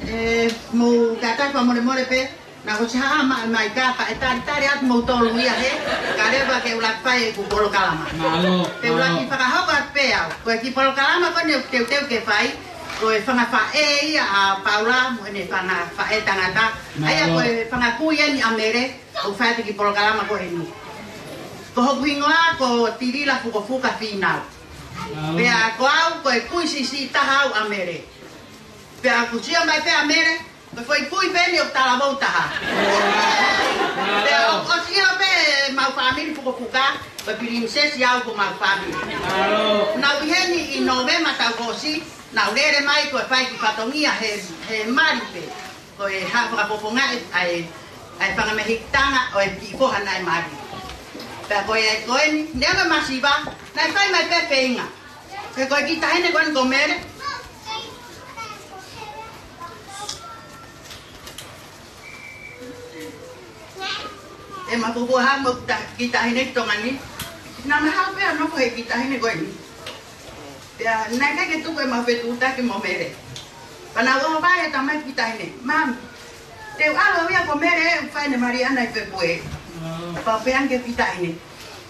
ʻE, mou kātaki fakamolemole pē. Naʻa ko e siʻi haʻa mai, mai ka, ka ʻe talitali atu moutolu ia he. Ka leva ke u laki fai ʻeku polokalama. Mālō, mālō. Te u laki fakahoko atu pē. Ko e kiʻi polokalama ko eni ʻoku teuteu ke fai, ko e fanga faʻē ia ʻa Paula mo ʻene fanga faʻē tangata. ʻA ia ko e fanga kui eni ʻa Mele, ʻoku fai atu e kiʻi polokalama ko eni. Ko hoku hingoa ko Tilila Fukofuka Fīnau. Pea ko au ko e kui siʻisiʻi taha au ʻa Mele. Pea ʻoku sio mai pē ʻa Mele, ko e foʻi kui pē eni ʻoku talavou taha. Pea ʻoku, ʻoku ʻilo pē ʻemau fāmili Fukofuka, ko e pilinisesi au ko homau fāmili. Naʻa ku ʻi heni ʻi Nōvema taʻu kuo ʻosi, naʻa ku lele mai ko e fai e kiʻi fatongia he, he mali pē. Ko e haʻu ʻo fakapopongaʻi ʻa e, ʻa e fanga mehikitanga ʻo e kiʻi foha naʻe mali. Pea ko e, ko eni, neongo e masiva, naʻe fai mai pē feinga. He ko e kiʻi taʻahine ko eni ko Mele. ʻE mapupuha mo ta-, kiʻi taʻahine ki Tonga ni. Naʻa ma haʻu pē ʻo nofo he kiʻi taʻahine ko eni. Pea naʻe ʻikai ke tuku ʻemau fetuʻutaki mo Mele. Pea naʻa ku ʻohovale he tamai kiʻi taʻahine. Mami, te u ʻalu au ia ko Mele ʻe fai ʻene mali ʻana ʻi Fepueli. Pea u pehē ange ki he kiʻi taʻahine.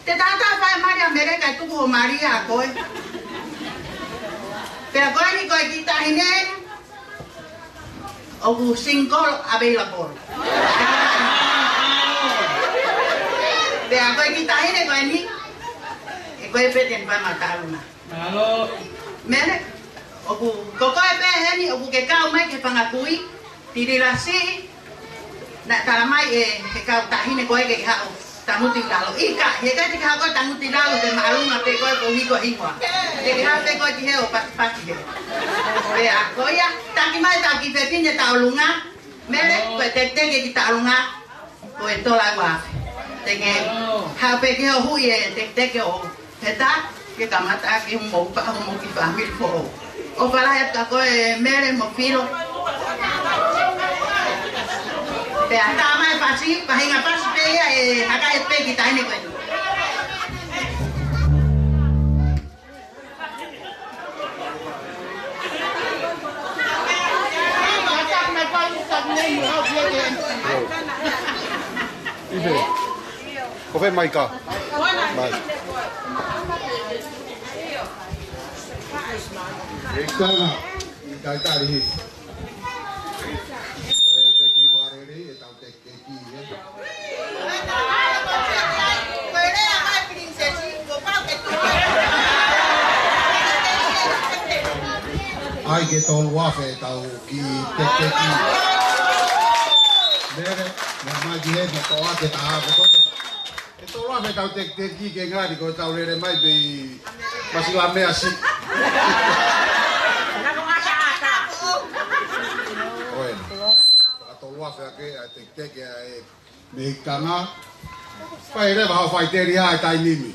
Te tau fai e mali ʻa Mele kae tuku hoʻo mali ʻa koe. Pea ko eni ko e kiʻi taʻahine ʻoku single available. Pea ko e kiʻi taʻahine ko eni, ʻe ko e pete ni pea ma talu na. Mele, ʻoku, ko koe pē heni, ʻoku ke kau mai ki he fanga kui, Tilila siʻi, naʻe tala mai ʻe he kau taʻahine ko ē ke haʻu tangutu ʻi lalo. ʻIkai, he ʻikai te ke haʻu koe tangutu ʻi lalo pe māʻolunga pē koe ko hiko hingoa. Te ke haʻu pē koe ki hē ʻo pasipasi hē. Pea ko ia, taki mai tau kiʻi fefine Taʻolunga. Mele, ko e teketeke ki Taʻolunga, ko e tola ua afe. Te ke haʻu pē ki hē ʻo hui e teketeke ʻo He tā, ke kamata ke mou pa, mou kiʻi fāmili foʻou. ʻOfa lahi atu kia koe Mele mo Filo. Pea tā mai pasi, pahinga pasi pē ia ʻe haka e pē kiʻi taʻahine ko ē. Ipe. Ko fē Maika? Mai. Tana, ʻi Taitari hiki. ʻE te kiʻi fakalele, ʻe tau te, te kiʻi, ē. ʻAi ke tolu afe tau kiʻi teketeke. Mele, mea mai ki hē, mea toʻa ke taha ko koe. ʻE tolu afe tau teketeke ke ngali ko e tau lele mai pē ʻi Masilamea si. Ko ena. Fakatolu afe ake ʻa e teketeke ʻa e mehikitanga. Fai leva haʻo faʻiteliha he taimi ni.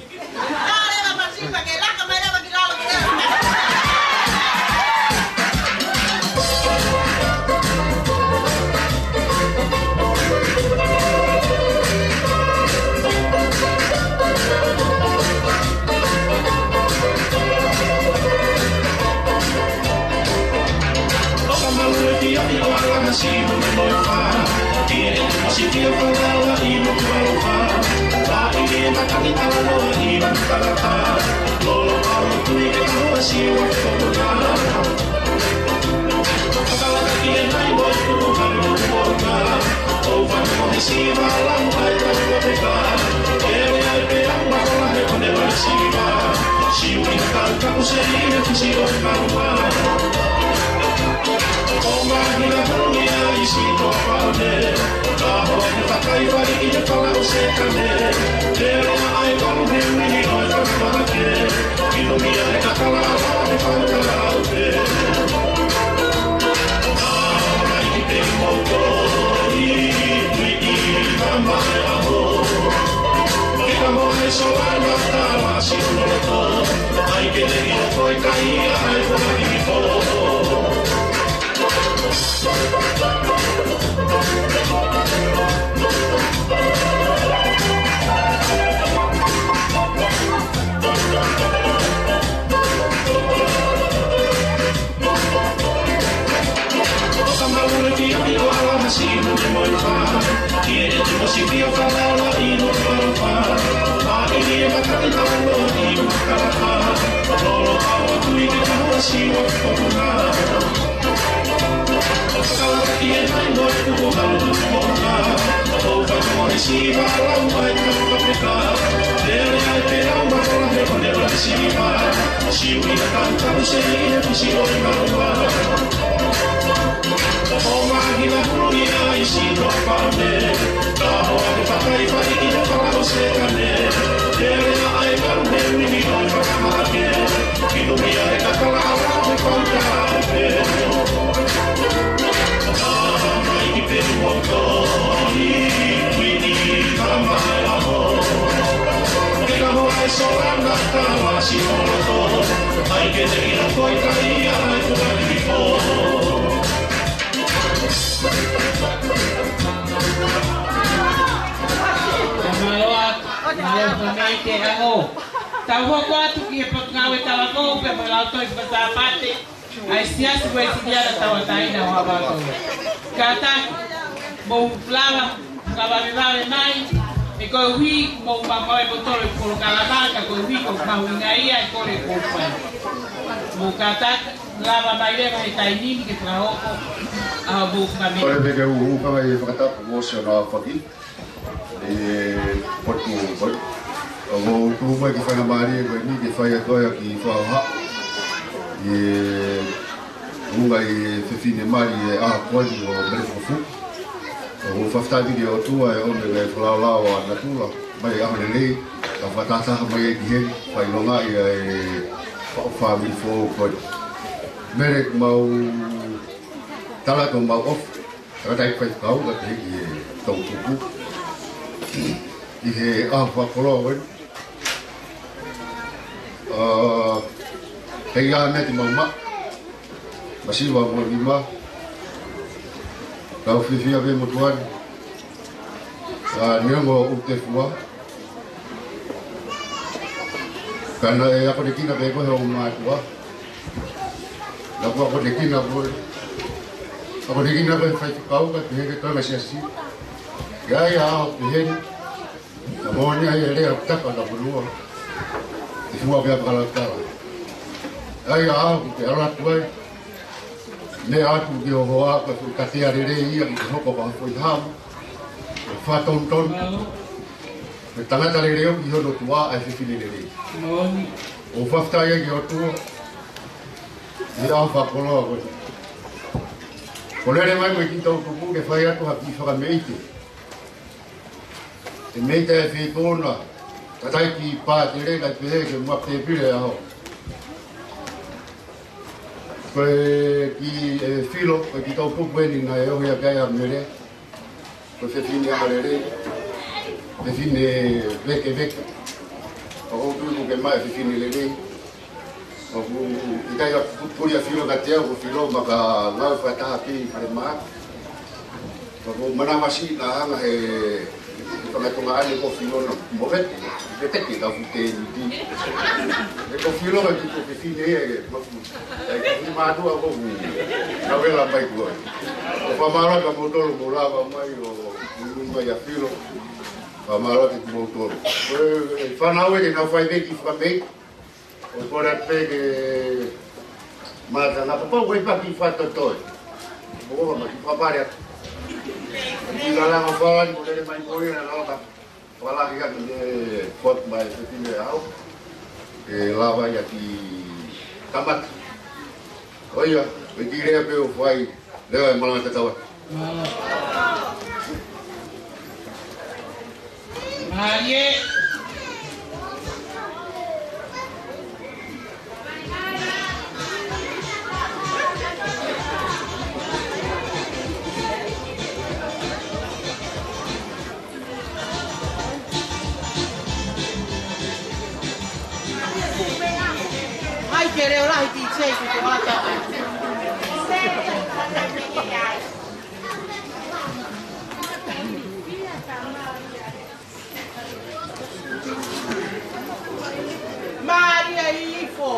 Siva lau mai ka ka peka. Lele ai pē lau mai ka he kone la siva. Sivi na ka ka se ia ki si o ka ua. O ma ki la hulu ia i si no pa me. Ka o a ke pakai pai ki he pala o se ka ne. Lele ai ka me mi mi o ka ka ke. Ki no mi ai ka ka la la ke pa ka ke. Ka mai ki pē mo ka i ki ni ka mai a ho. Ke ka ho ai so la na ka la si o la ko. Ai ke te ina ko i ka i a ai ko i ko. Mālō atu, mālō ka mei te ango. Tau hoko atu ki he potungāue talako, pea mo e lau tohi fakasāpate. ʻA e Siasi Uēsiliana Tauʻatāina ʻo Haʻavakatolua. Kātaki, mou lava, fakavavevave mai, he koeʻuhi, mou maumau e potolo e polokalama, ka koeʻuhi, ko e mahuʻinga ia e kole ko fai. Mou kātaki, lava mai leva he taimi ni ke fakahoko, ʻa hoʻomou fakamea. Kole pē ke u, u kanga e fakatapu mo Siona Faki. ʻE, potu, potu. ʻOku ou tuʻu mai ke fai ha mālie ko eni ke fai atu ai ʻa e kiʻi fakahoha. ʻI he ʻuhinga ʻi he fefine mali ʻi he ʻaho ko eni ʻo Mele Fokofuku. ʻOku ou fakafetaʻi ki he ʻOtua he ʻomi e fakalaolao ʻa natula. Mai ʻaho lelei, ka fakatahataha mai ai ki heni, fai longa ia e fa-, fāmili foʻou ko eni. Mele, mau tala atu homau ʻofa. Tangataʻeiki faifekau, ka te hiki e toʻutupu. ʻI he ʻaho fakakoloa ko eni. ʻA, pea ʻi ai ha meʻa te mau maʻu. Masiva mo nima. Tau fiefia pē mo tuʻa ni. ʻA, neongo ʻoku te fua. Ka naʻe akonekina pē koe he ʻo mātuʻa. Naʻa ku akonekina koe. Akonekina koe faifekau ka te heke toenga siasi. ʻI ai ha ʻaho pehē ni. Naʻa moʻoni ai e lea ʻo Tapa na Punua. Te fua pea pala tala. ʻI ai ha ʻaho ki te ala atu ai. Meʻa atu ki ho hoa ko e fuʻu katea lelei ia ki te hoko ko ha foʻi hama. Ko e fakatonutonu. Ko e tangata lelei ʻoku ʻi hono tuʻa ʻa e fefine lelei. ʻOku fakafetaʻi ai ki he ʻOtua. ʻI he ʻaho fakakoloa ko eni. Ko e lele mai mo e kiʻi toʻutupu ke fai atu ha kiʻi fakameʻite. ʻE meʻite e fekona. Kakai ki pā te leka pehē ke mua pēpile ʻaho. Ko e kiʻi, ʻe Filo, ko e kiʻi toʻutupu eni naʻe ohi ʻaki ai ʻa Mele. Ko e fefine ʻaho lelei, fefine vekeveke. ʻOku ou tui ʻoku ke maʻu e fefine lelei. ʻOku ʻikai ʻa pu-, puli ʻa Filo ka te au, ko Filo ma ka ngau fakataha pē ʻi fale mā. ʻOku ou manavasiʻi naʻa hanga he, he fanga Tonga ʻane ko Filo na mo vete, vete ki ka fute ni ti. He ko Filo ka ki ko fefine ia ke mafu. ʻAi, ka fefine mātuʻa ko fu. Ka vela mai kuo. ʻOku fakamālō ka motolo mo lava mai ʻo unu mai ʻa Filo. Fakamālō ki motolo. Ko e, e fānau ē ke nau fai pē kiʻi fakamei. ʻO kole pē ke mata na papa ue pa ki fakatotoe. ʻO ma ki fakapale atu. Ki la la ma fala ni ko lele mai ko ia la la. Fala ki atu ke kuat mai se tine au. Ke lava ia ki tamata. ʻOia, me ki lea pē ʻo fai. Lea e malanga tatau atu. Mālie. Ai, ke leo lahi ki te ku te mata. Mālie ifo.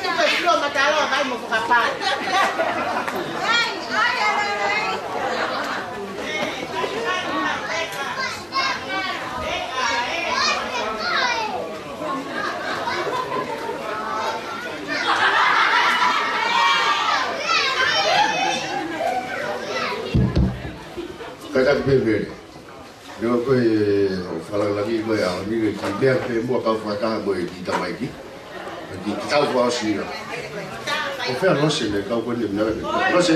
Tupe Filo mataloa mai mo fakapale. Kātaki pē Mele. Leo ko e, ʻo fakalāngilangi ko e ʻaho ni, ki he meʻa pē muʻa kau fakataha mo e kiʻi tamaiki. Ki, ki tau fakaʻosi ia. ʻO fea Lose ne kau ko eni meʻa ke Lose.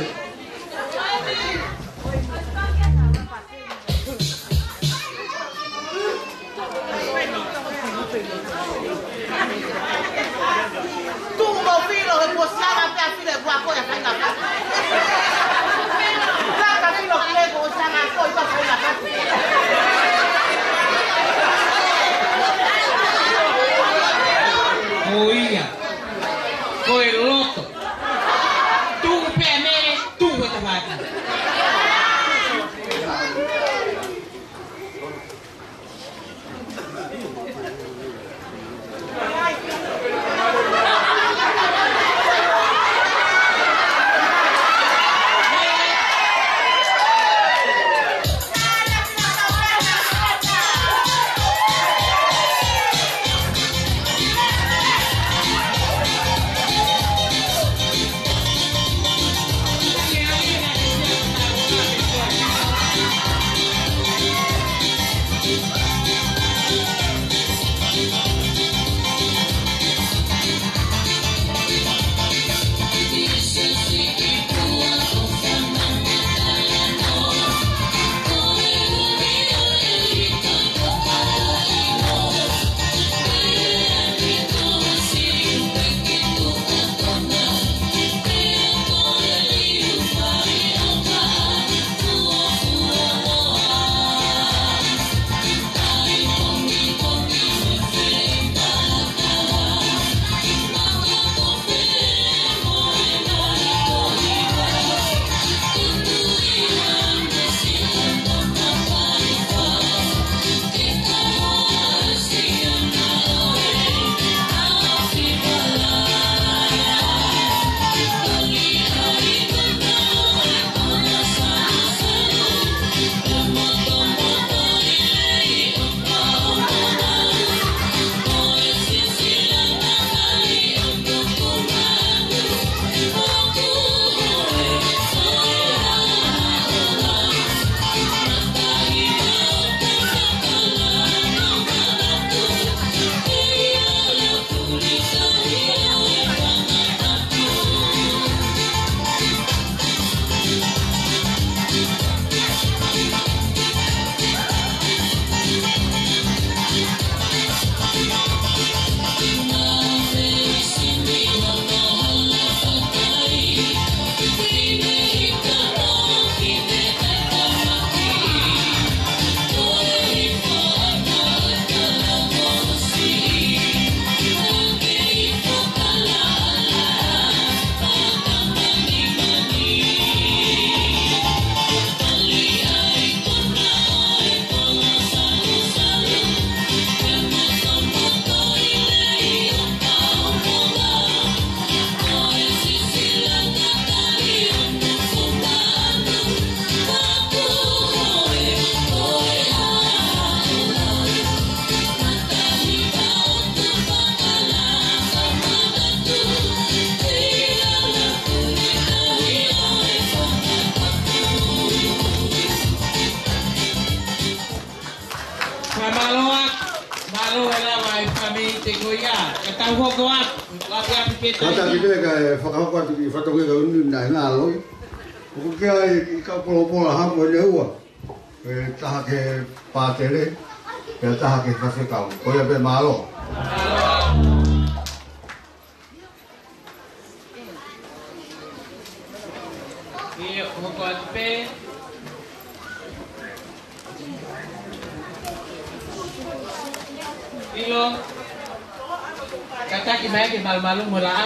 Tuʻu mo filo he kuo sanga pea filo he kuo ako ia kaina ka. Kaka filo ki he kuo sanga ko ia kaina ka. Ko ia. Ko e loto. Tuʻu pea mele, tuʻu e tavaki. Fakamālō atu, mālō e lava e fāmili te ko ia, ka tau hoko atu, ʻapi ʻapi ke tau. Kātaki pē kae fakahoko atu ki he fatongia ka unu na hina aloi. ʻOku ʻi ai e kiʻi kau polopola hamo ʻe ua. ʻE taha ki he pātele, pea taha ki he faifekau. Ko ia pē mālō. ʻIo, hoko atu pē. ʻIlo, kātaki mai ke malumalu mo laʻā.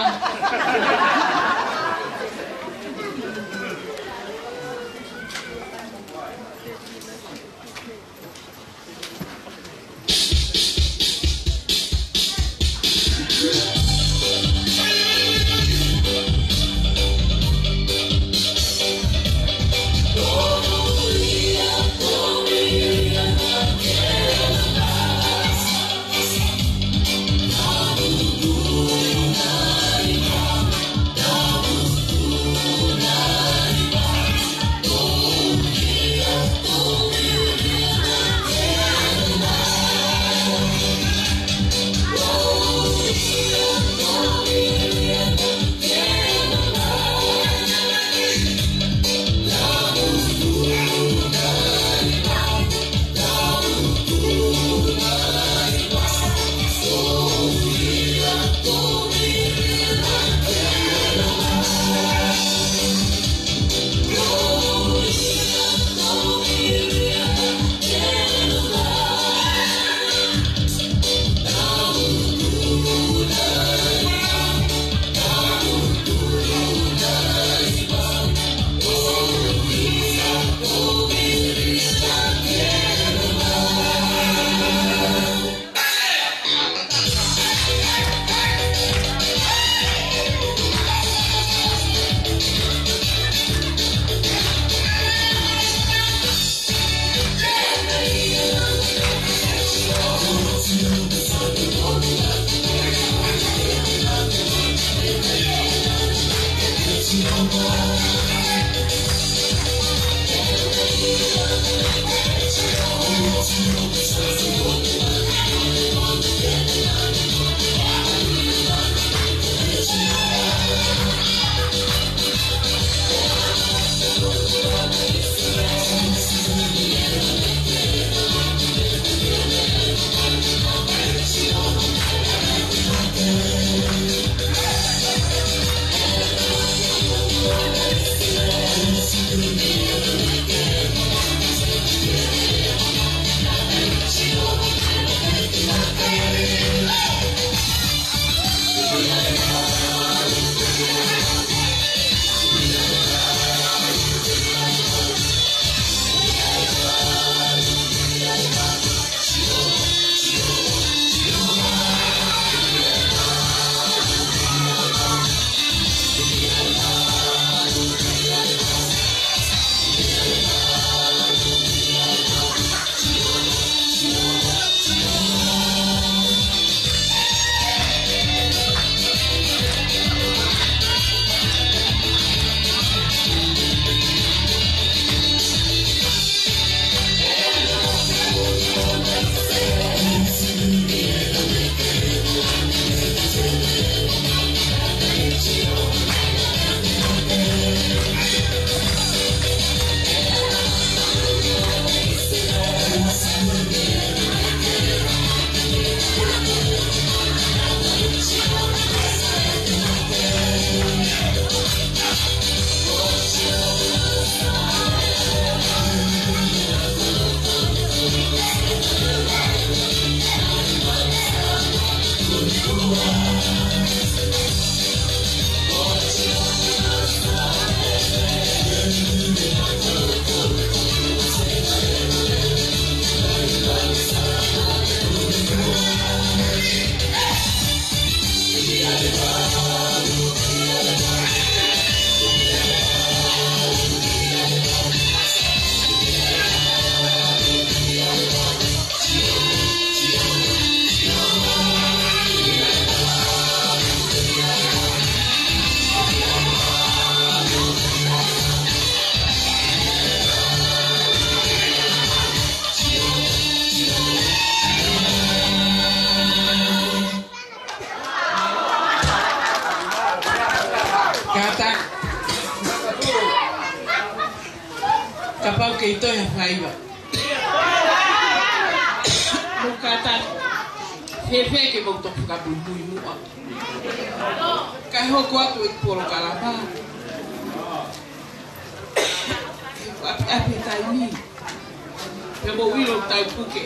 Kātaki. Kapau kei toe ha faiva. Mou kātaki. Fēfē ke mou toki fakamuimui muʻa. Kae hoko atu e polokalama. ʻApiʻapi taimi. Pea mou ʻilo tau puke.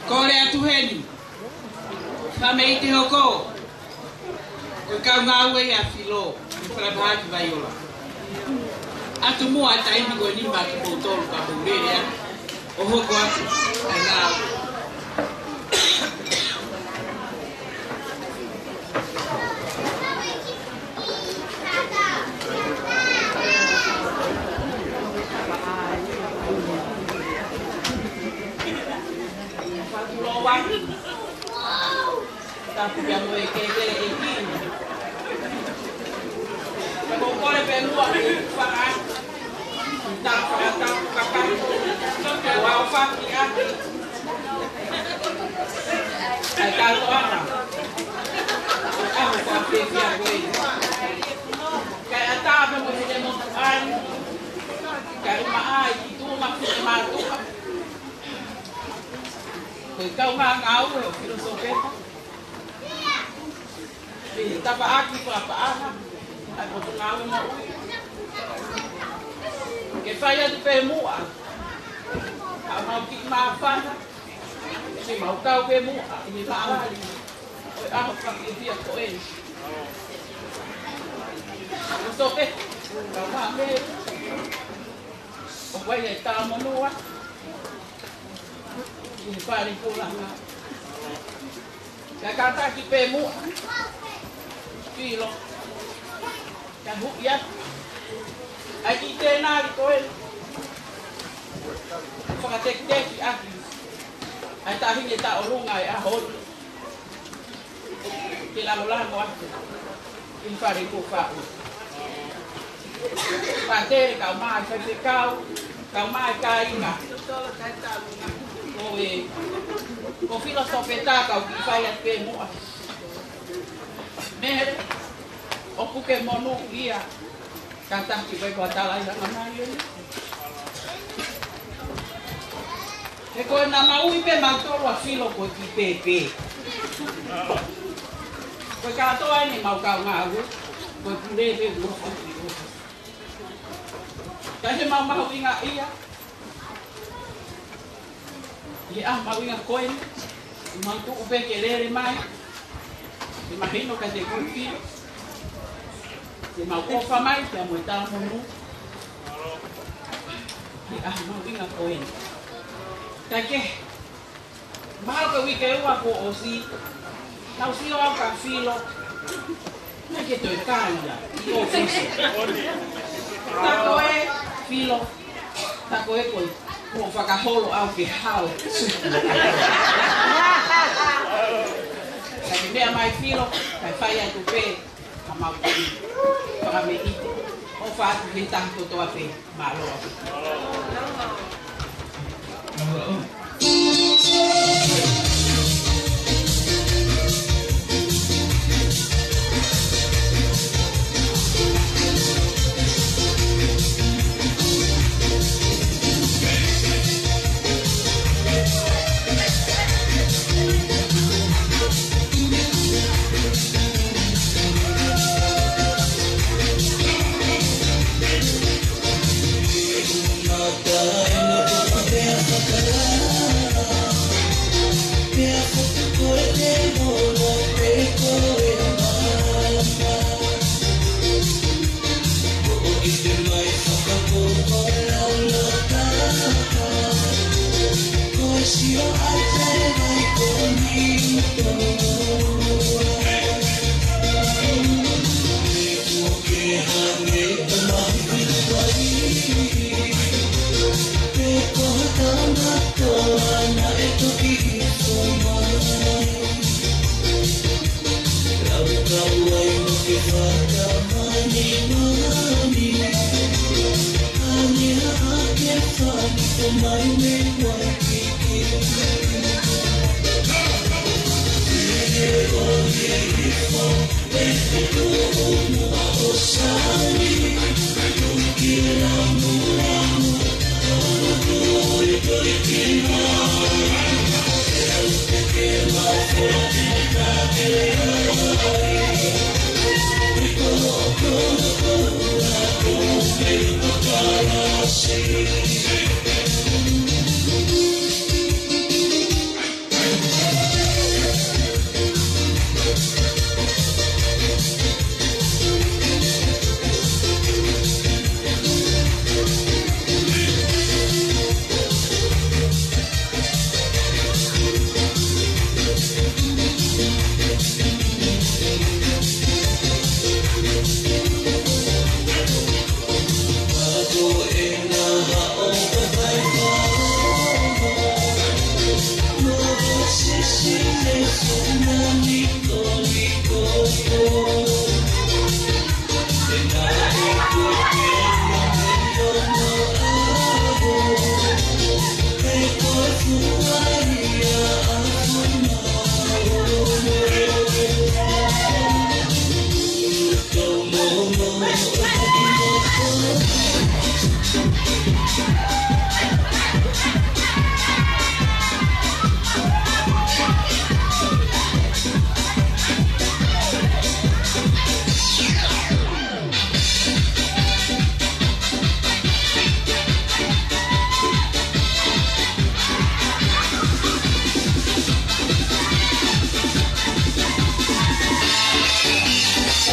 Kole atu heni. Fāmili te hoko. Ko e kau ngāue ia ʻa Filo, ʻi Falemahaki Vaiola. ʻAtu muʻa e taimi ko eni maʻa kimoutolu ka mou lele atu. ʻO hoko atu ʻa e ngāue. Tapu kia mo e kekele e kini. Ka ko kole pē muʻa ke faʻa. Tapu, tapu, tapu, tapu. Ke wau faki ake. Ai, kau ana. Aho faki kia koe. Kae ʻatā pē mo e motuʻa ni. Kae ʻumaʻā e ki tuʻa ma ki mātuʻa. Ko e kau ngāue ʻo Filo Sopeta. Pea tafaʻaki fakapaʻanga ʻa e Potungāue Moʻui. Ke fai atu pē muʻa haʻamau kiʻi māfana. Ke mau kau pē muʻa ʻi he māmani ʻo e ʻaho fakafiefia ko eni. Filo Sopeta, kau mai. ʻOku ʻi ai e talamonū ʻi he fale kulaga. Kae kātaki pē muʻa. Filo. Kae huʻi atu ʻa e kiʻi tēnali ko ē. Fakatekiteki ʻaki ʻa e taʻahine taʻolunga e ʻaho ni. Ke lava lava atu ʻi he fale kuo faʻu. Pātele, kau mai faifekau, kau mai kāinga. Ko e, ko Filo Sopeta kau kiʻi fai atu pē muʻa. Mele, ʻoku ke monūʻia. Kātaki pē ko e tala ʻi langa mai eni. He ko e naʻa mau ui pē mautolu ʻa Filo ko e kiʻi pēpē. Ko e kātoa eni mau kau ngāue, ko e pule pē ua faki ua. Ka he mau mahuʻingaʻia. ʻI he ʻaho mahuʻinga ko eni, ʻoku mau tuʻu pē ke lele mai, ke mahino kiate koe Filo, ke mau ʻofa mai, pea mo e talamonū, ʻi he ʻaho mahuʻinga ko eni. Kae kehe, mahalo ko e uike ua kuo ʻosi, naʻá ku sio au kia Filo, naʻe ʻikai ke toe kai ia ʻi ʻōfisi. Tā ko ē, Filo, tā ko ē ko e, kuo fakaholo au ke hao suku. Kae meʻa mai Filo, kae fai atu pē, ka mau pē, fakameʻite, ʻofa atu ki he taha kotoa pē. Mālō.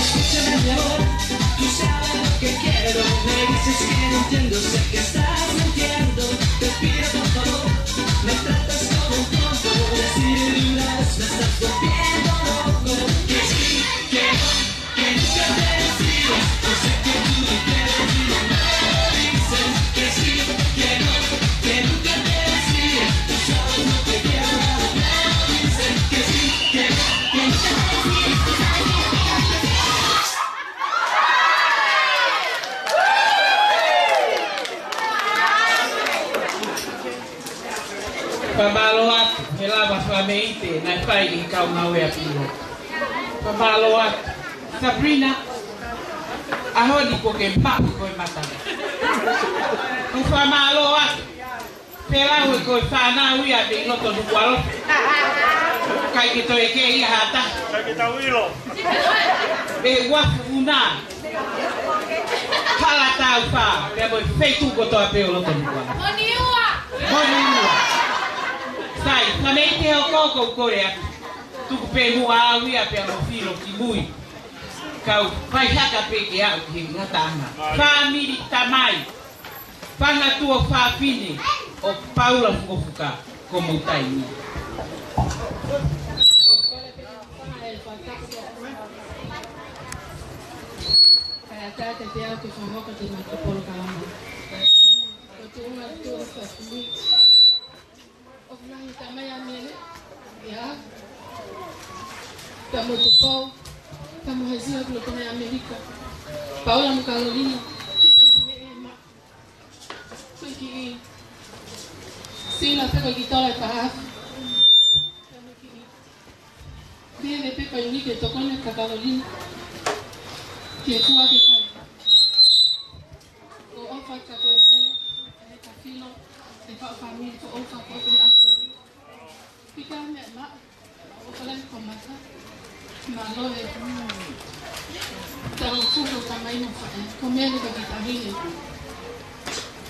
Escúchame, mi amor, tú sabes lo que quiero. Me dices que no entiendo, sé que estás mintiendo. Te pido, por favor, me tratas como un tonto. Decide de una vez, me estás volviendo loco. Que sí, que no, que nunca te decides. Yo sé que tú me quieres y no me lo dices. Que sí, que no, que nunca te decides. Tú sabes lo que quiero, pero no me lo dices. Que sí, que no, que nunca te decides. Tú sabes que no me lo dices. Fakamālō atu, he lava fakameʻite naʻe fai ʻe he kau ngāue ʻa e pilo. Fakamālō atu. Sabrina, ʻaho ni kuo ke maʻu ko e mata. Fakamālō atu. Pea lau e ko e fānau ia mei loto Nukuʻalofa. ʻIkai ke toe kei ʻi ai ha taha. ʻIkai ke tau ʻilo. ʻE ua fu una. Hala tau fā, pea mo e feituʻu kotoa pē ʻo loto Nukuʻalofa. Moni ua. Moni ua. Sai, fakameʻite hoko ʻoku ou kole atu. Tuku pē muʻa au ia pea mo Filo ki mui. Kau fai haka pē ke aʻu ki he ngataʻanga. Fāmili tamai. Fanga tuofāfine ʻo Paula Fukofuka, ko homou taimi. Ko e kole pē ke u fai e fakatapu. Kae ʻatā kiate au ke fakahoko atu ʻemau polokalama. Ko e tuʻunga tuofāfine. ʻOku lahi tamai ʻa Mele, ia. Pea mo Tupou, pea mo Hezia ʻoku loto mai ʻAmelika. Paula mo Kalolina, ʻikai ha meʻa ʻe maʻu. Ko e kiʻi sila pē ko e kiʻi tola ʻe taha afe. Pea mo e kiʻi veve pē ko eni ke tokoni kia Kalolina. Ke fua ke kai. Ko e ʻofa kia koe Mele, kia Filo, e kau fāmili, ko e ʻofa, ko e ʻofa ʻa Kalolina. ʻIkai ha meʻa ʻe maʻu. ʻOfa lahi ko mata. Mālō e. Tau fulo tamai mo faʻē. Ko Mele ko e kiʻi taʻahine.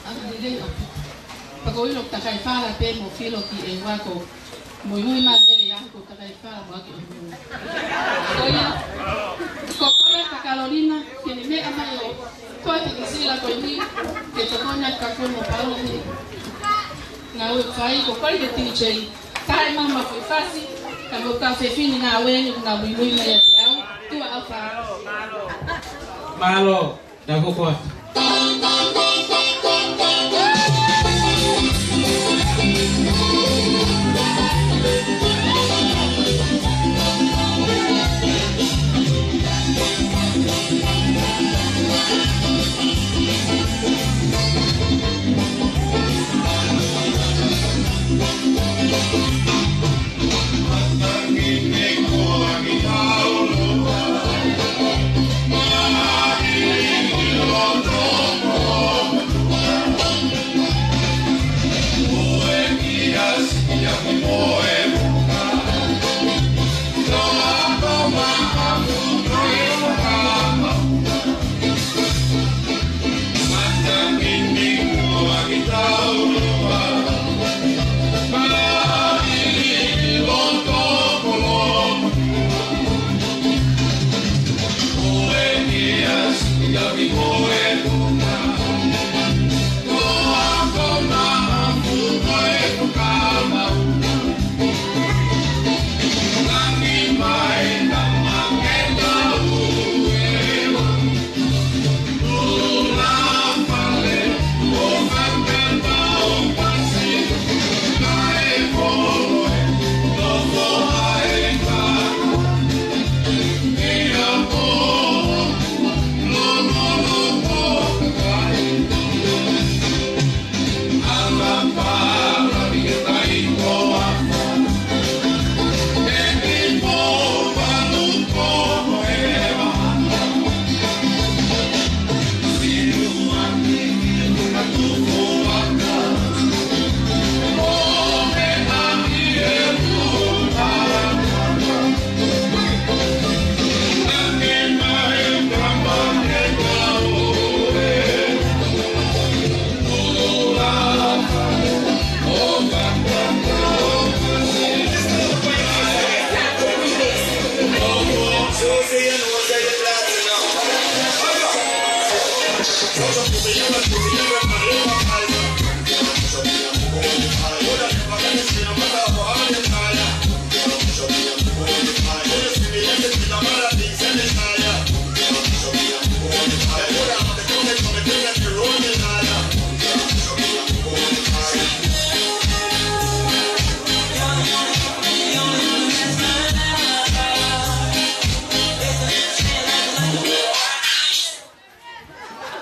ʻAna lelei ʻaupito. Pea ko e ʻilo ʻoku takai fala pē mo Filo ki ʻEua ko muimui mai Mele ia ko e takai fala mo ʻaki ʻo muimui. Ko ia. Ko e kole kia Kalolina, ke ne meʻa mai ʻo ko e kiʻi sila ko eni, ke tokoni kia koe mo Paula he ngāue ʻoku fai, ko e kole ki he D J. Kae maʻu maʻu e fasi, ka mo e kau fefine ngāue ni ʻoku nau muimui mai ʻiate au, tuʻa ʻofa. Mālō, tau hoko atu.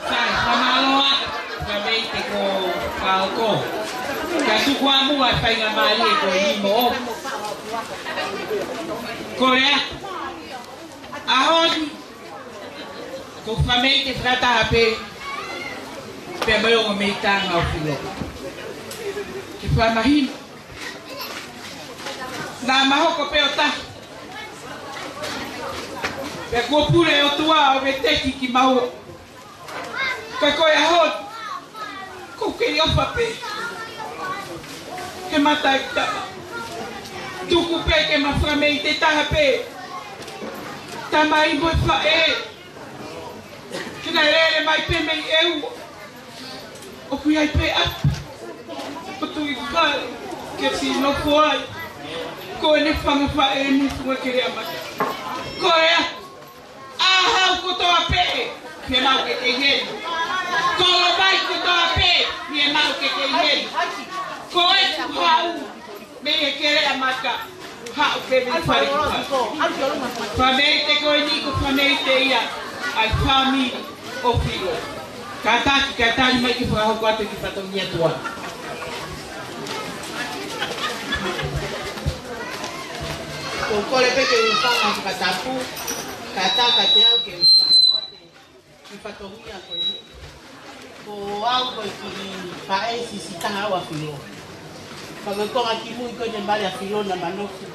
Sai, fakamālō atu, Fameite ko Kaoko. Ka tuku ā muʻa e faingamālie ko eni mo ʻoku. Kole atu. ʻAho ni, ko Fameite fakataha pē, pea mo e ongo meitanga ʻo Filo. Ke fakamahino. Naʻa ma hoko pē ʻo taha. Pea kuo pule ʻOtua ʻo veteki kimaua. Ka ko e ʻaho ni, ʻoku ou kei ʻofa pē he mata ʻeku tama. Tuku pē ke ma Fameite taha pē. Tamai mo e faʻē. Ke na lele mai pē mei ʻEua. ʻOku ʻi ai pē ʻapi ʻo tuʻi fale ke siʻi nofo ai. Ko ʻene fanga faʻē ni, Fuakeleʻamaka. Ko e ʻaho kotoa pē, fiemaʻu ke kei heni. Kolo vai kotoa pē, fiemaʻu ke kei heni. Ko e tuʻu haʻu mei he Keleʻamaka, haʻu pē mei fale ki fale. Fameite ko eni ko Fameite ia ʻa e fāmili ʻo Filo. Kātaki, kātaki mai ke fakahoko atu ki fatongia tuan. Ko u kole pē ke u fanga fakatapu, kātaki kiate au ke u fanga ki fatongia ko eni. Ko au ko e kiʻi faʻē siʻisiʻi taha au ʻa Filo. Fakakonga ki mui ko eni mali ʻa Filo naʻa ma nofo.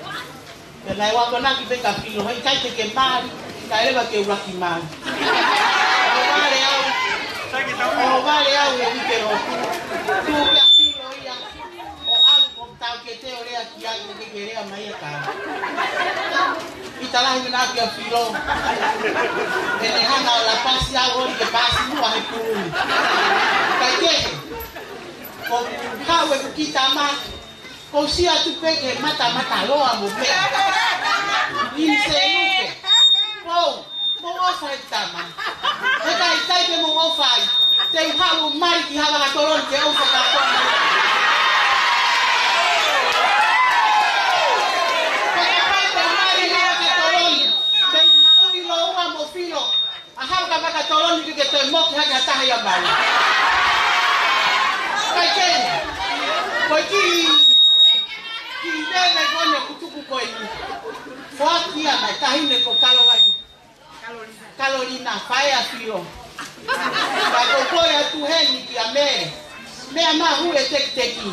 Pea naʻe u akonaki pē kia Filo, heʻikai te ke mali, kae ʻoua ke u laki mali. ʻO vale au, ʻo vale au he uike lotu. Tuʻu pē ʻa Filo ia, ʻo ʻalu ko Taukete ʻo lea ki ai, ke ke lea mai ʻa ka. ʻI talahi mena kia Filo. ʻEne hanga ʻo lapasi au ʻo ke pasi muʻa he pulu. Kaikehe, ko u haʻu ʻeku kiʻi tama, ko u sio atu pē ki he mata, mata loa mo meʻa. ʻIni se lupe. Ko u Mou ʻofa he tama. He ka ʻikai ke mou ʻofa ai, te u haʻu mai ki Haʻa Toloni ke ʻofa ka tonu. Ko e kapai ko mai Haʻa Toloni, te u maʻu ʻi loua mo Filo. ʻA Haʻa Toloni ke ke toe moki hake ha taha ia mai. Kaikehe, ko e kiʻi, kiʻi veve ko eni ʻoku tuku ko eni. Foaki ia mai taʻahine ko Kalolaine. Kalolina, faʻē ʻa Filo. Ka ko u kole atu heni kia Mele. Meʻa mahuʻi e tekiteki.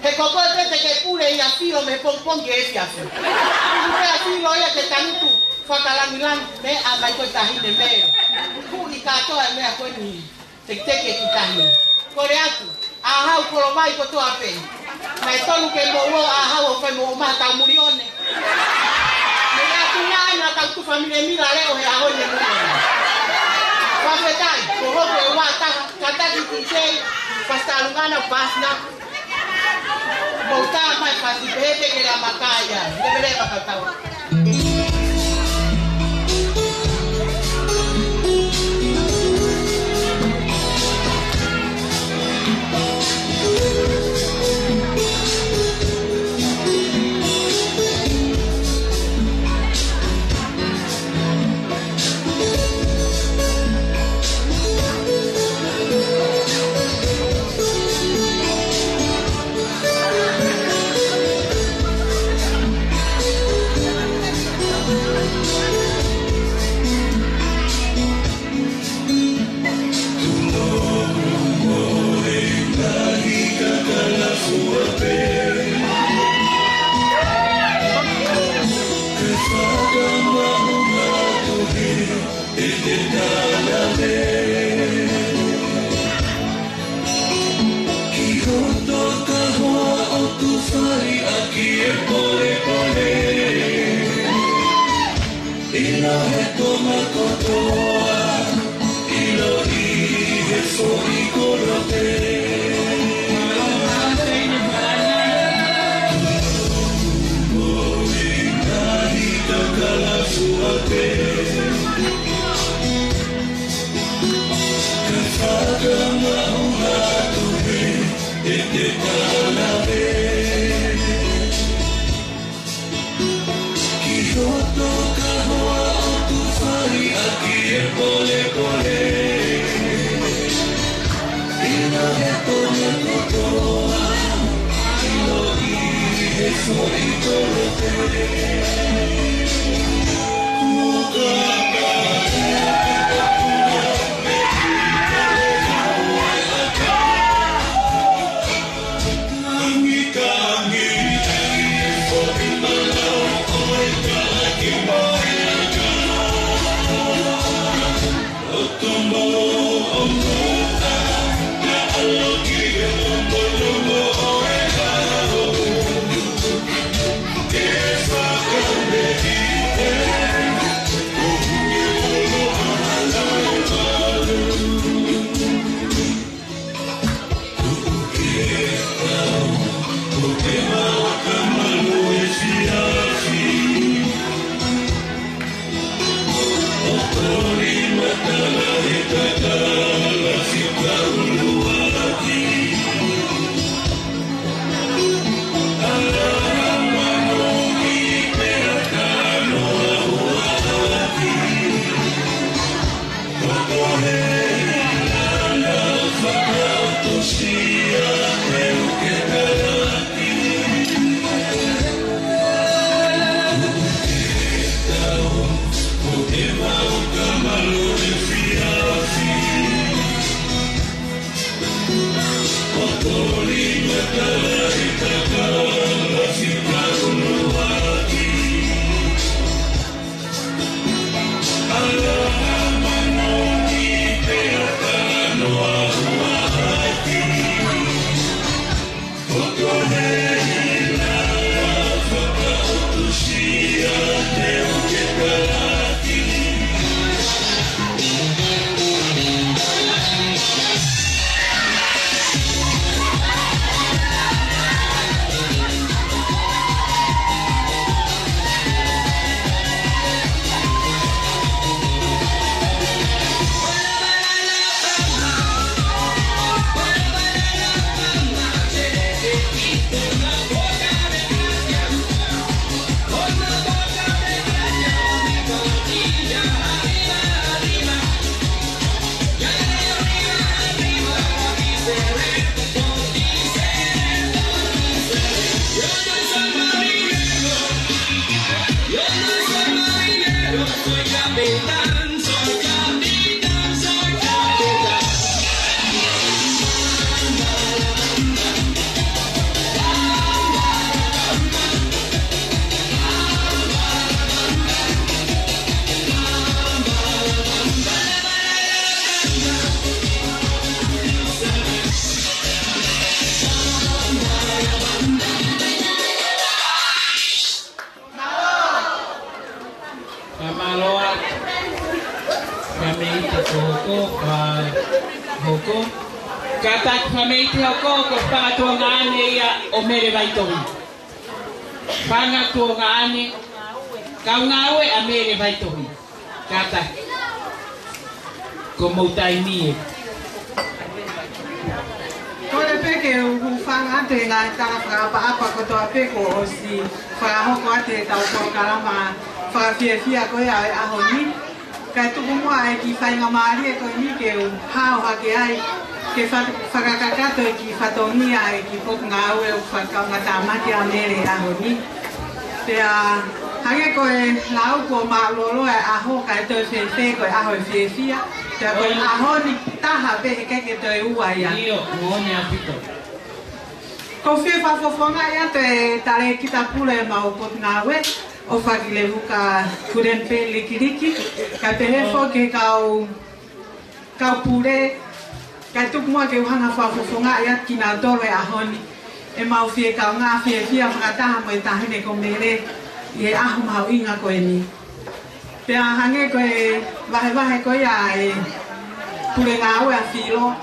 He ko koe pē te ke pule ʻia Filo mei he pongipongi ki he efiafi. Tuku pē ʻa Filo ia ke tangutu fakalangilangi, meʻa mai ko e taʻahine Mele. Huʻi kātoa e meʻa ko eni. Tekiteki e kiʻi taʻahine. Kole atu, ʻa hau kolo vai kotoa pē. Naʻe tonu ke mou ō, ʻa hau ʻo fai mo ʻomai ha tau muli ʻone. Mei atu nā ʻa e tau tufa mile mila leʻo he ʻaho ni muli ʻone. Fakafetaʻi, ko hoku ʻe ua taha, kātaki ki tei, Pastor Lungana, Pastor. Mou tā mai fasi pehē pē ke lea makaia, leveleva fakatau. Ki hoto kahoa ʻoku fai ʻaki e polepole. ʻIlo he Tonga kotoa, ʻilo ʻi he foʻi kolo. Ka fakamaʻu atu pē ʻe te kalave ki hoto kahoa ʻoku fai ʻaki e polepole. ʻIlo he pole kotoa, ʻilo ʻi he foʻi kolope. Fakamālō. Fakameʻite ko Hoko, ka Hoko. Kātaki Fakameʻite Hoko, ko e fanga tuongaʻane ia ʻo Mele Vaitohi. Fanga tuongaʻane, kau ngāue ʻa Mele Vaitohi. Kātaki. Ko hoʻomou taimi ē. Kole pē ke u hūfanga atu he ngaahi tala fakaʻapaʻapa kotoa pē kuo ʻosi fakahoko atu heʻetau polokalama fakafiefia ko ia ʻo e ʻaho ni. Kae tuku muʻa e kiʻi faingamālie ko eni ke u hao hake ai ke fa-, fakakakato e kiʻi fatongia e kiʻi potungāue ʻoku fakakaungātāmaki ʻa Mele he ʻaho ni. Pea hangē ko e lau, kuo māʻulōloa e ʻaho kae toe fēfē ko e ʻaho e fiefia. Pea ko e ʻaho ni taha pē, heʻikai ke toe ua ia. ʻIo, moʻoni ʻaupito. ʻOku ou fie fakafofongaʻi atu e talēkita pule ʻemau potungāue, ʻo Fakilevuka Kulenipeli Likiliki, kae pehē foki ki he kau kau pule, kae tuku muʻa ke u hanga ʻo fakafofongaʻi atu kinautolu he ʻaho ni, ʻemau fie kaungā fiefia fakataha mo e taʻahine ko Mele ʻi he ʻaho mahuʻinga ko eni. Pea hangē ko e vahevahe ko ia ʻa e pule ngāue ʻa Filo,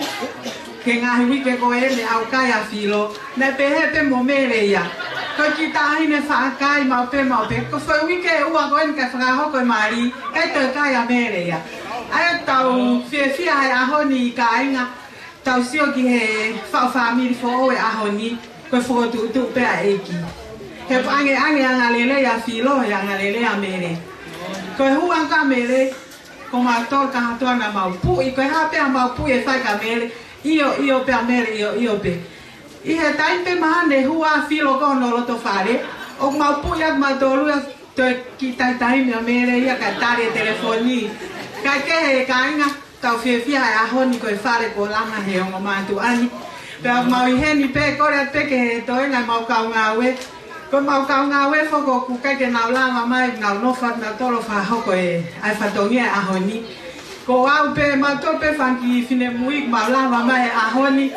ki he ngaahi uike ko ē ne ʻaukai ʻa Filo, naʻe pehē pē mo Mele ia. Ko e kiʻi taʻahine faʻa kai maʻu pē, maʻu pē. Ko e foʻi uike ʻe ua ko eni kae fakahoko e mali, ʻe toe kai ʻa Mele ia. ʻA ia tau fiefia he ʻaho ni kāinga, tau sio ki he faʻu fāmili foʻou e ʻaho ni, ko e fokotuʻutuʻu pē ʻa e ʻEiki. He ʻoku ʻangeʻange angalelei ʻa Filo, he angalelei ʻa Mele. Ko e hū ange ʻa Mele, ko mautolu kātoa naʻa mau puʻi, ko e hā pē ʻa mau puʻi ʻe fai kia Mele, ʻio, ʻio pē ʻa Mele, ʻio, ʻio pē. ʻI he taimi pē mahalo ne hū ʻa Filo ko hono loto fale, ʻoku mau puʻi atu mautolu ia, toe kiʻi taimi ʻa Mele ia kae tali e telefoni. Kae kehe kāinga, tau fiefia he ʻaho ni ko e fale kuo langa he ongo mātuʻa ni. Pea mau ʻi heni pē, kole atu pē ke toe ngaahi mau kaungāue. Ko e mau kaungāue foki ʻoku ʻikai ke nau lava mai, nau nofo atu nautolu ʻo fakahoko e, ʻa e fatongia e ʻaho ni. Ko au pē, mautolu pē fanga kiʻi finemui, mau lava mai he ʻaho ni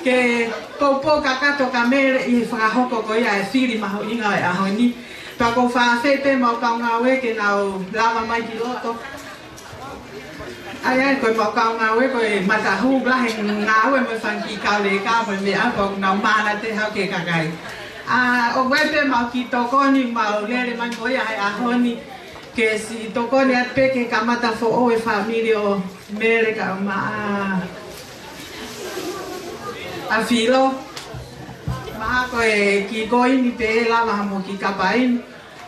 ke poupou kakato kia Mele ʻi he fakahoko ko ia e fili mahuʻinga e ʻaho ni. Pea ʻoku ou fakaafeʻi pē mau kaungāue ke nau lava mai ki loto. ʻA ia, ko e mau kaungāue, ko e matahū lahi ngāue mo e fanga kiʻi kau leka mo e meʻa pea ʻoku nau mānava atu ki he kakai. ʻA, ʻoku ʻi ai pē mau kiʻi tokoni, mau lele mai mo ia he ʻaho ni, ke siʻi tokoni atu pē ki he kamata foʻou e fāmili ʻo Mele kae ʻumaʻā ʻa Filo. Mahalo ko e kiʻi koini pē ʻe lava mo e kiʻi kapa inu.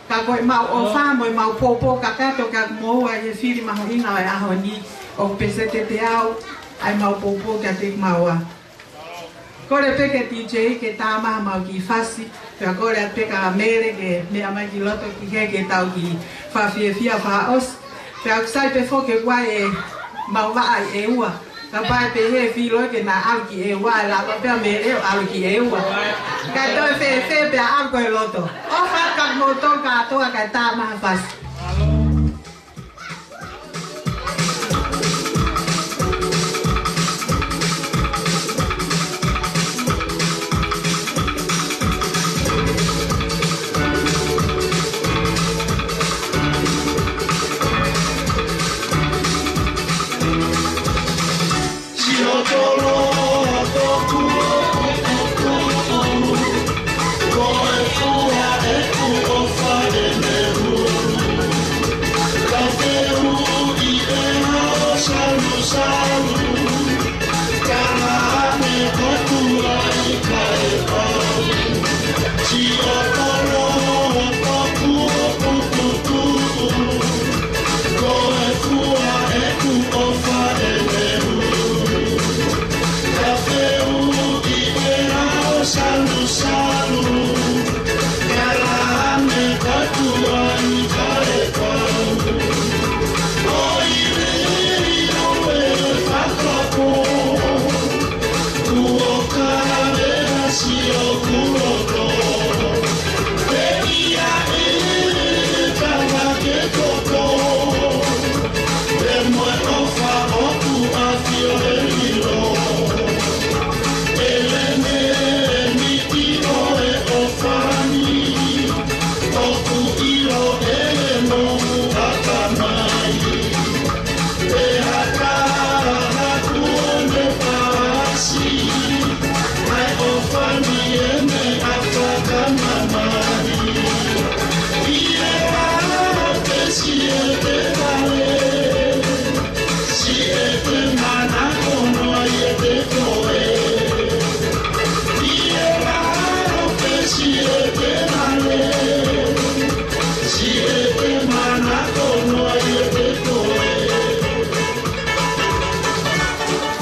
Ka ko e mau ʻofa mo e mau poupou kakato kia moua ʻi he fili mahuʻinga ʻo e ʻaho ni, ʻoku peseti ʻe teau ʻa e mau poupou kiate kimaua. Kole pē ki he D J ke tā mai ha mau kiʻi fasi, pea kole atu pē kia Mele ke meʻa mai ki loto ki he ke tau kiʻi fakafiefia fakaʻosi. Pea ʻoku sai pē foki ke ʻi ai e mau vaʻa ʻi ʻEua. Kapau ʻe pehē ʻe Filo ke na ʻalu ki ʻEua, ʻe lava pē ʻa Mele ʻo ʻalu ki ʻEua. Kae toe fēfē pea ʻalu ko e loto. ʻOfa atu kia moutolu kātoa kae tā mai ha fasi.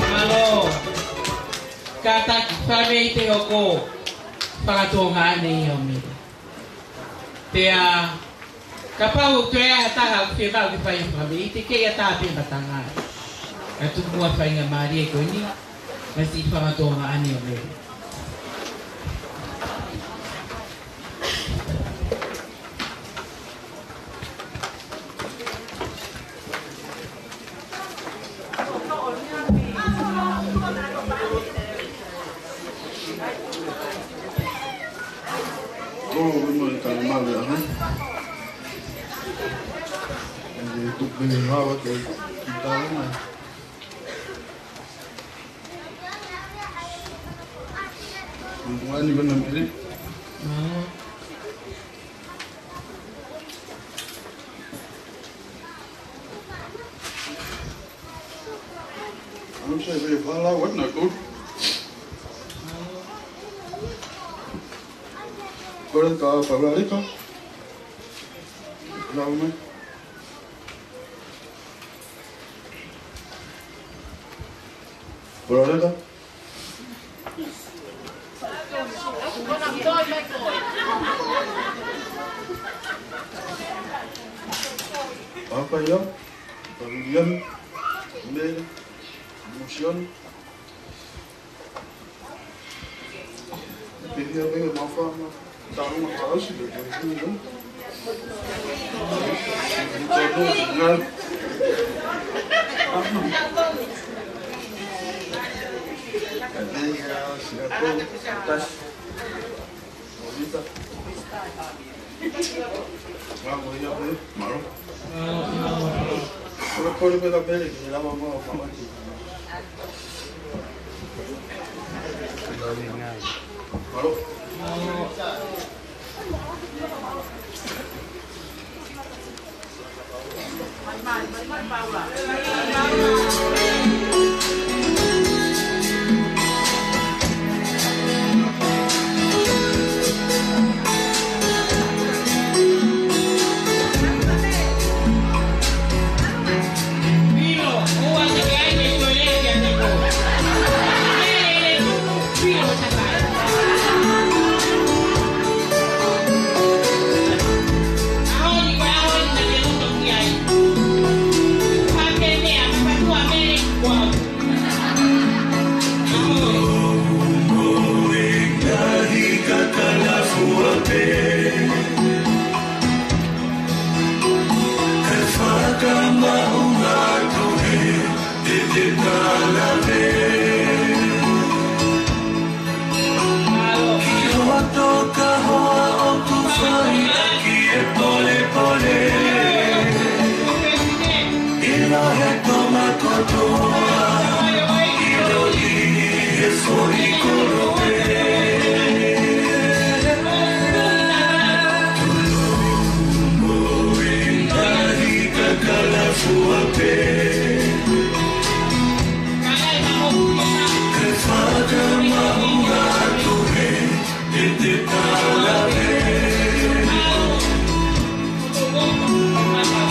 Mālō. Kātaki, fai mai te hoko fakatuongaʻane ia ʻo Mele. Pea, kapau ʻoku toe ʻi ai ha taha ʻoku fiemaʻu ke fai ha fakameʻite, ke ʻi ai ha taha pē matangi. Ka tuku muʻa faingamālie ko eni, masiʻi fakatuongaʻane ʻo Mele. Tuku pē he hawa ke kita lama. Tuku ani mana mele. Mālō. Sai, vai fala, what not good? Kole ka Paula Leka. Lau mai. Paula Leka. Papa ia, Pavilion, Mele, Motion. Pehia pehia mafana. Tau ma fausi de pehia. Tau ngal. Kadeia, Singapore, Tas. Visa. Mālō ia pē, mālō. Kole, kole pē ka pele, ke lava mo fakamolemole. Mālō. Ki hoto ka hoa ʻoku fai ʻaki e polepole. ʻIlo he Tonga kotoa, ʻilo ʻi he foʻi kolope. Tolo mo e ngaahi kakala fua pē. Ke fakamaʻunga atu he, ʻe te tala pē.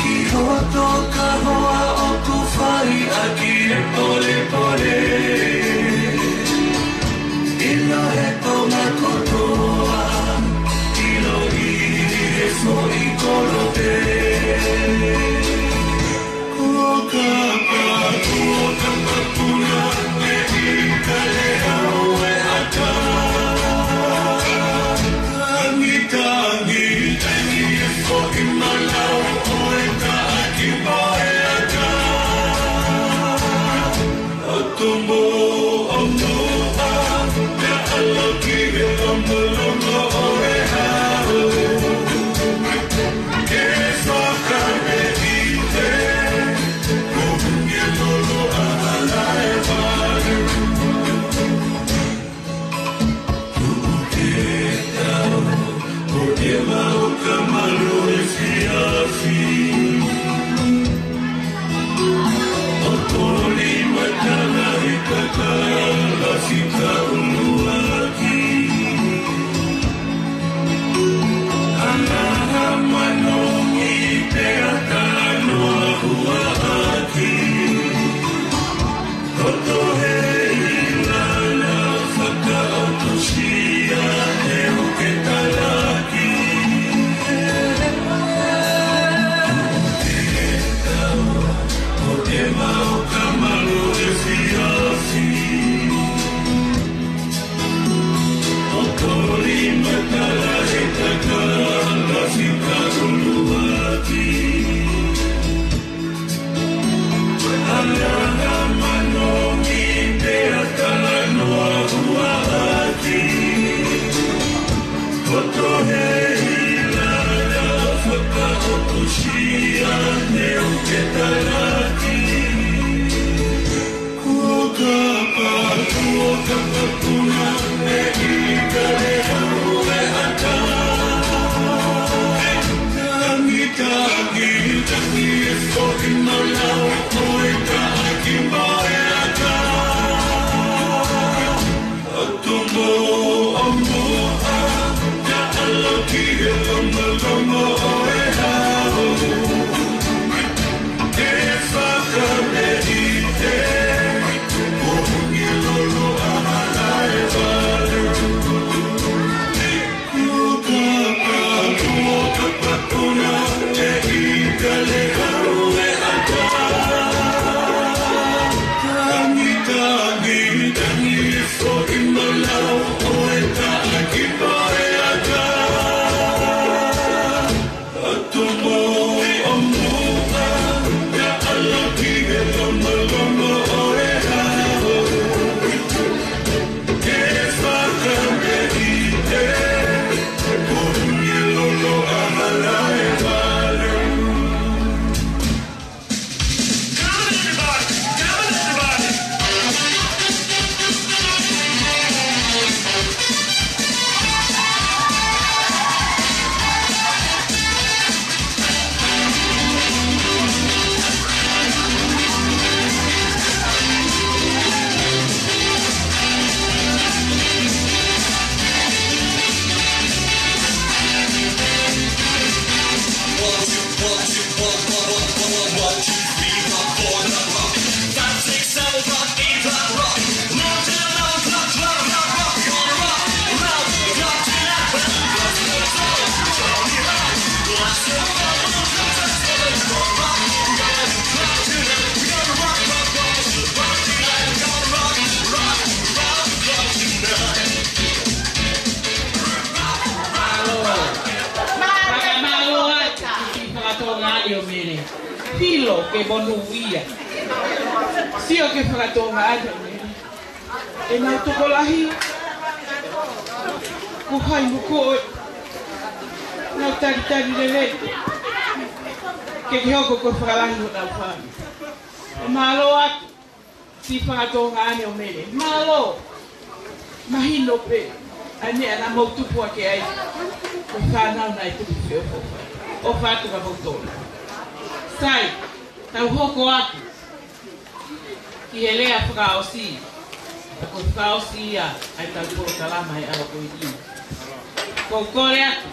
Ki hoto ka hoa ʻoku fai ʻaki e polepole. ʻIlo he Tonga kotoa, ʻilo ʻi he foʻi kolope. Kuo ka pa, kuo ka pa puna, e i ka le au e ata. Tangi, tangi, tangi, e foʻi malau, ʻo e taʻaki mo e ata. ʻO tumu, ʻo tuʻa, pea ʻalu ki he longolongo ʻo e hau. Ke fakameʻite, Pilo ke monūʻia. Sio ki he fakatōngane ʻo Mele. ʻEnau tokolahi. Ko hai mo koe. Nau talitali lelei. Ke ke hoko ko e fakalahi honau fāmili. ʻE mālō atu siʻi fakatōngane ʻo Mele. Mālō. Mahino pē ʻa e meʻa naʻa mou tupu hake ai. Ko e fānau naʻe tupu feʻofoʻofani. ʻOfa atu kia moutolu. Sai, tau hoko atu ki he lea fakaʻosi. Ko e fakaʻosi ia ʻa ʻetau polokalama he ʻaho ko eni. Ko u kole atu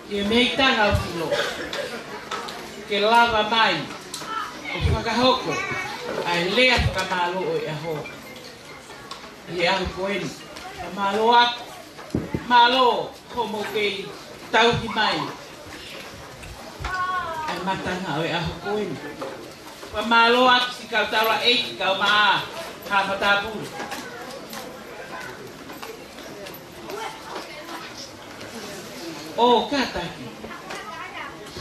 ki he mehikitanga ʻo Filo ke lava mai ʻo fakahoko ʻa e lea fakamālō ʻo e ʻaho ʻi he ʻaho ko eni. Fakamālō atu, mālō hoʻomou kei tauhi mai ʻa e matanga ʻo e ʻaho ko eni. Fakamālō atu siʻi kau taulaʻeiki, kau maʻa, haʻa matāpule. ʻO kātaki,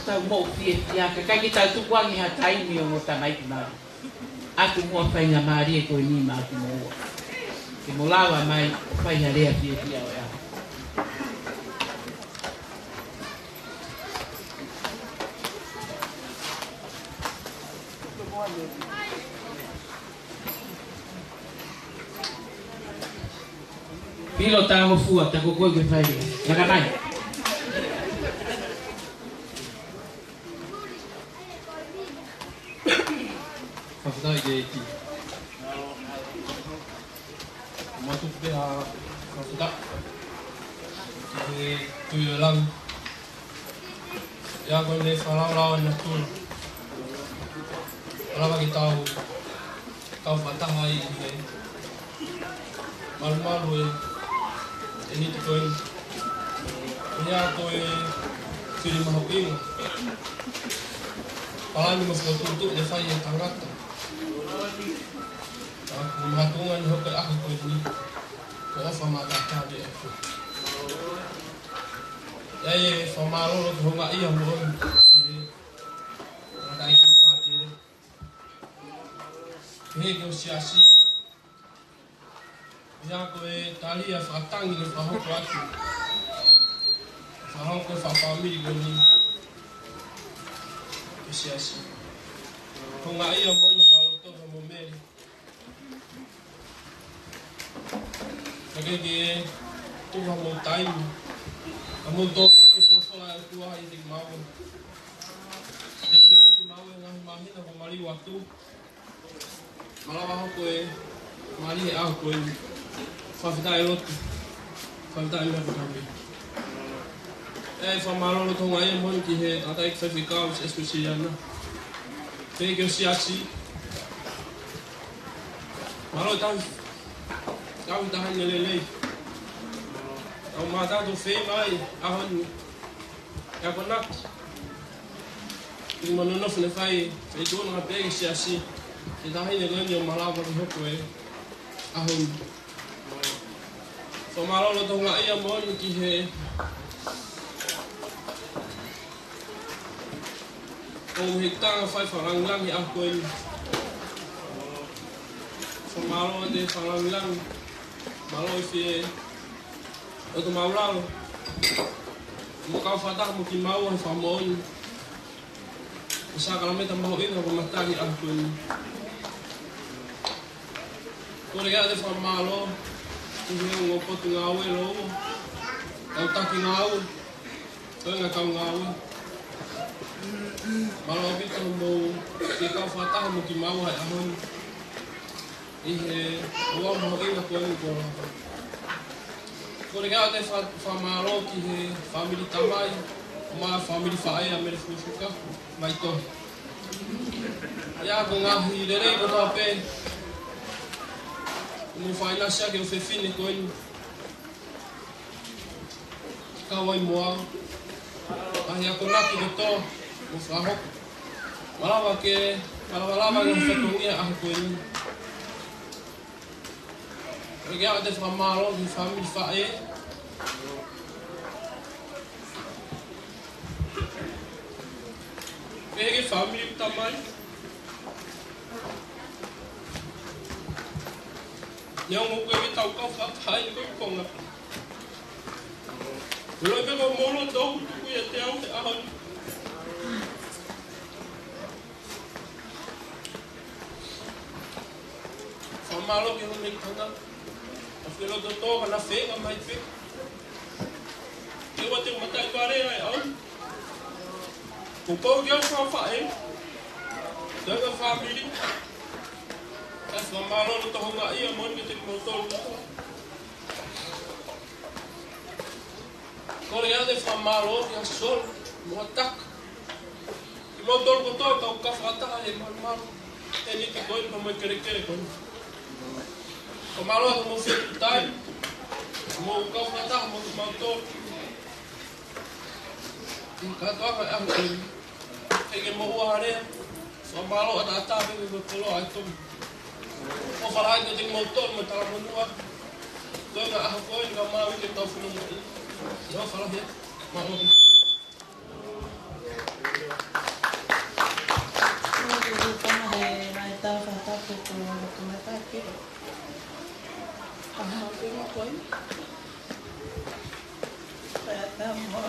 tau moʻui fiefia, kae ʻikai ke tau tukuange ha taimi ʻo e ongo tamaiki mali. ʻAtu muʻa faingamālie ko eni maʻa kimoua. Ke mou lava mai ʻo fai ha lea fiefia ʻo e ʻaho. Pilo, tā ho fua, tā ko koe ke fai lea. Laka mai. Fakafetaʻi ki he ʻEiki. Mātuku pē ha fakafetaʻi ki he Tuʻi ʻo e langi. ʻI he ʻaho ko eni, fakalaulauloto ʻa natula. Lava ke tau, tau fakataha ai ʻi he malumalu ʻo e ʻeniti ko eni. ʻI he ʻaho ko e fili mahuʻinga. Palani mo e fokotuʻutuʻu ʻe fai ʻe he tangata. Ka ko e makatuʻunga ʻeni ʻo e hoko e ʻaho ko eni, ko e ʻofa maʻatautolu ʻe he ʻEiki. ʻI ai e fakamālō loto houngaʻia moʻoni ki he tangataʻeiki pātele, pehē ki he siasi. ʻI he ʻaho ko e tali ʻa e fakatangi ke fakahoko atu, fakahoko e fakafāmili ko eni ki he siasi. Houngaʻia moʻoni, mālō ʻaupito mo Mele. Ka ke ke tuku haʻamou taimi, haʻamou tōkake folofola ʻa e ʻOtua ʻiate kimaua. Teuteu kimaua he ngaahi māhina kuo maliu atu. Malava hoko e mali he ʻaho ko eni. Fakafetaʻi lotu. Fakafetaʻi meʻa kotoa pē. ʻE fakamālō loto houngaʻia moʻoni ki he tangataʻeiki faifekau, Siasi Uēsiliana. Pehē ki he siasi. Mālō e tauhi, tauhi taʻahine lelei. Tau mātā tau fei mai ʻaho ni. ʻI he akonaki, ʻi he nonofo naʻe fai, feituʻu naʻe pehē ki he siasi, ʻe taʻahine ko eni ʻo malava ke hoko e ʻaho ni. Fakamālō loto houngaʻia moʻoni ki he kau mehikitanga fai fakalāngilangi ʻaho ko eni. Fakamālō ʻete fakalāngilangi. Mālō e fie ʻo e tō māʻulalo. Mou kau fakataha mo kimaua he fakamoʻoni ʻo e sākalamēniti mahuʻinga kuo matali ʻaho ko eni. Kole ke ʻoatu e fakamālō ki he ongo potungāue lōua, kau taki ngāue, toenga kau ngāue. Mālō ʻaupito hoʻomou kei kau fakataha mo kimaua he ʻaho ni ʻi he ʻaho mahuʻinga ko eni kuo lava. Kole ke ʻoatu e fa-, fakamālō ki he fāmili tamai, mo e fāmili faʻē ʻa Mele Fukofuka, mai Tohi. ʻI he ʻaho ko e ngaahi lelei kotoa pē, mo e faʻinasi ʻa e ʻofefine ko eni. Kau ai mo au. Ngaahi akonaki kotoa kuo fakahoko. Malava ke, malava lava ke fatongia ʻaho ko eni. Kole ke ʻoatu e fakamālō ki he fāmili faʻē. Pehē ki he fāmili ʻo e tamai. Neongo ʻoku ʻikai ke tau kau fakataha he ko e konga. Loi pē ko e molo tau tuku ia te au he ʻaho ni. Fakamālō ki he houʻeiki tangata. ʻA e filo tō tō ka na fenga mai pē. Ke ua te mata i pare ai au. Ko kou ki au fafaʻe. Tau ka fāmili. ʻA e fakamālō no toho ngā ia moni ke te kimoutolu. Kole ʻa e fakamālō ki he solo, mo e taka. Kimoutolu kotoa kau ka fakataha he malumalu. He ʻikai ko e pea mo e kelekele ko eni. Fakamālō atu mo Fetutai. Mo kau fakataha mo kimoutolu. Ka toa ka ʻaho ko eni. He ke mo ua harea. Fakamālō ʻataʻatā pē mo e koloa ʻa e tomi. ʻOfa lahi kiate kimoutolu mo e talamonū. Ko e ngaahi ʻaho ko eni ka maʻu ke tau fakamoʻui. ʻOfa lahi. Mālō. Ko e tama he mai tau fakatapu ko Matake. Ka hau ke mo ko eni. Ka tama.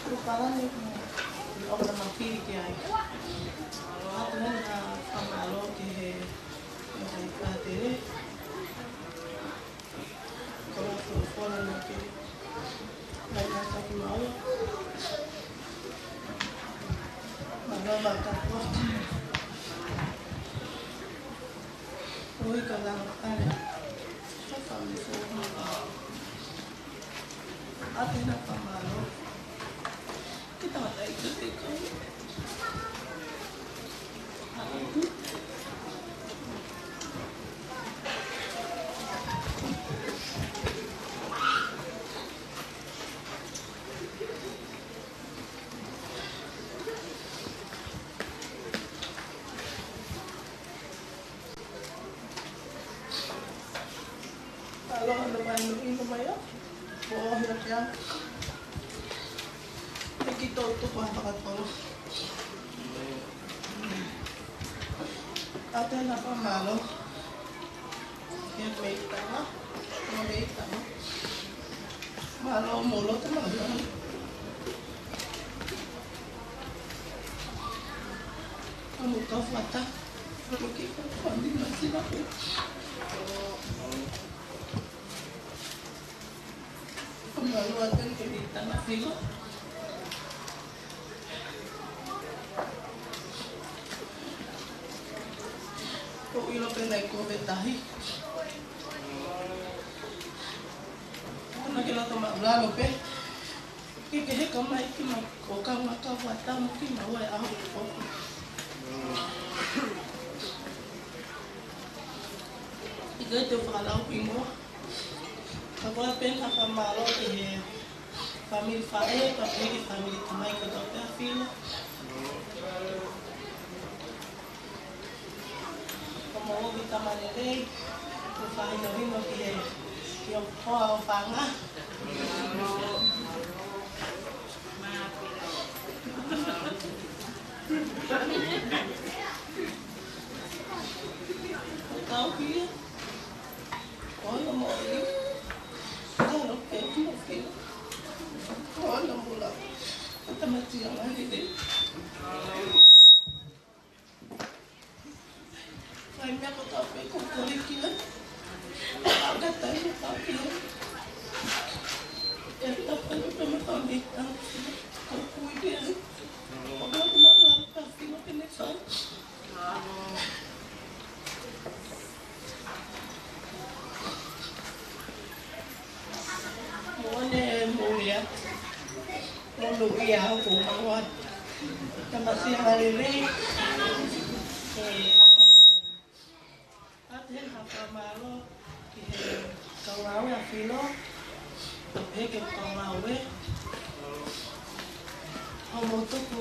Ko e palani ʻoku na mafili ki ai. ʻOatu eni ha fakamālō ki he, ki he pātele. Ko e folofola na ke mai na taki mau. Mālō ma ka poti. Oi ka lava pale. Ka fami fo ma. ʻAtena fakamālō. Kita matai kita te kai. Aloha no mai no ino mai a. Mo ohi a pea. Te ki tō tō kua fakatolo. ʻAtena fakamālō. Ia mei tama. Ia mei tama. Mālō mo loto mālō. Kamu kau fata. Kamu ki kau fani na sila. Fakamālō atu ki he tama filo. Ko ilo pē nai ko pē tahi. Ko na ke loto ma lalo pē. Ke ke heka mai ki ma ko ka ma ka wa tamu ki ma wa e aho ko. ʻIkai te u fakalau pē mo. Ka ko e pē ka fakamālō ki he fāmili faʻē, ka pehē ki he fāmili tamai kotoa pē ʻa Filo. Ko mo oki tama lelei, ko fahinohino ki he, ki he hoa ʻo Fanga. Ko tau kia. Ko ana moʻoni. Talo ke mo Filo. Ko ana mula. Ko tamaiti ʻa Mahele. Fai meʻa ko tau pē ko kole kia. Ka tai mo tau kia. E tau pē ko me tau nei tau. Ko kui pē. Ko tau ko ma ka Filo ke ne fai. Mo ne mo ia. Mo no ia ko maua. Tamaiti ʻa Mahele. Fakamālō ki he kau ngāue ʻa Filo, ʻa Peke kau ngāue. Hoʻomou tuku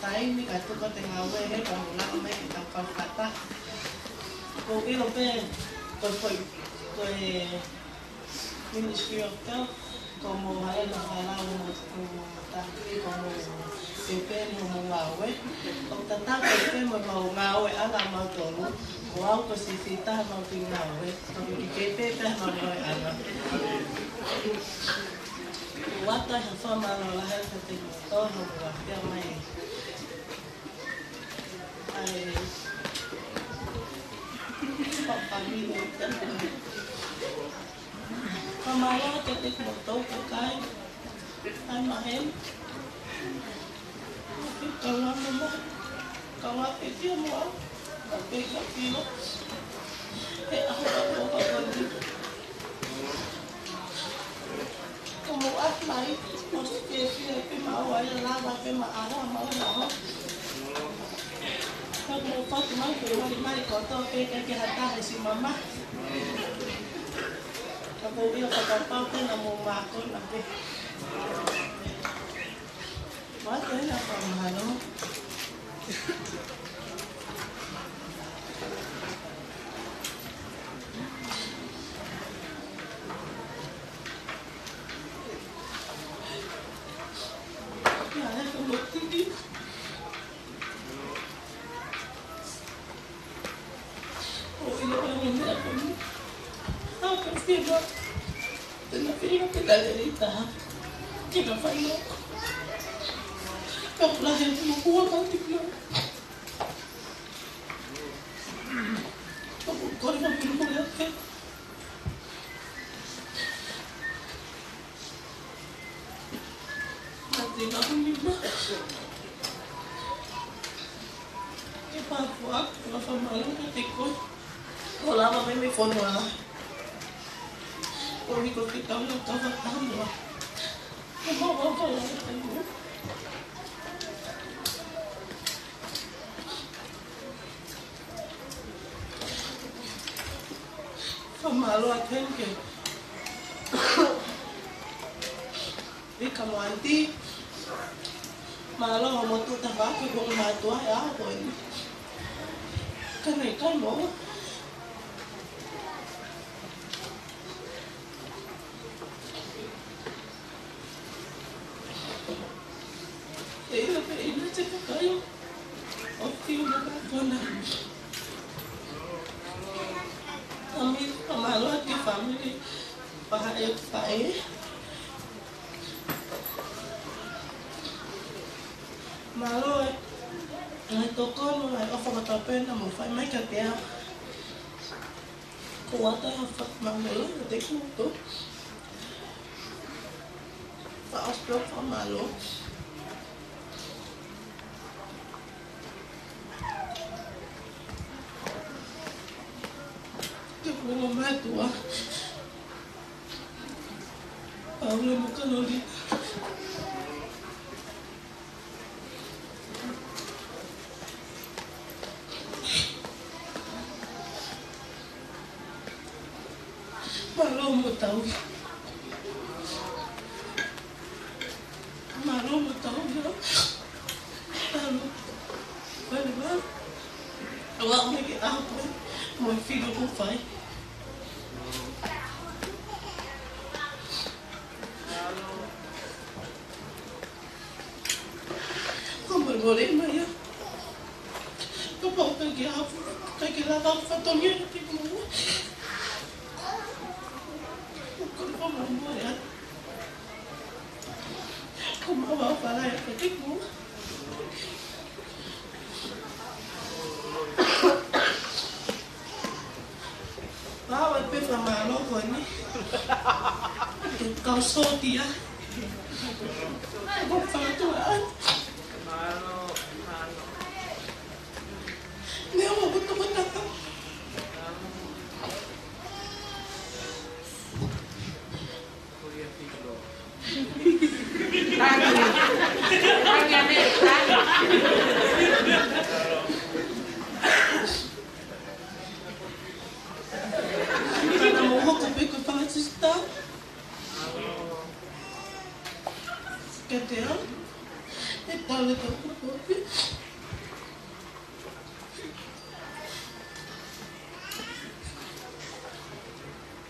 taimi kae tuku ʻete ngāue he kau mula mai ki he kau fakataha. ʻOku ou ʻilo pē ko e, ko e Ministry of Health, ko hoʻomou haʻele hala mo hoʻomou taki, ko hoʻomou pēpē mo hoʻomou ngāue. ʻOku tatau pē mo ʻemau ngāue ʻa mautolu, ko au ko e sifi taha ʻemau kiʻi ngāue, ko e kiʻi pēpē pē ʻemau ngāue ʻana. ʻOatu ai ha fakamālō lahi kiate kimoutolu hoʻomou ʻafio mai. ʻAi, papa mino. Fakamālō kiate kimoutolu kakai. ʻAi maheni. Kau ngā mama. Kau ngā pēpē mo au. Kau pē ka pino. He ʻaho ka pō ka pō ni. Ko mou ʻaʻahi mai, ʻosi fiefia pē maua ʻi he lava pē maʻa ʻaho, maʻa ʻaho. Ka mou fatu mai, ko e mali mai, ko tō pē ke ke hata he si mama. Ka mou ia fakapapau pē naʻa mou mākona pē. Wa te na pa mahalo. ʻO ʻilo ʻa e meʻa ko eni. ʻA ka fie ma. Te na fie ma ke tale ni taha. Ke na fai no. Ka pula he mo kua ka ti pula. Ka pu kore ma pulu mo le ake. Mate na umi ma. Ke pāpua, ua fakamālō kiate koe. Ko lava me me fono ala. Ko ni ko ke tau na kava tamua. Ko mau ua fakamālō kiate koe. Fakamālō atu heni ki he ika mo aunty. Mālō hoʻomou tuʻu tafaʻaki hoʻomou mātuʻa he ʻaho ko eni. Ka ne kai mo. E ila pe ina te kakaio. ʻO fiu na ka kona. Kami, fakamālō ki he family. Paha e pae. Mālō e. Ngai tokonu, ngai ʻofa kotoa pē naʻa mou fai mai kiate au. Ko ata ha fakamālō, te kuto. Fa os pro fakamālō. Te kuto mo mātuʻa. Paula mo Kaloli. Mālō mo Tauhi. Mālō mo Tauhi. Mālō. Mālō, mālō. Ua me ke ʻaho ko ē. Mo e filo ko fai. Ko e molemole mai ia. Kapau ʻoku ʻikai ke hafu, ʻikai ke lava ʻo fatongia ki muʻa. Ko e molemole ia. Ko mau ʻofa lahi atu ki muʻa. Pau e pē fakamālō ko eni. Kau sōtia. Ko e fakatuʻa. Meʻa ʻoku tokotaka. Sister. Ke te au. E tau le tau kupu.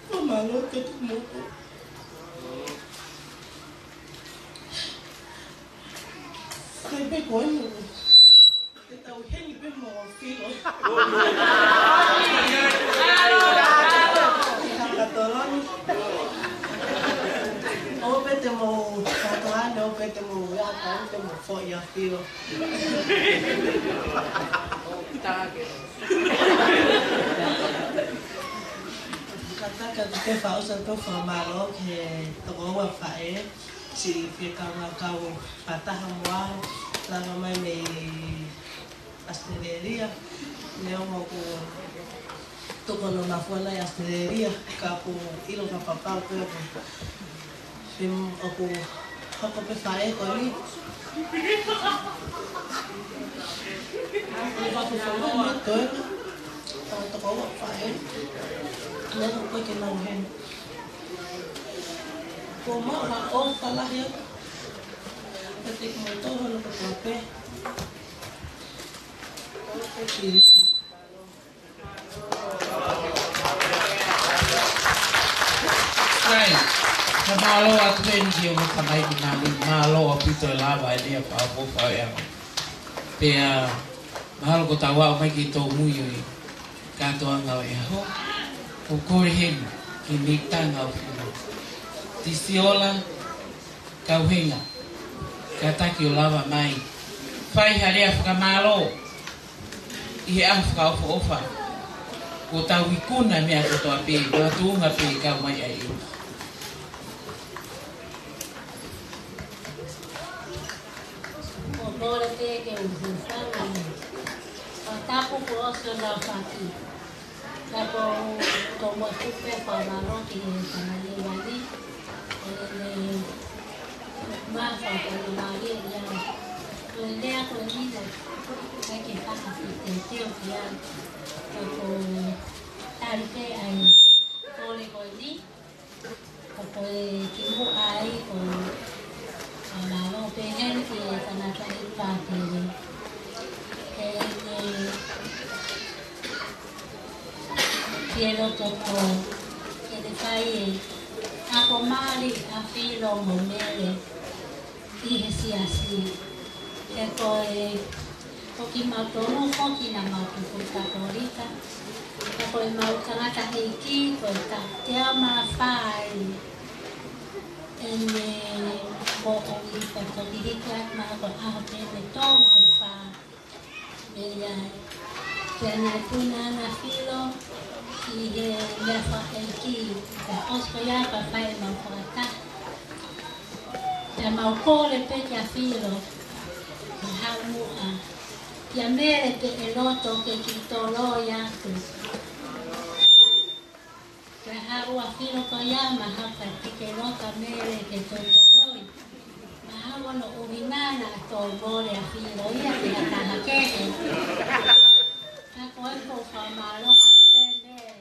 Fakamālō ke te moto. Kai pe ko inu. Te tau heni pē mo Filo. Hanga toloni. ʻO pē te mo katoane, ʻo pē te mo ia, ka ʻo te mo foʻi ʻa Filo. Ka taka te faʻosa to fakamālō ki he tokoua faʻē, siʻi fiekaungā kau fakataha mo au, lava mai mei ʻAositelēlia, neongo ʻoku tokoni mafua ʻi ʻAositelēlia, ka ʻoku ʻilo fakapapau pē ʻoku fim-, ʻoku hoko pē faʻē ko eni. ʻOku fakafonu mo toe, ka tokoua faʻē, neongo ʻoku ʻikai ke nau heni. Ko mau ha ʻofa lahi atu. Ka te kimoutolu hono kotoa pē. Sai, ka mālō atu eni ki hoʻomou tamaiki mali, mālō ʻaupito e lava e lea fakaʻofoʻofa ʻa e ʻaho. Pea mahalo ko ʻetau aʻu mai ki he tōmui ʻo e kātoanga ʻo e ʻaho, ʻoku kole heni ki he meʻitanga ʻo Filo. Tisiola, Kauhenga, kātaki ʻo lava mai. Fai ha lea fakamālō ʻi he ʻaho fakaʻofoʻofa. Kuo tau ikuna meʻa kotoa pē, makatuʻunga pē kau mai ʻa e ʻEiki. ʻOku ou kole pē ke u hūfanga he fakatapu kuo ʻosi ʻo lau faki. Ka ko, ko mo tupe fakamālō ki he tamaiki mali, ʻene mafa ko ʻene mali ia. Ko e lea ko eni naʻe ʻikai ke fakafeʻiloaki ki ai. Ka ko e tali pē ʻa e kole ko eni. Ka ko e kimuʻa ai ko e fakamālō pē heni ki he tangataʻeiki pātele. He ne ke loto ko, ke ne fai e ako mali ʻa Filo mo Mele ʻi he siasi. He ko e, ko kimautolu foki naʻa mau tupu ʻi Katolika. Ka ko ʻemau tangataʻeiki, ko e taʻu teau mā fā ai. ʻEne moʻui ko e toki hiki atu mai ko e ʻaho pē ʻe tolu pe fā. Meʻa ia, pea naʻe puna ʻa Filo ki he meʻa fakaʻeiki, pea ʻosi ko ia pea fai ʻemau fakataha. Pea mau kole pē kia Filo ke haʻu muʻa, kia Mele pē ʻe loto ke kiʻi toloi atu. Pea haʻu ʻa Filo ko ia, mahalo pē ke loto ʻa Mele ke toe toloi. Mahalo ko hono ʻuhinga naʻe toe mole ʻa Filo ia ki ha taha kehe. Ka ko e ko fakamālō atu pē Mele.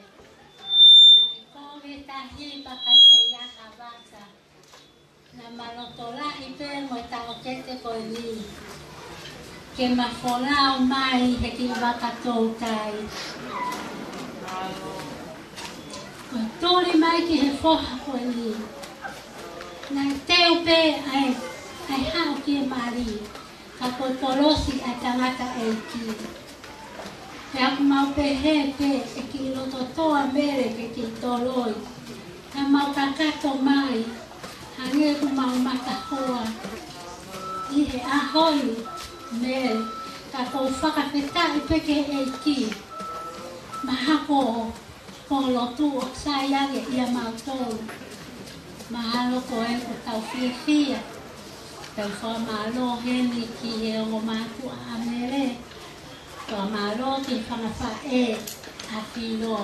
Naʻe kovi e tahi pea ʻikai ke ʻi ai ha vasa. Naʻa ma loto lahi pē mo e taʻokete ko eni ke ma folau mai he kiʻi vaka toutai. Ko e tuli mai ki he foha ko eni. Naʻe teu pē ʻa e, ʻa e haʻu ki he mali, ka ko e kolosi ʻa e tangataʻeiki. Pea ʻoku mau pehē pē ʻe kiʻi loto toʻa Mele ke kiʻi toloi. Ka mau kakato mai, hangē ʻoku mau matahoa ʻi he ʻaho ni, Mele, ka ʻoku ou fakafetaʻi pē ki he ʻEiki. Mahalo ko e lotu ʻoku sai ange ʻia mautolu. Mahalo ko e ʻoku tau fiefia. Tau fakamālō heni ki he ongo mātuʻa ʻa Mele. Fakamālō ki he fanga faʻē ʻa Filo.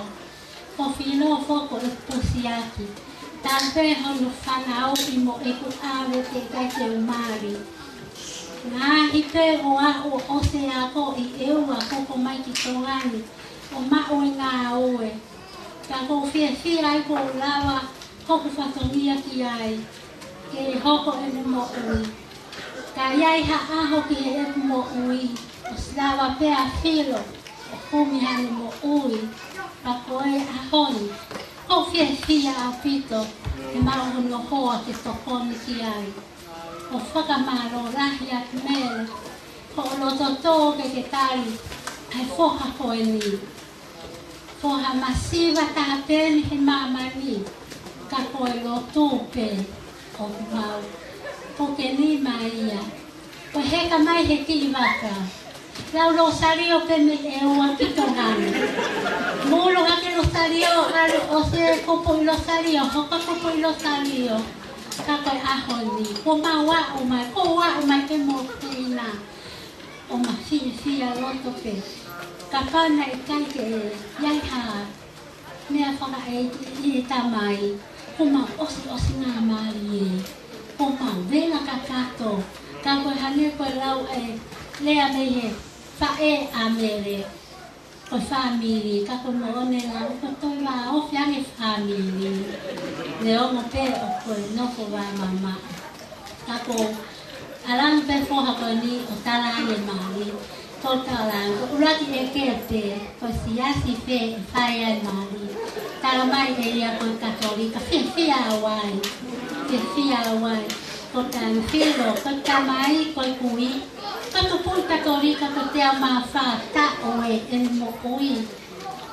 Ko Filo foki ko e pusiaki. Talu pē hono fanauʻi mo ʻeku ʻave teʻeki ai ke u mali. Ngaahi pē ʻo aʻu ʻo ʻosi e ako ʻi ʻEua ʻo hoko mai ki Tonga ni ʻo maʻu e ngāue. Ka ʻoku ou fiefia ai kuo u lava ʻoku fatongia ki ai ke hoko ʻene moʻui. Ka ʻi ai ha ʻaho ki heʻeku moʻui ʻoku lava pē ʻa Filo ʻo kumi haʻane moʻui, pea ko e ʻaho ni ʻoku ou fiefia ʻaupito he maʻu hono hoa ke tokoni ki ai. ʻOku fakamālō lahi atu Mele, ko hoʻo loto tō ke ke tali ʻa e foha ko eni. Foha masiva taha pē eni he māmani, ka ko e lotu pē ʻoku mau. Ko ke ni mai ia. Ko e heka mai he kiʻi vaka. Lau Losalio pē mei ʻEua ki Tonga ni. Mulu hake Losalio, ʻalu ʻo se kupuʻi Losalio, hoka kupuʻi Losalio. Ka ko e ʻaho ni, ko mau aʻu mai, ko aʻu mai ke mo kuina. ʻO ma fiefia loto pē. Kapau naʻe ʻikai ke ʻi ai ha meʻa fakaʻeiki ʻi he Tamai, ko mau ʻosiʻosingamālie, ko mau vela kakato. Ka ko e hangē ko e lau ʻa e lea mei he faʻē ʻa Mele, ko e fāmili, ka ko e moʻoni e lau, ko e toe vāofi ange fāmili. Neongo pē ʻoku ko e nofo vāmamaʻo. Ka ko e ʻalu ange pē foha ko eni ʻo tala ange mali. Ko e tala ange, ko e ʻuluaki ʻeke pē, ko e siasi fē ʻe fai ai mali. Tala mai ʻe ia ko e Katolika, fiefia au ai. Fiefia au ai. Ko Tangifilo, ko e tamai, ko e kui. Ko e tupuʻi Katolika, ko e teau mā fā taʻu ʻene moʻui.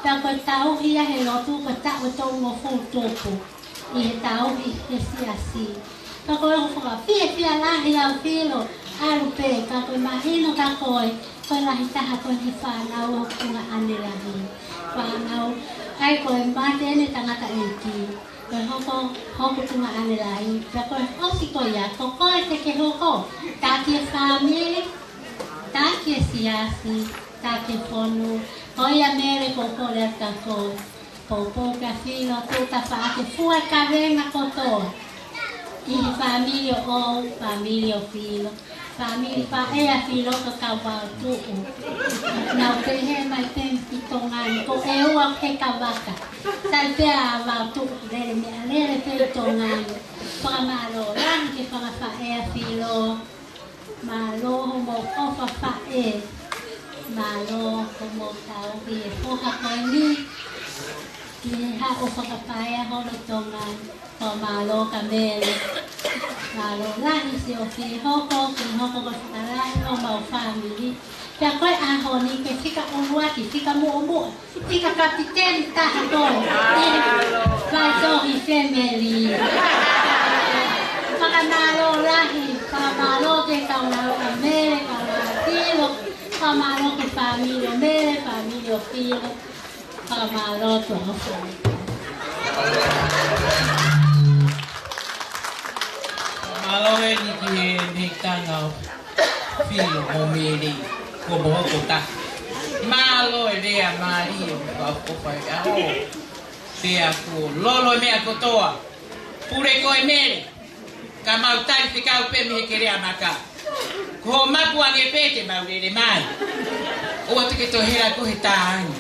Pea ko e tauhi ia he lotu, ko e taʻu ʻe tolungofulu tupu ʻi he tauhi he siasi. Ka ko e ʻoku fakafiefia lahi au Filo, ʻalu pē, ka ko e mahino ka ko e, ko e lahi taha ko e he fānau ʻo e tuongaʻane lahi. Fānau, ʻa ia ko e mate ʻene tangataʻeiki. Ko e hoko, hoko tuongaʻane lahi. Pea ko e ʻosi ko ia, ko koe te ke hoko. Taki e fāmili, taki e siasi, taki e fonu. Ko ia Mele ko e kole atu kia koe. Poupou kia Filo, tuʻu tafaʻaki fua kavenga kotoa. ʻI he fāmili ʻo ʻou, fāmili ʻo Filo, fāmili faʻē ʻa Filo ko Kavautuʻu. Nau pehē mai pē ki Tonga ni, ko ʻEua he kavaka. Sai pē ʻa Vautuʻu, lele meʻa lele pē ʻi Tonga ni. Fakamālō lahi ki he fanga faʻē ʻa Filo. Mālō hoʻomou ʻofa faʻē. Mālō hoʻomou tauhi e foha ko eni. Ki he haʻu fakapaea holo Tonga. Ko mālō ka Mele. Mālō lahi siʻo fie hoko, fie hoko ko e fakalahi homau fāmili. Pea ko e ʻaho ni ke fika ʻuluaki, fika muʻomuʻa. Fika kapiteni taha koe. ʻI he Vaitohi Family. Fakamālō lahi, fakamālō ki he kaungā ʻa Mele, kaungā ʻa Filo, fakamālō ki he fāmili ʻo Mele, fāmili ʻo Filo, fakamālō tuʻa ʻofa. Mālō eni ki he mehikitanga ʻo Filo mo Mele, kuo mou hoko taha. Mālō e lea mālie ʻoku fakaʻofoʻofa he ʻaho. Pea kuo lolo e meʻa kotoa. Pule koe Mele, ka mau tali fekau pē mei he kelea maka. Ko hoʻo mapu ange pē te mau lele mai. ʻOua te ke toe hela koe he taʻane.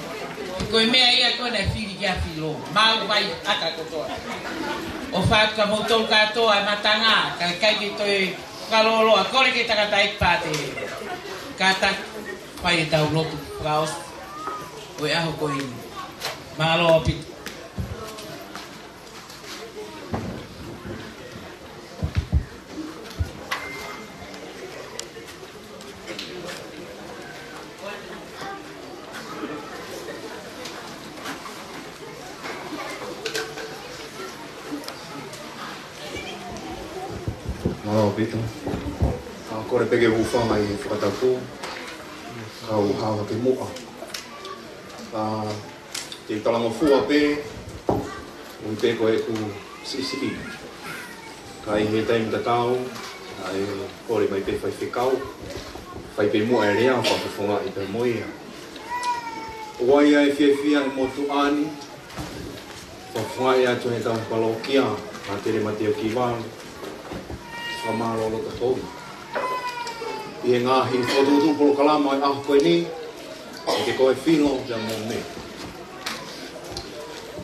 Ko e meʻa ia ko ē naʻe fili kia Filo. Mau vai aka kotoa. ʻOfa atu kia moutolu kātoa e matanga, ka ʻikai ke toe fakalōloa, kole ki he tangataʻeiki pātē. Kātaki, fai ʻetau lotu fakaʻosi ʻo e ʻaho ko eni. Mālō ʻaupito. Mālō ʻaupito. ʻA, kole pē ke u hūfanga ʻi he fakatapu, kau hao hake muʻa. ʻA, te u talangofua pē, ui pē ko ʻeku siʻisiʻi. Ka ʻi he taimi tatau, ʻa e kole mai pē faifekau, fai pē muʻa e lea, fakafofongaʻi pē mo ia. ʻOku ʻi ai e fiefia he motuʻa ni, fakafofongaʻi atu he tau palokia, ʻa Tele Mateo Kivalu, fakamālō loto hou. ʻI he ngaahi fokotuʻutuʻu polokalama ʻo e ʻaho ko eni, ʻi he ko e Filo, ia mo Mele.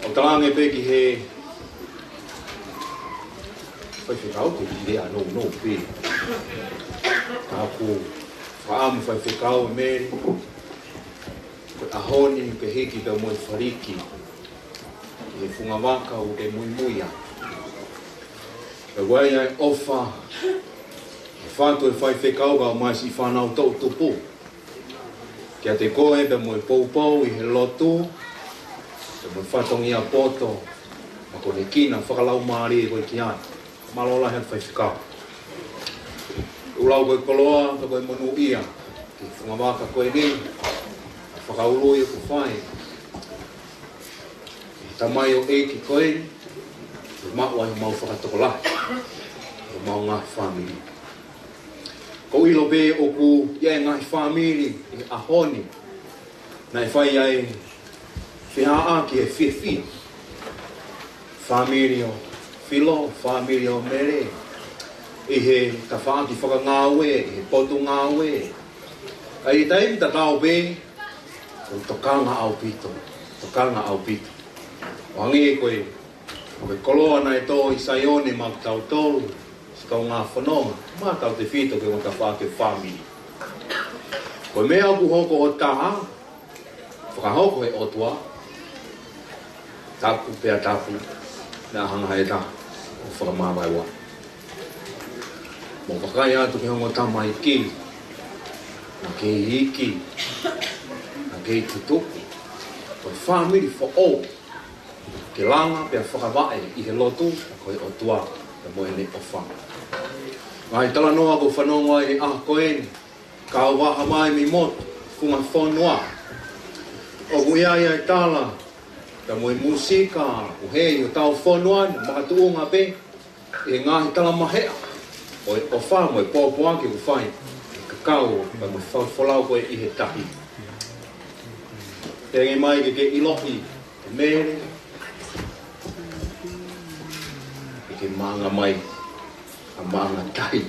ʻO talaange pē ki he Faifekau, ke kiʻi lea nounou pē. Ka ʻoku fakaʻamu Faifekau Mele, ko e ʻaho ni ke hiki pea mo e faliki ʻi he funga vaka ʻoku ke muimui ai. Pea ʻoku ʻi ai e ʻofa ʻe fatu ʻe Faifekau kae ʻumaʻā siʻi fānau toʻutupu kiate koe pea mo e poupou ʻi he lotu, pea mo e fatongia poto, mo e konekina fakalaumālie ko ē ki ai. Mālō lahi atu Faifekau. ʻOku lau ko e koloa, pea ko e monūʻia ki he funga vaka ko eni, ʻa e fakaului ʻoku fai ʻe he tamaioʻeiki ko eni, ke maʻu ai homau fakatokolahi, homau ngaahi fāmili. ʻOku ou ʻilo pē ʻoku ʻi ai e ngaahi fāmili ʻi he ʻaho ni naʻe fai ai e feʻaʻaki ʻo e fiefia. Fāmili ʻo Filo, fāmili ʻo Mele, ʻi he tafaʻaki fakangāue, ʻi he potungāue. ʻA ia ʻi he taimi tatau pē, ʻoku tokanga ʻaupito, tokanga ʻaupito. ʻO hangē ko e, ko e koloa naʻe tō ʻi Saione maʻa kitautolu, siʻi kaungā fononga, maʻatautefito ki he ongo tafaʻaki ʻo e fāmili. Ko e meʻa ʻoku hoko ʻo taha, fakahoko ʻe he ʻOtua, tapu pea tapu, naʻa hanga ʻe he taha ʻo fakamāvaeua. Mou vakai atu ki he ongo tamaiki, naʻe kei iiki, naʻe kei tutuku. Ko e fāmili foʻou ke langa pea fakavaʻe ʻi he lotu, ko e ʻOtua pea mo ʻene ʻofa. Ngaahi talanoa ʻoku fanongo ai he ʻaho ko eni, kau vaha mai mei motu, funga fonua. ʻOku ʻi ai e tala, pea mo e mūsika, ʻoku ʻi hotau fonua ni, makatuʻunga pē ʻi he ngaahi talamaheʻa ʻo e ʻofa mo e pōpoaki ʻoku fai ʻe he kakai, pea mo e folofola ko ē ʻi he tahi. Tenge mai ke ke ʻiloʻi ʻe Mele, ke ke maʻanga mai ʻa e maʻanga tahi.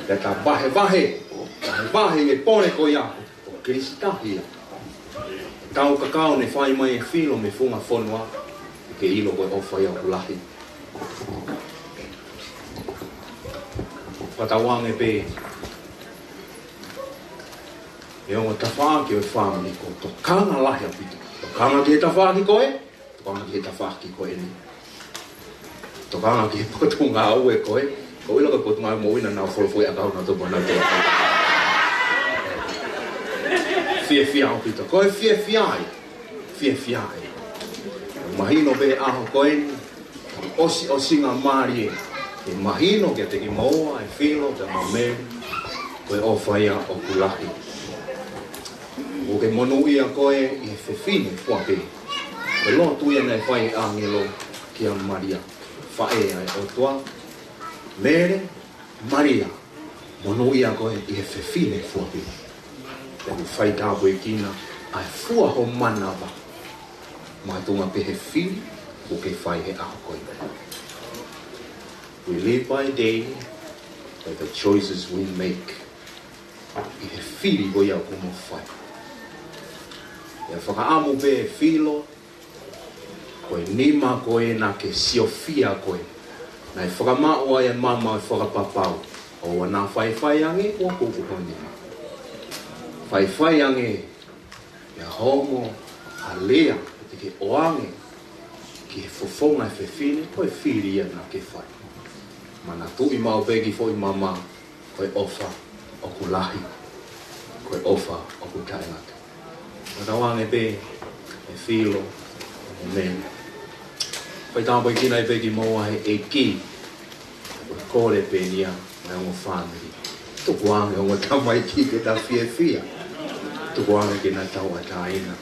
Pea ta vahevahe, vahevahe e pole ko ia ʻo Kilisitahi ia. Tau kakau ne fai mai ʻe Filo mei he funga fonua, ke ʻilo ko e ʻofa ia ʻoku lahi. Fakatauange pē, ʻe ongo tafaʻaki ʻo e fāmili, ʻoku tokanga lahi ʻaupito. Tokanga ki he tafaʻaki ko ē, tokanga ki he tafaʻaki ko eni. Tokanga ki he potungāue ko ē, ʻoku ou ʻilo ko e potungāue moʻui naʻa nau folofola ʻakau naʻa tō pea nau tō. Fiefia ʻaupito, ko e fiefia ai, fiefia ai. Mahino pē ʻaho ko eni, ʻosiʻosingamālie, ke mahino kiate kimoua ʻe Filo pea mo Mele, ko e ʻofa ia ʻoku lahi. ʻOku ke monūʻia koe ʻi he fefine fua pē. Ko e lotu ia naʻe fai ʻe he ʻāngelo kia Malia, faʻē ʻa e ʻOtua. Mele, Malia, monūʻia koe ʻi he fefine fua pē. Pea ʻoku faitāpuekina ʻa e fua ho manava, makatuʻunga pē he fili ʻoku ke fai he ʻaho ko eni. We live by day, by the choices we make. ʻI he fili ko ia ʻoku mo fai. ʻE fakaʻamu pē Filo, ko e nima ko ē naʻa ke siofia ko ē, naʻe fakamaʻu ai e mama ʻo e fakapapau, ʻoua naʻa faifai ange, ʻoua kuku ho nima. Faifai ange, ʻe homo, ʻa e lea, ʻe te ke ʻoange ki he fofonga e fefine, ko e fili ia naʻa ke fai. Manatuʻi maʻu pē ki he foʻi mama, ko e ʻofa ʻoku lahi, ko e ʻofa ʻoku taʻengata. Fakatauange pē ʻe Filo, ʻe Mele. Faitāpuekina ai pē kimoua ʻe he ʻEiki, ko e kole pē ia maʻa e ongo fāmili. Tukuange ongo tamaiki ke ta fiefia. Tukuange ke na tauʻatāina.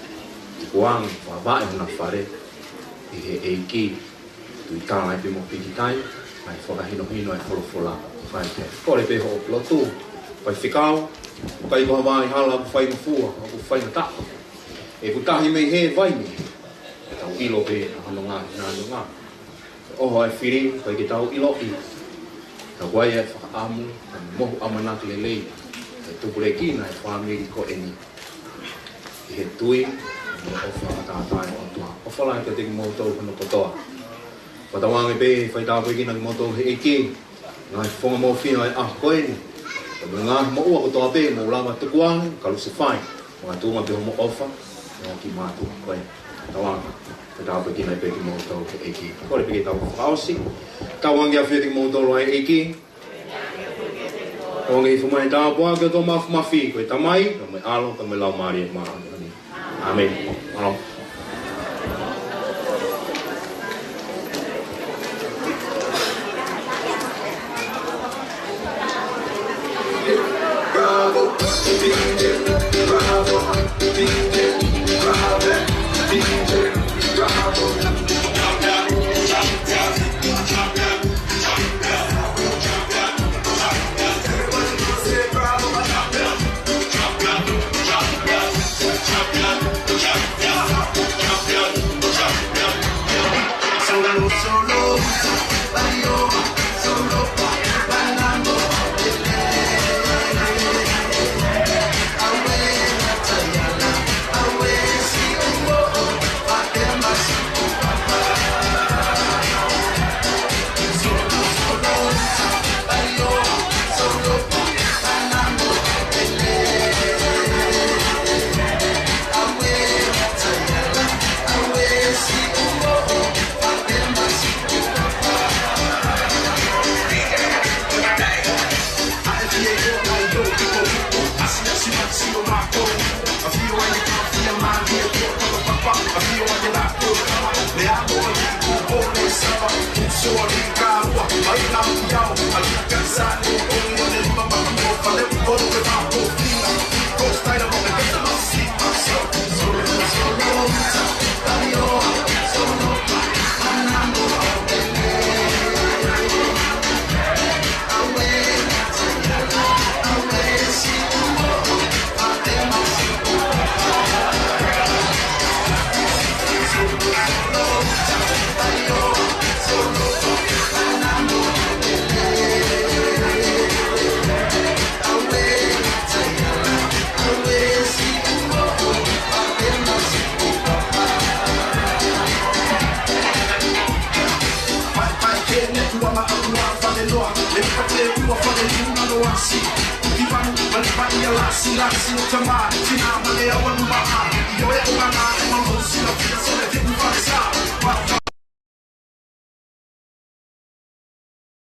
Tukuange fakavaʻe hona fale ʻi he ʻEiki. Tuitala ai pē mo pikitai, ʻa e fakahinohino ʻa e folofola. Fai ke kole pē hoʻo lotu, Faifekau, ʻikai ko ha vāihala ʻoku faingofua, ʻoku faingataʻa. ʻOku tahi mei he vai ni, tau ʻilo pē ʻa hono ngaahi hinanonga. ʻOho ʻa e fili, ʻikai ke tau ʻiloʻi. Ka ʻoku ʻi ai e fakaʻamu, ʻa e mohu ʻamanaki lelei, ʻe tupulekina e fāmili ko eni. ʻI he tui, mo e ʻofa ʻataʻatā ʻa e ʻOtua. ʻOfa lahi kiate kimoutolu hono kotoa. Fakatauange pē, fai tāpuekina kimoutolu ʻe he ʻEiki, ngaahi fofonga moʻui ʻo e ʻaho ko eni. Ko e ngaahi moʻua kotoa pē, mou lava tukuange, kalusefai. Makatuʻunga pē hoʻomou ʻofa, mo e kiʻi mātuʻa ko ē. Fakatauange, fai tāpuekina pē kimoutolu ʻe he ʻEiki. Kole pē ke tau fakaʻosi. Tauange ʻafio kimoutolu ʻa e ʻEiki. ʻOange hifo mai e tāpuaki ʻa e ʻOtua Māfimafi, ko e Tamai, pea mo e ʻAlo, pea mo e Laumālie Māʻoniʻoni. ʻĀmeni. Mālō.